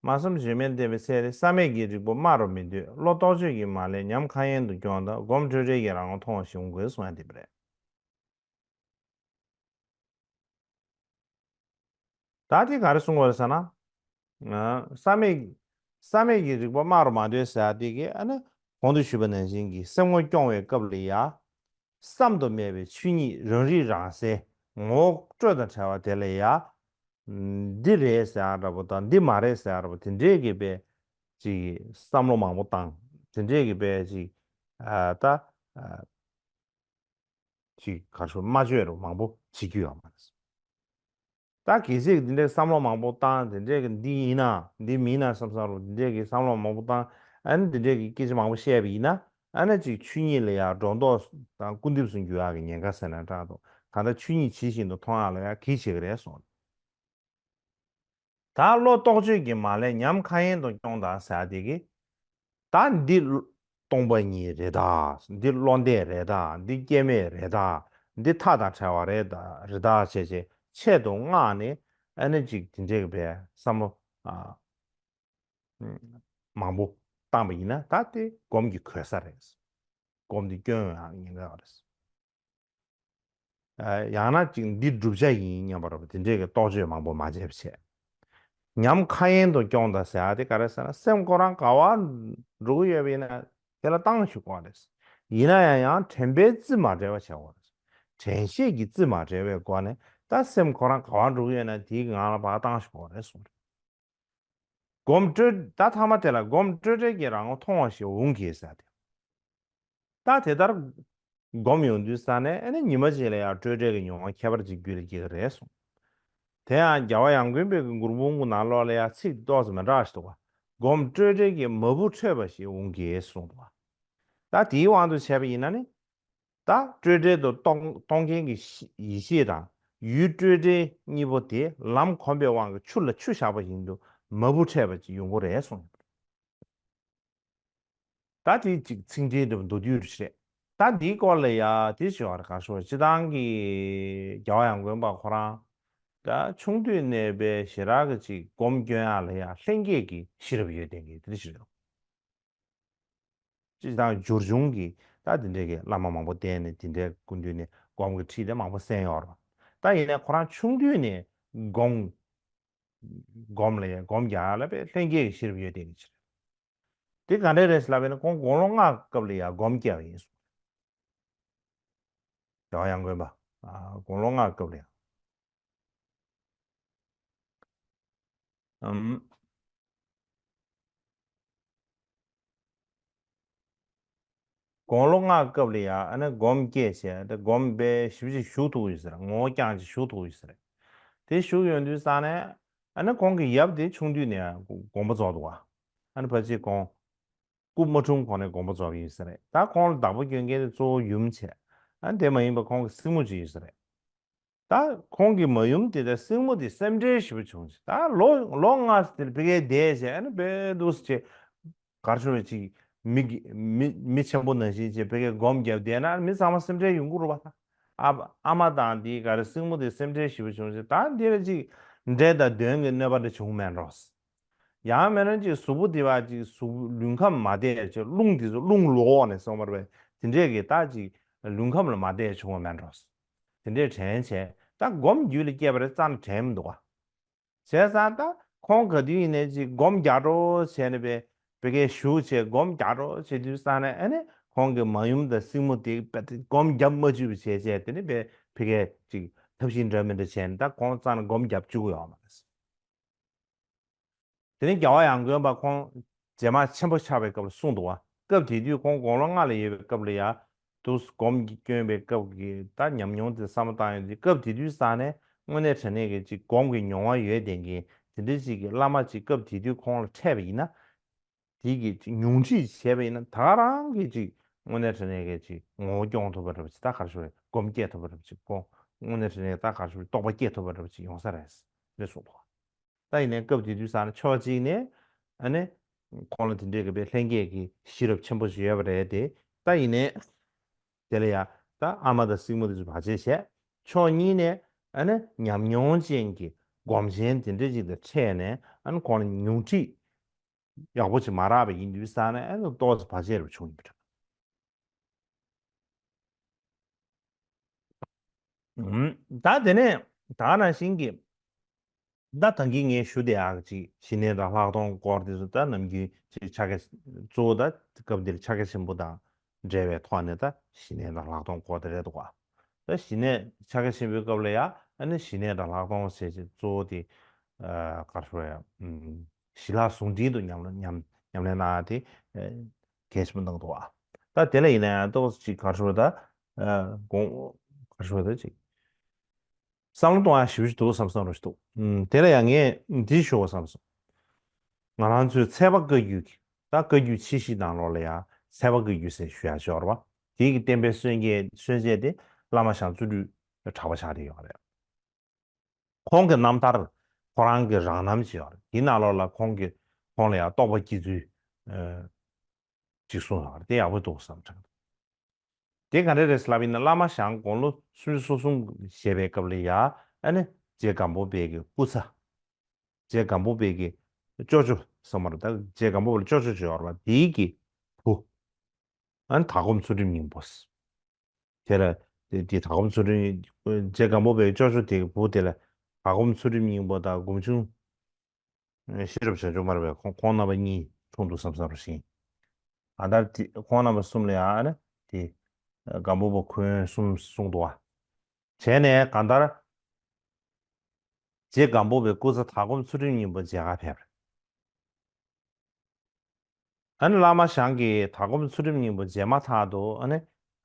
སྨྲ་བསམ་བརྗོད་མེད་བསྟན་པའི་ཚེ་རེ། བསམ་མེད་ཀྱི་རིག་པ་སྨྲ་རུ་མི་འདོད། བློ་རྟོག་དཔྱོད་ཀྱིས་མ་བསླད་ཉམས་ཁ་ཡན་དུ་སྐྱོང་དང་། སྒོམ་སྤྲོས་བྲལ་གྱིས་རང་ངོ་མཐོང་བ་ཞིག་འོང་དགོས་གསུང་ཡ་དེ་རེད། ད་དེ་ག་རེ་གསུང་བ་རེད་ཟེར་ན། ཨ། བསམ་མེད། བསམ་མེད་ཀྱི་རིག་པ་སྨྲ་རུ་མ་འདོད་ཟེར་ཡ་དེ་གི་ཨ་ནི་གོང་དུ་ཞུས་པ་ནང་བཞིན་གྱི་སེམས་ངོ་སྐྱོང་བའི་སྐབས་ལ་ཡ། བསམ་དུ་མེད་པའི་ཆོས་ཉིད་རང་རིག་རང་གསལ་ངོ་བོ་སྤྲོས་དང་བྲལ་བ་དེ་ལ་ཡ། འདི་རེད་ཟེར་ཡ་འདྲ་པོ་དང་འདི་མ་རེད་ཟེར་ཡ་འདྲ་པོ་དེ་འདྲས་ཀྱི་པའི་ཅིག་བསམ་བློ་མང་པོ་བཏང་། དེ་འདྲས་ཀྱི་པའི་ཅིག་ཨ་ད་ཨ་ཅིག་ག་རེ་ཞུ། སྨྲ་བརྗོད་རུ་མང་པོ་བྱེད་རྒྱུ་ཡོད་མ་རེད། ད་གལ་སྲིད་འདི་འདྲའི་བསམ་བློ་མང་པོ་བཏང་། དེ་འདྲས་ཀྱི་འདི་ཡིན་ན་འདི་མིན་ན་བསམ་བསམ་རུ་འདི་འདྲས་ཀྱི་བསམ་བློ་མང་པོ་བཏང་། ཨ་ནི་འདི་འདྲས་ཀྱི་སྐད་ཆ་མང་པོ་བཤད་པ་ཡིན་ན། ཨ་ནི་ཅིག་ཆོས་ཉིད་ལ་ཡང་སྒྲོ་འདོགས་དང་སྐུར་འདེབས་སུ་འགྱུར་ཡག་གི་ཉེན་ཁ་ཟེར་ན་དྲག་འདུག་གང་ལྟར་ཆོས་ཉིད་ཇི་བཞིན་དུ་མཐོང་ཡག་ལ་ཡང་གེགས་བྱེད་ཀྱི་རེད་གསུངས། ད་བློ་རྟོག་དཔྱོད་ཀྱིས་མ་བསླད་ཉམས་ཁ་ཡན་དུ་སྐྱོང་དང་ཟེར་ཡ་དེ་གི། ད་འདི་སྟོང་པ་ཉིད་རེད་ད། འདི་བློ་འདས་རེད་ད། འདི་སྐྱེ་མེད་རེད་ད། འདི་མཐའ་དང་བྲལ་བ་རེད་ད། རེད་ད་བྱས་བྱས་ཆེད་དུ་མངགས་ནས་ཨ་ནི་ཅིག་དེ་འདྲའི་གི་བའི་བསམ་བློ་ཨ་མང་པོ་བཏང་པ་ཡིན་ན་ད་དེ་སྒོམ་གྱི་གོལ་ས་རེད། སྒོམ་འདི་སྐྱོན་ཡོང་ཡག་ཉེན་ཁ་ཡོད་རེད། ཡང་ན་ཅིག་འདི་བསྒྲུབ་བྱ་ཡིན་སྙམ་པ་འདྲ་པོ་དེ་འདྲས་ཀྱི་རྟོག་དཔྱོད་མང་པོ་མ་བྱས་པ་བྱས། ཉམས་ཁ་ཡན་དུ་སྐྱོང་དང་ཟེར་ཡ་དེ་ག་རེ་ཟེར་ན། སེམས་ཁོ་རང་ག་བ་འགྲོ་གི་ཡོད་པ་ཡིན་ན་དེ་ལ་བཏང་ཞུ་དགོས་རེད། ཡིན་ན་ཡང་ཡང་དྲན་པའི་རྩིས་མ་བྲལ་བ་བྱ་དགོས་རེད། དྲན་ཤེས་ཀྱི་རྩིས་མ་བྲལ་བའི་སྒོ་ནས་ད་སེམས་ཁོ་རང་ག་བ་འགྲོ་གི་ཡོད་ན་དེའི་ངང་ལ་ཕར་བཏང་ཞུ་དགོས་རེད་གསུངས། སྒོམ་སྤྲོས། ད་ཐ་མ་དེ་ལ་སྒོམ་སྤྲོས་བྲལ་གྱིས་རང་ངོ་མཐོང་བ་ཞིག་འོང་གི་ཟེར་ཏེ། ད་དེ་ལྟར་སྒོམ་ཡོང་དུས་ས་ནས་ཨ་ནི་ཉི་མ་གཅིག་ལ་ཡང་སྤྲོས་བྲལ་གྱི་མྱོང་བ་ཁྱད་པར་ཅན་རྒྱུད་ལ་སྐྱེ་གི་རེད་གསུངས། དེ་ཡང་རྒྱལ་བ་ཡང་དགོན་པའི་གི་མགུར་འབུམ་གྱི་ནང་ལོགས་ལ་ཡང་ཚིག་ཏོག་ཙམ་མི་འདྲ་ཞིག་འདུག་ག་སྒོམ་སྤྲོས་བྲལ་གྱིས་མ་བུ་འཕྲད་པ་ཞིག་འོང་གི་གསུངས་འདུག་ག་ད་དེའི་དབང་དུ་བྱས་པ་ཡིན་ན་ནི། ད་སྤྲོས་བྲལ་དུ་གཏོང་གཏོང་མཁན་གྱི་ཤེས་ཡིད་ཤེས་དང་ཡུལ་སྤྲོས་བྲལ་གཉིས་པོ་དེ་ལམ་གོམས་པའི་དབང་གིས་ཆུ་ལ་ཆུ་བཞག་པ་བཞིན་དུ་མ་བུ་འཕྲད་པ་ཅིག་ཡོང་གི་རེད་གསུངས། ད་དེ་ཅིག་ཚིག་འགྲེལ་འདྲ་པོ་མདོར་བསྡུས་རེད། ད་འདིའི་སྐོར་ལ་ཡ་དེ་ཞུ་བར་ག་ཞུ་བ། སྤྱིར་བཏང་གི་རྒྱལ་བ་ཡང་དགོན་པ་ཁོ་རང་ད་ཆུང་དུས་ནས་པའི་ཞེ་དྲག་གི་ཅིག་སྒོམ་སྐྱོན་ཡག་ལ་ཡ་ལྷན་སྐྱེས་ཀྱི་ཤེས་རབ་ཡོད་བསྡད་མཁན་དེ་འདྲ་ཞིག་རེད། སྤྱིར་བཏང་སྦྱོར་བྱུང་གི་ད་དེ་འདྲའི་གི་བླ་མ་མང་པོ་བསྟེན་ནས་དེ་འདྲའི་སྐུ་མདུན་ནས་སྒོམ་གྱི་ཁྲིད་དེ་མང་པོ་གསན་ཡོད་རེད། ད་ཡིན་ནའི་ཁོ་རང་ཆུང་དུས་ནས་སྒོམ་སྒོམ་ལ་ཡ་སྒོམ་རྒྱག་ཡག་ལ་དཔེ་ལྷན་སྐྱེས་ཀྱི་ཤེས་རབ་ཡོད་བསྡད་མཁན་ཅིག་རེད། དེ་ག་འདྲས་རེད་ལབ་པ་ཡིན་ན་ཁོང་དགུང་ལོ་ལྔ་སྐབས་ལ་ཡ་སྒོམ་བསྐྱལ་བ་ཡིན་གསུངས། རྒྱལ་བ་ཡང་དགོན་པ། ཨ། དགུང་ལོ་ལྔ་སྐབས་ལ་ཡ། ཨམ། དགུང་ལོ་ལྔ་སྐབས་ལ་ཡ་ཨ་ནི་སྒོམ་སྐྱེས་བྱས་ཏེ་སྒོམ་དཔེ་ཞེ་པོ་ཅིག་ཞུགས་ཐུབ་ཀྱི་ཡོད་ས་རེད། ངོ་བོ་རྐྱང་ཅིག་ཞུགས་ཐུབ་ཀྱི་ཡོད་ས་རེད། དེ་ཞུགས་ཡོང་དུས་ཙང་ནས་ཨ་ནི་ཁོང་གི་ཡབ་དེ་ཆུང་དུས་ནས་དགོངས་པ་རྫོགས་འདུག་ག་ཨ་ནི་ཕལ་ཆེར་ཁོང་སྐུ་མ་འཁྲུངས་གོང་ནས་དགོངས་པ་རྫོགས་ཡོད་ས་རེད། ད་ཁོང་ལ་བདག་པོ་སྐྱོན་མཁན་དེ་གཙོ་བོ་ཡུམ་བྱས། ཨ་ནི་དེ་མ་ཡིན་པ་ཁོང་གི་སྲིང་མོ་ཅིག་ཡོད་ས་རེད། ད་ཁོང་གི་མ་ཡུམ་དེ་དང་སྲིང་མོ་དེ་སེམས་ཁྲལ་ཞེ་པོ་བྱུང་། ད་ལོ་ལོ་ལྔ་ཙམ་དེར་ཕ་གིར་བསྡད་བྱས་ཨ་ནི་དཔེ་འདུག་སེ་བྱས། ག་རེ་ཞུ་དགོས་རེད། ཅིག་མི་གི་མི་མི་ཆེན་པོ་ནང་བཞིན་བྱས་ཕ་གིར་སྒོམ་བརྒྱབ་བསྡད་ན་མི་ཚང་མ་སེམས་ཁྲལ་ཡོང་གི་རེད་པ། ད་ཨ་ཨ་མ་དང་དེའི་ག་རེ་སྲིང་མོ་དེ་སེམས་ཁྲལ་ཞེ་པོ་བྱུང་། ཅིག་ད་འདི་ལ་ཅིག་འདྲེ་དང་གདོན་གྱི་གནོད་པ་འདྲ་བྱུང་མེད་འགྲོ། ཡང་མིན་ན་ཅིག་གཟུགས་པོ་དེ་བ་ཅིག་གཟུགས་ལུས་ཁམས་མ་བདེ་ཅིག་རླུང་དེ་ཚོ་རླུང་ལོག་ནས་སོང་བར་བས་དེ་འདྲས་ཀྱི་ད་ཅིག་ལུས་ཁམས་ལ་མ་བདེ་བྱུང་བ་མེད་འགྲོ། དེ་འདྲས་དྲན་བྱས་ད་སྒོམ་རྒྱུད་ལ་སྐྱེས་པ་རེད་ཙང་ན་དྲན་མི་འདུག་ག་བྱས་ཙང་ད་ཁོང་ག་དུས་ཡིན་ནའི་ཅིག་སྒོམ་རྒྱག་རོགས་བྱས་ནས་པའི་ཕ་གིར་བཞུགས་བྱས་སྒོམ་རྒྱག་རོགས་བྱེད་དུས་ཙང་ནས་ཨ་ནི་ཁོང་གི་མ་ཡུམ་དང་སྲིང་མོ་དེ་སྒོམ་རྒྱབ་མ་བཅུག་པ་བྱས་བྱས་དེ་ནི་པའི་ཕ་གིར་ཅིག་ཐབས་ཤེས་འདྲ་མི་འདྲ་བྱས་ནས་ད་ཁོང་ཙང་ན་སྒོམ་རྒྱབ་བཅུག་གི་ཡོད་མ་རེད། དེ་ནས་རྒྱལ་བ་ཡང་དགོན་པ་ཁོང་རྗེས་མ་ཆེན་པོ་ཆགས་པའི་སྐབས་ལ་གསུངས་འདུག་བ། སྐབས་དེ་དུས་ཁོང་དགུང་ལོ་ལྔ་ལ་ཡོད་པའི་སྐབས་ལ་ཡ། དུས་སྒོམ་གྱི་སྐྱོན་པའི་སྐབས་ཀྱི་ད་ཉམས་མྱོང་དེ་བསམ་བློ་བཏང་ཡོང་དུས་སྐབས་དེ་དུས་ཙང་ནས་དངོས་གནས་དྲང་གནས་ཀྱི་ཅིག་སྒོམ་གྱི་མྱོང་བ་ཡོད་བསྡད་མཁན་དེ་འདྲ་ཅིག་གི་བླ་མ་ཅིག་སྐབས་དེ་དུས་ཁོང་ལ་འཕྲད་པ་ཡིན་ན། དེ་གི་ཅིག་ཉུང་འཕྲི་བྱས་པ་ཡིན་ན་ད་ག་རང་གི་ཅིག་དངོས་གནས་དྲང་གནས་ཀྱི་ཅིག་ངོ་བོ་སྐྱོང་ཐུབ་པ་འདྲ་པོ་ཅིག་ད་ག་རེ་ཞུ་དགོས་རེད། སྒོམ་སྐྱེ་ཐུབ་པ་འདྲ་པོ་ཅིག་ཁོང་དངོས་གནས་དྲང་གནས་ད་ག་རེ་ཞུ་རྟོགས་པ་སྐྱེ་ཐུབ་པ་འདྲ་པོ་ཅིག་ཡོང་ས་རེད་ཅེས་གསུངས་འདུག་ད་ཡིན་ནའི་སྐབས་དེ་དུས་ཙང་ནས་ཕྱོགས་གཅིག་ནས་ཨ་ནི་ཁོང་ལ་དེ་འདྲའི་གི་པའི་ལྷན་སྐྱེས་ཀྱི་ཤེས་རབ་ཆེན་པོ་ཞིག་ཡོད་པ་རེད་དེ། ད་ཡིན་ནའི་དེ་ལ་ཡ་ད་ཨ་མ་དང་སྲིང་མོ་དེ་ཚོ་བར་ཆད་བྱས། ཕྱོགས་གཉིས་ནས་ཨ་ནི་ཉམས་མྱོང་ཅན་གྱི་སྒོམ་ཆེན་དེ་འདྲ་ཅིག་དང་འཕྲད་ནས་ཨ་ནི་ཁོང་ལ་ཉུང་འཕྲི་ཡག་པོ་ཅིག་མ་རག་པ་ཡིན་དུས་ཙང་ནས་ཨ་ནི་ཏོག་ཙམ་བར་ཆད་རུ་བྱུང་ཡོད་པ་རེད། ད་དེ་ནས་ད་ག་ནང་བཞིན་གྱི་ད་ད་གིན་ངས་ཞུ་བསྡད་ཡག་ཅིག་ཞི་གནས་དང་ལྷག་མཐོང་སྐོར་དེ་ཚོ་ད་ནམ་རྒྱུན་ཅིག་ཕྱག་རྒྱ་གཙོ་བོ་ད་སྐབས་འདིར་ཕྱག་རྒྱ་ཆེན་པོ་དང་འབྲེལ་བའི་ཐོག་ནས་ད་ཞི་གནས་དང་ལྷག་མཐོང་སྐོར་དེ་རེད་འདུག་ག་ད་ཞི་གནས་ཕྱག་རྒྱ་ཆེན་པོའི་སྐབས་ལ་ཡང་ཨ་ནི་ཞི་གནས་དང་ལྷག་མཐོང་ཟེར་ཅིག་གཙོ་བོ་དེ་ག་རེ་ཞུ་དགོས་ཡ། ཞི་ལྷག་ཟུང་འབྲེལ་དུ་ཉམས་ལེན་ཉམས་ཉམས་ལེན་གནང་ཡ་དེ་གལ་ཆེན་པོ་གནང་འདུག་ག་ད་དེ་ལ་ཡིན་ན་ཡང་ཏོག་ཙམ་ཅིག་ག་རེ་ཞུ་དགོས་ད་དགོངས་ག་རེ་ཞུ་དགོས་ད་ཅིག་བསམ་བློ་གཏོང་ཡ་ཞེ་པོ་ཅིག་འདུག་བསམ་བསམ་རོ་ཞིག་འདུག་ཨུམ། དེ་ལ་ཡང་ངས་འདི་ཞུ་བ་བསམ་སོང་། ང་རང་ཚོའི་ཚལ་པ་བཀའ་བརྒྱུད་ཀྱི་ད་བཀའ་བརྒྱུད་ཆེ་བཞི་ནང་ལོགས་ལ་ཡང་ཚལ་པ་བཀའ་བརྒྱུད་ཟེར་ཞུ་ཡ་ཅིག་ཡོད་རེད་པ། དེའི་གི་བསྟན་པའི་སྲོལ་འབྱེད་སྲོལ་འབྱེད་དེ་བླ་མ་ཞང་བཅུ་དྲུག་གྲགས་པ་ཆགས་བསྡད་ཡོད་རེད། ཁོང་གི་རྣམ་ཐར་ཁོ་རང་གི་རང་རྣམ་ཅིག་ཡོད་རེད། དེའི་ནང་ལོགས་ལ་ཁོང་གི་ཁོང་ལ་ཡང་རྟོགས་པ་སྐྱེ་ཚུལ་ཅིག་གསུངས་ཡོད་རེད། དེ་ཡག་པོ་འདུག་བསམ་དྲན། དེ་ག་འདྲ་རེད་ལབ་ཡིན་ན་བླ་མ་ཞང་དགུང་ལོ་སུམ་ཅུ་སོ་གསུམ་བཞེས་པའི་སྐབས་ལ་ཡ་ཨ་ནི་རྗེ་སྒམ་པོ་པའི་གི་སྐུ་ཚ། རྗེ་སྒམ་པོ་པའི་གི་ཅོ་ཅོ་ཟེར་མ་རེད་ད། རྗེ་སྒམ་པོ་པ་ལ་ཅོ་ཅོ་ཅིག་ཡོད་རེད་པ། དེའི་གི་བུ་ཨ་ནི་དྭགས་ཀོང་པོ་ཚུལ་ཁྲིམས་སྙིང་པོ། དེ་ལ་དེ་དེ་དྭགས་ཀོང་པོ་ཚུལ་ཁྲིམས་རྗེ་སྒམ་པོ་པའི་ཅོ་ཅོ་དེ་གི་བུ་དེ་ལ་དྭགས་ཀོང་པོ་ཚུལ་ཁྲིམས་སྙིང་པོ་དང་སྒོམ་ཆུང་ཤེས་རབ་བྱང་ཆུབ་མ་རེད་པས། ཁོང་ཁོང་རྣམ་པ་གཉིས་འཁྲུངས་འདུག་བསམ་བསམ་རུ་ཤིང་། ཨ་ད་དེ་ཁོང་རྣམ་པ་གསུམ་ལ་ཡང་ཨ་ནི་དེ་སྒམ་པོ་པ་འཁོན་གསུམ་གསུངས་འདུག་བ། བྱས་ནས་གང་ལྟར་རྗེ་སྒམ་པོ་པའི་སྐུ་ཚ་དྭགས་ཀོང་པོ་ཚུལ་ཁྲིམས་སྙིང་པོ་མཇལ་ཁ་ཕེབས་རེད། ཨ་ནི་བླ་མ་ཞང་གིས་དྭགས་ཀོང་པོ་ཚུལ་ཁྲིམས་སྙིང་པོ་མཇལ་མ་ཐག་ཏུ་ཨ་ནི་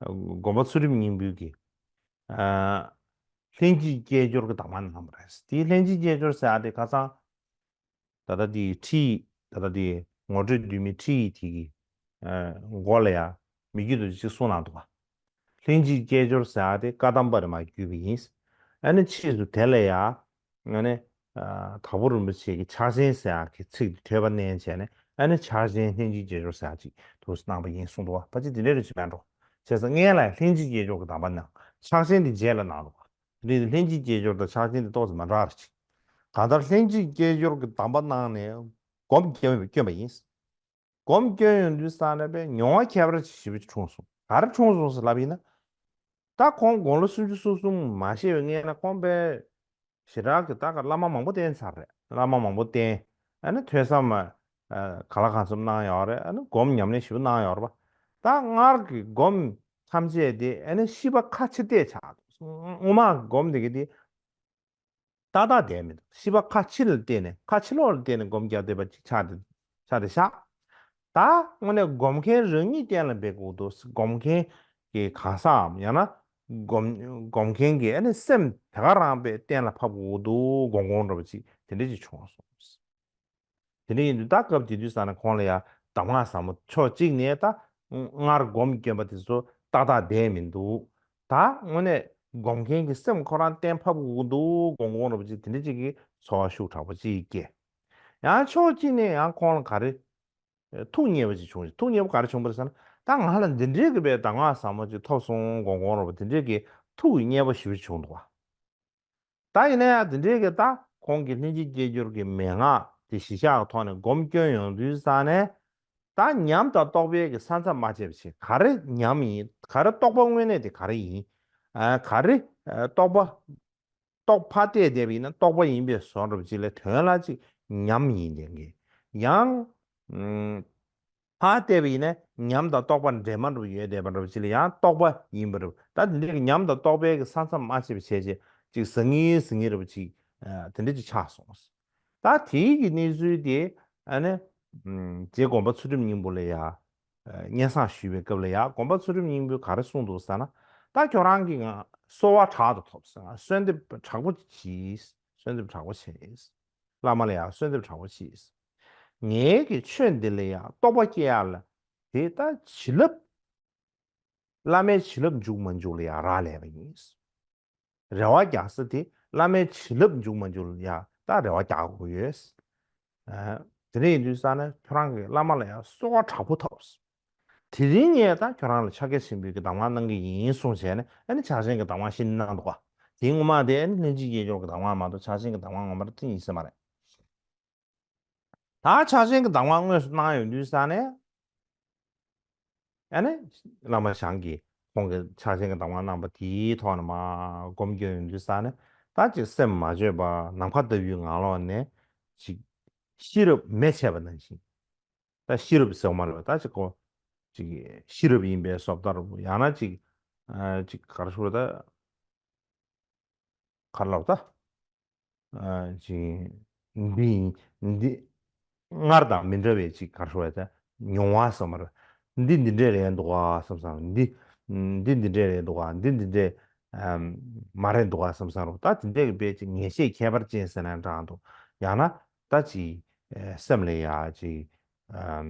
དགོན་པ་ཚུལ་ཁྲིམས་སྙིང་པོའི་གི་ལྷན་ཅིག་སྐྱེས་སྦྱོར་གྱི་གདམས་ངག་གནང་བ་རེད། དེའི་ལྷན་ཅིག་སྐྱེས་སྦྱོར་ཟེར་ཡ་དེ་ཁ་སང་ད་ལྟ་དེའི་ཁྲིད་ཡིག་ད་ལྟ་དེའི་ངོ་སྤྲོད་བསྡུས་མའི་ཁྲིད་ཡིག་དེ་གི་མགོ་ལ་ཡ་མི་རྒྱུད་དུ་གཅིག་གསུངས་གནང་འདུག་ག་ལྷན་ཅིག་སྐྱེས་སྦྱོར་ཟེར་ཡ་དེ་བཀའ་གདམས་པ་རེ་མ་བརྒྱུད་པ་ཡིན། ཨ་ནི་ཕྱིས་སུ་དེ་ལ་ཡ་ཨ་ནི་དྭགས་པོ་རིན་པོ་ཆེ་གི་ཕྱག་ཆེན་ཟེར་ཡ་གི་ཚིག་དེ་ཐོས་པ་ནས་བྱས་ནས་ཨ་ནི་ཕྱག་ཆེན་ལྷན་ཅིག་སྐྱེས་སྦྱོར་ཟེར་ཡ་ཅིག་ཐུགས་སུ་གནང་བ་ཡིན་གསུངས་འདུག་ག་ཕལ་ཆེར་དེ་འདྲའི་རེ་ཅིག་མེད་འགྲོ། བྱས་ཙང་སྔོན་ལ་ཡ་ལྷན་ཅིག་སྐྱེས་སྦྱོར་གྱི་གདམས་པ་གནང་། ཕྱག་ཆེན་དེ་རྗེས་ལ་གནང་འདུག་ག་དེ་འདྲའི་ལྷན་ཅིག་སྐྱེས་སྦྱོར་དང་ཕྱག་ཆེན་དེ་ཏོག་ཙམ་མ་འདྲ་བ་རེ་ཅིག་གང་ལྟར་ལྷན་ཅིག་སྐྱེས་སྦྱོར་གྱི་གདམས་པ་གནང་ནས་སྒོམ་བསྐྱོན་བསྐྱོན་པ་ཡིན། སྒོམ་སྐྱོན་ཡོང་དུས་ཙང་ནས་པས་མྱོང་བ་ཁྱད་པར་ཞེ་པོ་ཅིག་འཁྲུངས་སོང་། ག་རེ་འཁྲུངས་སོང་ཟེར་ལབ་ཡིན་ན། ད་ཁོང་དགུང་ལོ་སུམ་ཅུ་སོ་གསུམ་མ་བཞེས་པའི་སྔོན་ལ་ཁོང་པས་ཞེ་དྲག་གི་ད་ག་བླ་མ་མང་པོ་བསྟེན་ཚར་རེད། བླ་མ་མང་པོ་བསྟེན། ཨ་ནི་ཐོས་བསམ་གང་ལ་གང་འཚམ་གནང་ཡོད་རེད། ཨ་ནི་སྒོམ་ཉམས་ལེན་ཞེ་པོ་གནང་ཡོད་རེད་པ། ད་སྔར་གྱི་སྒོམ་ཐམས་ཅད་དེ་ཨ་ནི་ཤེས་པ་ཁ་ཕྱིར་བལྟས་ཆགས་འདུག་སྔོན་མ་སྒོམ་དེ་གི་དེ་ཏག་ཏག་བསྡད་མི་འདུག་ཤེས་པ་ཁ་ཕྱི་ལ་བལྟས་ནས་ཁ་ཕྱི་ལོགས་ལ་བལྟས་ནས་སྒོམ་རྒྱག་བསྡད་པ་ཅིག་ཆགས་ཏེ་ཆགས་ཏེ་བཞག་ད་དངོས་གནས་སྒོམ་མཁན་རང་ཉིད་གཏན་ལ་འབེབས་དགོས་འདུག་སྒོམ་མཁན་གྱི་གང་ཟག་ཡང་ན་སྒོམ་སྒོམ་མཁན་གྱི་ཨ་ནི་སེམས་དེ་ག་རང་པས་གཏན་ལ་ཕབ་དགོས་འདུག་དགོངས་དགོངས་འདྲ་པོ་ཅིག་དེ་འདྲ་ཅིག་བྱུང་སོང་། དེ་འདྲ་ཡིན་དུས་ད་སྐབས་དེ་དུས་ཙང་ནས་ཁོང་ལ་ཡང་གདམས་ངག་ཟབ་མོ་ཕྱོགས་གཅིག་ནས་ད་སྔར་སྒོམ་བསྐྱོན་པ་དེ་ཚོ་ཏག་ཏག་བསྡད་མི་འདུག་ད་དངོས་གནས་སྒོམ་མཁན་གྱི་སེམས་ཁོ་རང་གཏན་ཕབ་དགོས་འདུག་དགོངས་དགོངས་འདྲ་པོ་ཅིག་དེ་འདྲ་ཅིག་གི་ཚོར་བ་ཤུགས་དྲག་པོ་ཅིག་སྐྱེས། ཡང་ཕྱོགས་གཅིག་ནས་ཡང་ཁོང་ལ་ག་རེ་ཐུགས་མཉེས་པ་ཅིག་བྱུང་། ཐུགས་མཉེས་པ་ག་རེ་བྱུང་བ་རེད་ཟེར་ན། ད་ང་ལ་འདི་འདྲའི་གི་པའི་གདམས་ངག་ཟབ་མོ་ཅིག་ཐོབ་སོང་དགོངས་དགོངས་རེད་པ། དེ་འདྲའི་གི་ཐུགས་ཀྱི་མཉེས་པ་ཞེ་པོ་ཅིག་བྱུང་འདུག་བ། ད་ཡིན་ན་ཡང་དེ་འདྲའི་གི་ད་ཁོང་གི་ལྷན་ཅིག་སྐྱེས་སྦྱོར་གྱི་མན་ངག་དེ་གཞི་བཞག་གི་ཐོག་ནས་སྒོམ་སྐྱོན་ཡོང་དུས་ཙང་ནས། ད་ཉམས་དང་རྟོགས་པའི་གི་ས་མཚམས་མ་ཕྱེ་བ་ཅིག་ག་རེ་ཉམས་ཡིན། ག་རེ་རྟོགས་པ་དངོས་གནས་དེ་ག་རེ་ཡིན། ཨ་ག་རེ་ཨ་རྟོགས་པ། རྟོགས་ཕར་བལྟས་བསྡད་པ་ཡིན་ན་རྟོགས་པ་ཡིན་པའི་བཟོ་འདྲ་པོ་ཅིག་ལས་དོན་ལ་ཅིག་ཉམས་ཡིན་བསྡད་མཁན། ཡང་ཨ་ཕར་བལྟས་པ་ཡིན་ན་ཉམས་དང་རྟོགས་པ་འདྲེས་མ་འདྲ་པོ་ཡོད་བསྡད་པ་འདྲ་པོ་ཅིག་ལ་ཡང་རྟོགས་པ་ཡིན་པ་འདྲ་པོ། ད་དེ་འདྲའི་གི་ཉམས་དང་རྟོགས་པའི་གི་ས་མཚམས་མ་ཕྱེ་བ་བྱས་བྱས་ཅིག་ཟང་ངེ་ཟིང་ངེ་འདྲ་པོ་ཅིག་ཨ་དེ་འདྲ་ཅིག་ཆགས་སོང་། ད་དེའི་གི་གནས་ཚུལ་དེ་ཨ་ནི་ཨམ་རྗེ་དགོངས་པ་ཚུལ་ཁྲིམས་སྙིང་པོ་ལ་ཡ་ཨ་སྙན་སེང་ཞུས་པའི་སྐབས་ལ་ཡ་དགོངས་པ་ཚུལ་ཁྲིམས་སྙིང་པོས་ག་རེ་གསུངས་འདུག་ཟེར་ན། ད་ཁྱོད་རང་གིས་ང་གསོལ་བ་དྲག་ཏུ་ཐོབ་ཟེར། ང་གསོལ་འདེབས་དྲག་པོ་གྱིས། གསོལ་འདེབས་དྲག་པོ་བྱས། བླ་མ་ལ་ཡ་གསོལ་འདེབས་དྲག་པོ་གྱིས། ངའི་གི་ཆོས་འདི་ལ་ཡ་རྟོགས་པ་སྐྱེ་ཡ་ལ་དེ་ད་བྱིན་རླབས། བླ་མའི་བྱིན་རླབས་འཇུག་མ་འཇུག་ལ་ཡ་རག་ལས་པ་ཡིན། རེ་བ་རྒྱག་ས་དེ་བླ་མའི་བྱིན་རླབས་འཇུག་མ་འཇུག་ལ་ཡ་ད་རེ་བ་རྒྱག་དགོས་ཡོད། ཨ་དེ་འདྲ་ཡིན་དུས་ཙང་ནས་ཁྱོད་རང་གིས་བླ་མ་ལ་ཡ་གསོལ་བ་དྲག་པོ་ཐོབ། དེ་རིང་ངས་ད་ཁྱོད་རང་ལ་ཕྱག་རྒྱ་ཆེན་པོའི་གི་གདམས་ངག་གནང་གི་ཡིན་གསུངས་བྱས་ནས་ཨ་ནི་ཕྱག་ཆེན་གྱི་གདམས་ངག་བཞི་གནང་འདུག་ག་དེའི་སྔོན་མ་དེ་ཨ་ནི་ལྷན་ཅིག་སྐྱེས་སྦྱོར་གྱི་གདམས་ངག་མ་གཏོགས་ཕྱག་ཆེན་གྱི་གདམས་ངག་ངོ་མ་དེ་ཡིན་ས་མ་རེད། ད་ཕྱག་ཆེན་གྱི་གདམས་ངག་དངོས་སུ་གནང་ཡོང་དུས་ས་ནས། ཨ་ནི་བླ་མ་ཞང་གིས་ཁོང་གི་ཕྱག་ཆེན་གྱི་གདམས་ངག་གནང་པ་དེའི་ཐོག་ནས་མར་སྒོམ་སྐྱོན་ཡོང་དུས་ས་ནས། ད་ཅིག་སེམས་མ་བཅོས་པ་ནམ་མཁའ་ལྟ་བུའི་ངང་ལོགས་ནས་ཅིག་ཤེས་རབ་མེ་མཆེད་པ་ནང་བཞིན། ད་ཤེས་རབ་ཟེར་བ་མ་རེད་པ། ད་ཅིག་གོ། ཅིག་ཤེས་རབ་ཡིན་པའི་བཟོ་ལྟ་བུ། ཡང་ན་ཅིག་ཨ་ཅིག་ག་རེ་ཞུ་དགོས་རེད། ད་ག་རེ་ལབ་ད། ཨ་ཅིག་འདི་འདི་སྔར་དང་མི་འདྲ་བའི་ཅིག་ག་རེ་ཞུ་དགོས་རེད། ད་མྱོང་བ་ཟེར་བ་མ་རེད། འདི་འདི་འདྲས་རེད་འདུག་ག་བསམ་བསམ། འདི་འདི་འདི་འདྲས་རེད་འདུག་ག་འདི་འདི་འདྲས་ཨམ་མ་རེད་འདུག་ག་བསམ་བསམ་རོ། ད་དེ་འདྲས་ཀྱི་དཔེ་ཅིག་ངེས་ཤེས་ཁྱད་པར་ཅན་ཟེར་ན་འདྲ་འདུག་ཡང་ན་ད་ཅིག་ཨེ་སེམས་ལ་ཡ་ཅིག་ཨམ་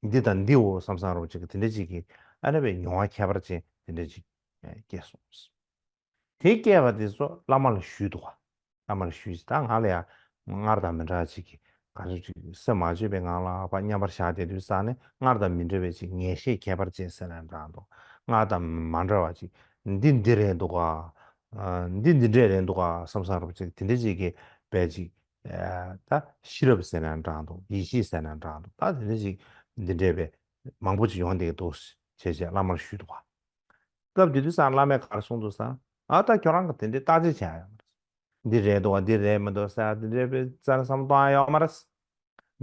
འདི་དང་འདིའོ་བསམ་བསམ་རོ། ཅིག་དེ་འདྲས་ཅིག་གི་ཨ་ནི་དཔེ་མྱོང་བ་ཁྱད་པར་ཅན་དེ་འདྲས་ཅིག་ཨེ་སྐྱེས་སོང་། དེ་སྐྱེས་པ་དེ་ཚོ་བླ་མ་ལ་ཞུས་འདུག་ག་བླ་མ་ལ་ཞུས་ཅིག་ད་ང་ལ་ཡ་སྔར་དང་མི་འདྲ་ཅིག་གི་ག་ཚོད་ཅིག་སེམས་མ་བཅོས་པའི་ངང་ལ་ཕར་མཉམ་པར་བཞག་བསྡད་དུས་ས་ནས་སྔར་དང་མི་འདྲ་བའི་ཅིག་ངེས་ཤེས་ཁྱད་པར་ཅན་ཟེར་ན་འདྲ་འདུག་སྔར་དང་མ་འདྲ་བ་ཅིག་འདི་འདི་རེད་འདུག་ག་ཨ་འདི་འདི་འདྲས་རེད་འདུག་ག་བསམ་བསམ་རོ། ཅིག་དེ་འདྲས་ཅིག་གི་དཔེ་ཅིག་ཨ་ད་ཤེས་རབ་ཟེར་ན་འདྲ་འདུག་ཡིད་ཤེས་ཟེར་ན་འདྲ་འདུག་ད་དེ་འདྲས་ཅིག་འདི་འདྲས་དཔེ་མང་པོ་ཅིག་ཡོང་བསྡད་ཀྱི་འདུག་བྱས་བྱས་བླ་མར་ཞུས་འདུག་ག་སྐབས་དེ་དུས་སང་བླ་མས་ག་རེ་གསུངས་འདུག་ཟེར་ན། ཨ་ད་ཁྱོད་རང་གིས་དེ་འདྲའི་བརྟག་དཔྱད་བྱས་ཡོད་མ་རེད། འདི་རེད་འདུག་ག་འདི་རེད་མི་འདུག་ཟེར་དེ་འདྲའི་དཔེ་རྩ་ནས་བསམ་བློ་གཏོང་ཡ་ཡོད་མ་རེད།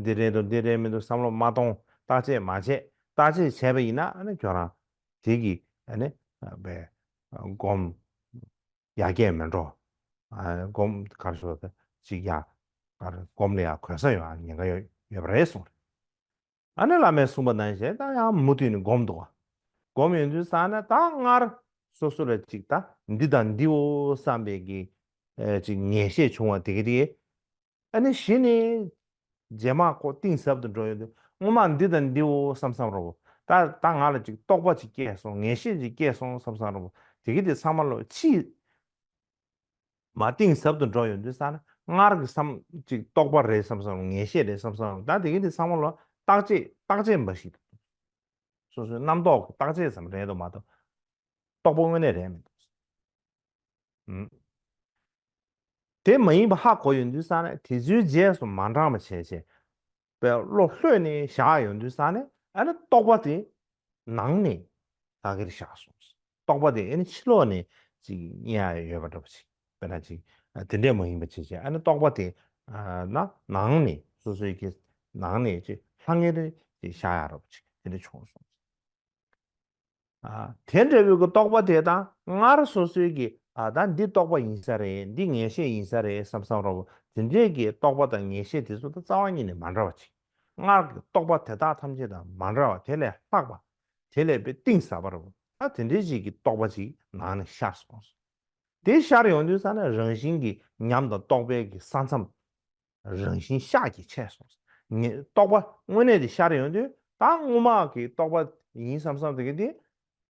འདི་རེད་འདུག་འདི་རེད་མི་འདུག་བསམ་བློ་མ་གཏོང་། བརྟག་དཔྱད་མ་བྱས། བརྟག་དཔྱད་བྱས་པ་ཡིན་ན་ཨ་ནི་ཁྱོད་རང་དེ་གི་ཨ་ནི་དཔེ་སྒོམ་ཡར་རྒྱས་མི་འགྲོ། ཨ་སྒོམ་ག་རེ་ཞུ་དགོས་རེད། ཅིག་ཡ་ག་རེ་སྒོམ་ལ་ཡ་གོལ་ས་ཡོང་ཡ་ཉེན་ཁ་ཡོད་ཡོད་པ་རེད་གསུངས་རེད། ཨ་ནི་བླ་མས་གསུངས་པ་ནང་བཞིན་ད་ཡང་མུ་མཐུད་ནས་སྒོམ་འདུག་ག་སྒོམ་ཡོང་དུས་ཙང་ནས་ད་སྔར་སོ་སོ་ལ་ཅིག་ད་འདི་དང་འདིའོ་བསམ་པའི་གི་ཨེ་ཅིག་ངེས་ཤེས་བྱུང་བ་དེ་གི་དེ། ཨ་ནི་གཞི་ནས་རྗེས་མ་ཁོ་གཏིང་ཟབ་ཏུ་འགྲོ་ཡོང་དུས་སྔོན་མ་འདི་དང་འདིའོ་བསམ་བསམ་རོ། ད་ད་ང་ལ་ཅིག་རྟོག་པ་ཅིག་སྐྱེས་སོང་། ངེས་ཤེས་ཅིག་སྐྱེས་སོང་བསམ་བསམ་རོ། དེ་གི་དེ་ཚང་མ་ལོ་ཕྱིས། མ་གཏིང་ཟབ་ཏུ་འགྲོ་ཡོང་དུས་ཙང་ནས་སྔར་གྱི་བསམ་ཅིག་རྟོག་པ་རེད་བསམ་བསམ་རུང་ངེས་ཤེས་རེད་བསམ་བསམ་རུང་ད་དེ་གི་དེ་ཚང་མ་ལོ་བརྟག་དཔྱད་བརྟག་དཔྱད་འབའ་ཞིག་སོ་སོའི་རྣམ་རྟོག་གི་བརྟག་དཔྱད་ཙམ་རེད་དོ་མ་གཏོགས་རྟོག་པ་དངོས་གནས་རེད་མི་འདུག་ཨུམ། དེ་མ་ཡིན་པ་ཧ་གོ་ཡོང་དུས་ཙང་ནས་དེ་ཚོའི་རྗེས་སུ་མ་འབྲངས་པ་བྱས་བྱས། པའི་བློ་ལྷོད་ནས་བཞག་ཡོང་དུས་ཙང་ནས་ཨ་ནི་རྟོག་པ་དེ་ནང་ནས་ལྷག་གེར་བཞག་སོང་། རྟོག་པ་དེ་ཨ་ནི་ཕྱི་ལོགས་ནས་ཅིག་རྙེད་ཡ་ཡོད་པ་འདྲ་པོ་ཅིག་དཔེར་ན་ཅིག་ཨ་དེ་འདྲས་མ་ཡིན་པ་བྱས་བྱས་ཨ་ནི་རྟོག་པ་དེ་ཨ་ན་ནང་ནས་སོ་སོའི་གི་ནང་ནས་ཅིག་ལྷང་ངེར་ཅིག་བཞག་ཡ་འདྲ་པོ་ཅིག་དེ་འདྲས་བྱུང་སོང་། ཨ་དེ་འདྲ་བོའི་གི་རྟོག་པ་དེ་དང་སྔར་སོ་སོའི་གི་ཨ་ད་འདི་རྟོག་པ་ཡིན་ས་རེད། འདི་ངེས་ཤེས་ཡིན་ས་རེད་བསམ་བསམ་རོ། དེ་འདྲའི་གི་རྟོག་པ་དང་ངེས་ཤེས་དེ་ཚོ་ད་རྩ་བ་ཉིད་ནས་མ་འདྲ་བ་ཅིག་སྔར་གྱི་རྟོག་པ་དེ་དག་ཐམས་ཅད་དང་མ་འདྲ་བ་དེ་ལས་ལྷག་པ། དེ་ལས་དཔེ་གཏིང་ཟབ་པ་རེད། ད་དེ་འདྲའི་ཅིག་གི་རྟོག་པ་ཅིག་ནང་ནས་ཤར་སོང་། དེ་ཤར་ཡོང་དུས་ཙ་ན་རང་བཞིན་གྱི་ཉམས་དང་རྟོགས་པའི་གི་ས་མཚམས་རང་བཞིན་ཤག་གིས་ཆད་སོང་། ངས་རྟོག་པ་དངོས་གནས་དེ་ཤར་ཡོང་དུས་ད་སྔོན་མ་གི་རྟོག་པ་ཡིན་བསམ་བསམ་དེ་གི་དེ་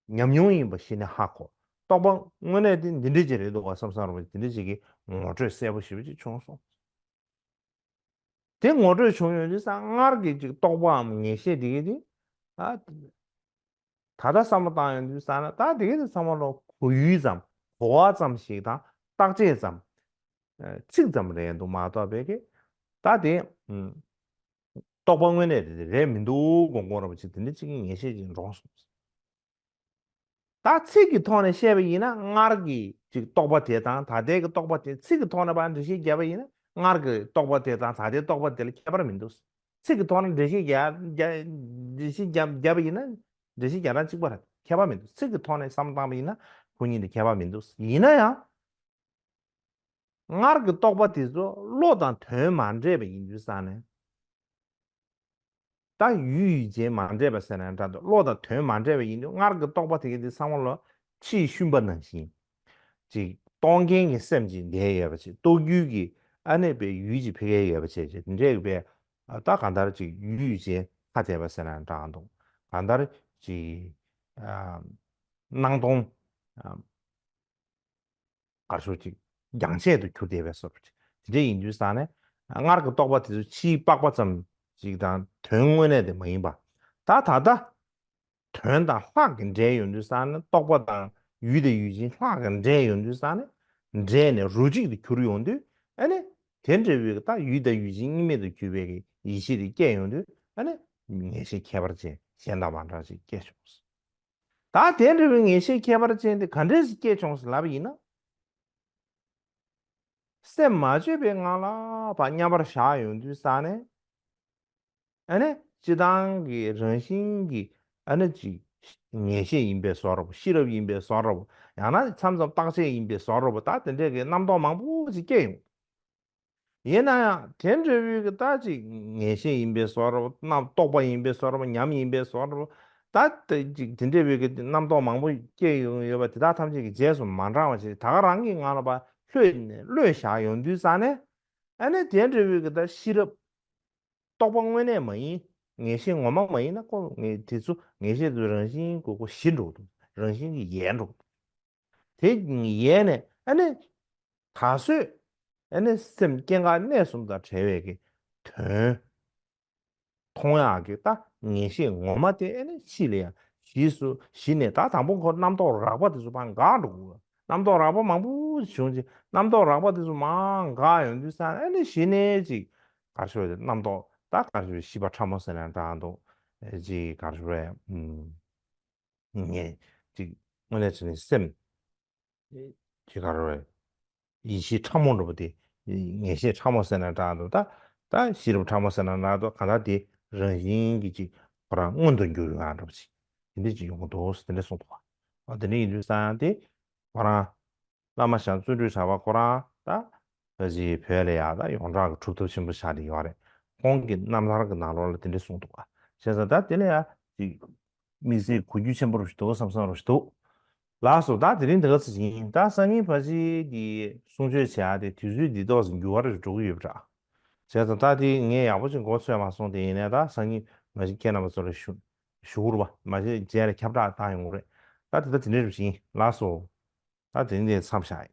ཉམས་མྱོང་ཡིན་པ་གཞི་ནས་ཧ་གོ། རྟོག་པ་དངོས་གནས་དེ་འདི་འདྲ་ཅིག་རེད་འདུག་བ་བསམ་བསམ་རེད་པ་དེ་འདྲ་ཅིག་གི་ངོ་སྤྲོད་གསལ་པོ་ཞེ་པོ་ཅིག་བྱུང་སོང་། དེ་ངོ་སྤྲོད་བྱུང་ཡོང་དུས་ཙང་སྔར་གྱི་ཅིག་རྟོག་པའམ་ངེས་ཤེས་དེ་གི་དེ་ད་ད་ལྟ་བསམ་བློ་བཏང་ཡོང་དུས་ཙང་ན་ད་དེ་གི་དེ་ཚང་མ་ལོ་གོ་ཡུལ་ཙམ་གོ་བ་ཙམ་ཞིག་དང་བརྟག་དཔྱད་ཙམ་ཚིག་ཙམ་རེད་འདུག་མ་གཏོགས་པའི་གི་ད་དེ་རྟོག་པ་དངོས་གནས་རེད་མི་འདུག་དགོངས་དགོངས་ར་པ་ཅིག་དེ་འདྲ་ཅིག་གི་ངེས་ཤེས་ཅིག་འདྲོངས་སོང་། ད་ཚིག་གི་ཐོག་ནས་བཤད་པ་ཡིན་ན་སྔར་གྱི་ཅིག་རྟོག་པ་དེ་དང་ད་ལྟའི་གི་རྟོག་པ་དེ་ཚིག་གི་ཐོག་ནས་ཕར་འགྲེལ་བཤད་བརྒྱབ་པ་ཡིན་ན་སྔར་གྱི་རྟོག་པ་དེ་དང་ད་ལྟའི་རྟོག་པ་དེ་ལ་ཁྱད་པར་མི་འདུག་ཚིག་གི་ཐོག་ནས་འགྲེལ་བཤད་བརྒྱབ་བརྒྱབ་འགྲེལ་བཤད་བརྒྱབ་བརྒྱབ་པ་ཡིན་ན་འགྲེལ་བཤད་རྒྱག་སྟངས་གཅིག་པ་རེད། ཁྱད་པར་མི་འདུག་ཚིག་གི་ཐོག་ནས་བསམ་བློ་བཏང་པ་ཡིན་ན་ཁོ་གཉིས་ལ་ཁྱད་པར་མི་འདུག་ཡིན་ན་ཡང་། སྔར་གྱི་རྟོག་པ་དེ་ཚོ་བློ་དང་དོན་མ་འདྲེས་པ་ཡིན་དུས་ཙང་ནས། ད་ཡུལ་ཡུལ་ཅན་མ་འདྲེས་པ་ཟེར་ན་འདྲ་འདུག་བློ་དང་དོན་མ་འདྲེས་པ་ཡིན་དུས་སྔར་གྱི་རྟོག་པ་དེ་གའི་དེ་ཚང་མ་ལོ་ཕྱིའི་ཤུན་པ་ནང་བཞིན། ཅིག་རྟོག་མཁན་གྱི་སེམས་ཅིག་བསྡད་ཡོད་པ་ཅིག་རྟོག་རྒྱུ་གི་ཨ་ནེ་པའི་ཡུལ་ཅིག་ཕ་གའི་ཡོད་པ་བྱས་ཅིག་དེ་འདྲས་པའི་ད་གང་ལྟར་ཅིག་ཡུལ་ཡུལ་ཅན་ཁ་བསྡད་པ་ཟེར་ན་འདྲ་འདུག་གང་ལྟར་ཅིག་སྣང་སྟོང་། གར་ཤོར་ཅིག་རྒྱང་ཆད་དུ་གྱུར་བསྡད་པའི་བཟོ་འདྲ་ཅིག་དེ་འདྲ་ཡིན་དུས་ཙང་ནས་སྔར་གྱི་རྟོག་པ་དེ་ཚོ་ཕྱིའི་པགས་པ་ཙམ་ཅིག་དང་དོན་དངོས་གནས་དེ་མ་ཡིན་པ། ད་ད་ལྟ་དོན་དང་ལྷག་གི་འབྲེལ་ཡོང་དུས་ཙང་ནས་རྟོག་པ་དང་ ཡུལ་དང་ཡུལ་ཅན་ལྷག་གི་འདྲེས་ཡོང་དུས་ཙང་ནས་འདྲེས་ནས་རོ་གཅིག་ཏུ་གྱུར་ཡོང་དུས་ཨ་ནི་དེ་འདྲ་བའི་གི་ད་ཡུལ་དང་ཡུལ་ཅན་གཉིས་མེད་དུ་གྱུར་པའི་གི་ཡེ་ཤེས་དེ་སྐྱེས་ཡོང་དུས་ཨ་ནི་ངེས་ཤེས་ཁྱད་པར་ཅན་གཞན་དང་མ་འདྲ་ཞིག་སྐྱེས་བྱུང་། ད་དེ་འདྲ་བའི་ངེས་ཤེས་ཁྱད་པར་ཅན་དེ་ག་འདྲས་སེ་སྐྱེས་བྱུང་ཟེར་ལབ་པ་ཡིན་ན། སེམས་མ་བཅོས་པའི་ངང་ལ་ཕར་མཉམ་པར་བཞག་ཡོང་དུས་ཙང་ནས། ཨ་ནི་སྤྱིར་བཏང་གི་རང་བཞིན་གྱི་ཨ་ནི་ཅིག་ངེས་ཤེས་ཡིན་པའི་བཟོ་འདྲ་པོ། ཤེས་རབ་ཡིན་པའི་བཟོ་འདྲ་པོ། ཡང་ན་མཚམས་མཚམས་རྟག་ཆད་ཡིན་པའི་བཟོ་འདྲ་པོ། ད་དེ་འདྲས་ཀྱི་རྣམ་རྟོག་མང་པོ་ཅིག་སྐྱེ་ཡོང་། ཡིན་ན་ཡང་དེ་འདྲ་བའི་གི་ད་ཅིག་ངེས་ཤེས་ཡིན་པའི་བཟོ་འདྲ་པོ། རྣམ་རྟོག་པ་ཡིན་པའི་བཟོ་འདྲ་པོ། ཉམས་ཡིན་པའི་བཟོ་འདྲ་པོ། ད་ཅིག་དེ་འདྲ་བའི་གི་རྣམ་རྟོག་མང་པོ་སྐྱེ་ཡོང་ཡོད་པ་དེ་དག་ཐམས་ཅད་ཀྱི་རྗེས་སུ་མ་འབྲང་བ་ཞིག་ད་ག་རང་གི་ངང་ལ་ཕར་ལྷོད་ནས་གློད་བཞག་ཡོང་དུས་ཙང་ནས། ཨ་ནི་དེ་འདྲ་བའི་གི་ད་ཤེས་རབ་རྟོག་པ་དངོས་གནས་མ་ཡིན། ངེས་ཤེས་ངོ་མ་མ་ཡིན་ན་ཁོ་ངེས་དེ་ཚོ་ངེས་ཤེས་དེ་རང་བཞིན་གྱིས་ཁོ་ཞི་འགྲོ་གི་འདུག་རང་བཞིན་གྱིས་ཡལ་འགྲོ་གི་འདུག་དེ་ཡལ་ནས་ཨ་ནི་ད་གཟོད་ཨ་ནི་སེམས་སྐྱེ་འགག་གནས་གསུམ་དང་བྲལ་བའི་གི་དོན་མཐོང་ཡག་གི་ད་ངེས་ཤེས་ངོ་མ་དེ་ཨ་ནི་ཕྱི་ལ་ཡང་ཞི་སུ་ཞི་ནས། ད་དང་པོ་ཁོ་རྣམ་རྟོག་རགས་པ་དེ་ཚོ་ཕར་འགག་འགྲོ་གི། རྣམ་རྟོག་རགས་པ་མང་པོ་བྱུང་རྗེས་རྣམ་རྟོག་རགས་པ་དེ་ཚོ་མར་འགག་ཡོང་དུས་ཙང་ཨ་ནི་གཞི་ནས་ཅིག་ག་རེ་ཞུ་དགོས་རེད། རྣམ་རྟོག་ད་ག་རེ་ཞུ་དགོས་རེད། ཤེས་པ་ཕྲ་མོ་ཟེར་ན་འདྲ་འདུག་ཅིག་ག་རེ་ཞུ་དགོས་རེད། ངས་ཅིག་དངོས་གནས་བྱས་ནས་སེམས་ཅིག་ག་རེ་ཞུ་དགོས་རེད། ཡེ་ཤེས་ཕྲ་མོ་འདྲ་པོ་དེ། ངེས་ཤེས་ཕྲ་མོ་ཟེར་ན་འདྲ་འདུག་ད་ད་ཤེས་རབ་ཕྲ་མོ་ཟེར་ན་འདྲ་འདུག་གང་ལྟར་དེ་རང་བཞིན་གྱིས་ཅིག་ཁོ་རང་མངོན་དུ་འགྱུར་ཡོང་ཡག་འདྲ་པོ་ཅིག་དེ་འདྲ་ཅིག་ཡོང་གི་འདུག་ཟེར་དེ་འདྲ་གསུངས་འདུག་བ། འོ་དེ་འདྲ་ཡིན་དུས་ཙང་དེ་ཁོ་རང་བླ་མ་ཞང་བརྩོན་འགྲུས་གྲགས་པ་ཁོ་རང་ད་ཕལ་ཆེར་བོད་ལ་ཡ་ད་ཡོངས་གྲགས་ཀྱི་གྲུབ་ཐོབ་ཆེན་པོ་ཆགས་བསྡད་ཡོད་རེད། ཁོང་གི་རྣམ་ཐར་གྱི་ནང་ལོགས་ལ་དེ་འདྲ་གསུངས་འདུག་བ། བྱས་ཙང་ད་དེ་ལ་ཡ་ཅིག་དམིགས་བསལ་གོ་རྒྱུ་ཆེན་པོ་རུ་ཞིག་འདུག་བསམ་བསམ་རུ་ཞིག་འདུག་ལགས་སོ། ད་དེ་རིང་འདི་ག་ཚོད་ཡིན། ད་སང་ཉིན་ཕལ་ཆེར་གྱི་གསུང་ཆོས་བྱེད་ཡ་དེ་དུས་ཚོད་འདི་ཏོག་ཙམ་འགྱུར་བ་རེ་འགྲོ་གི་ཡོད་པ་འདྲ། བྱས་ཙང་ད་དེ་ངས་ཡག་པོ་ཅིག་མགོ་ཚོས་མ་སོང་། དེ་ཡིན་ནའི་ད་སང་ཉིན་མ་གཞི་ཁྱེད་རྣམ་པ་ཚོ་ལ་ཞུ་ཞུ་དགོས་རེད་པ། མ་གཞི་རྗེས་ལ་ཁྱབ་བསྒྲགས་བཏང་ཡོང་གི་རེད། ད་དེ་ད་དེ་འདྲ་རུ་ཞིག་ཡིན། ལགས་སོ། ད་དེ་རིང་འདི་མཚམས་བཞག་ཡིན།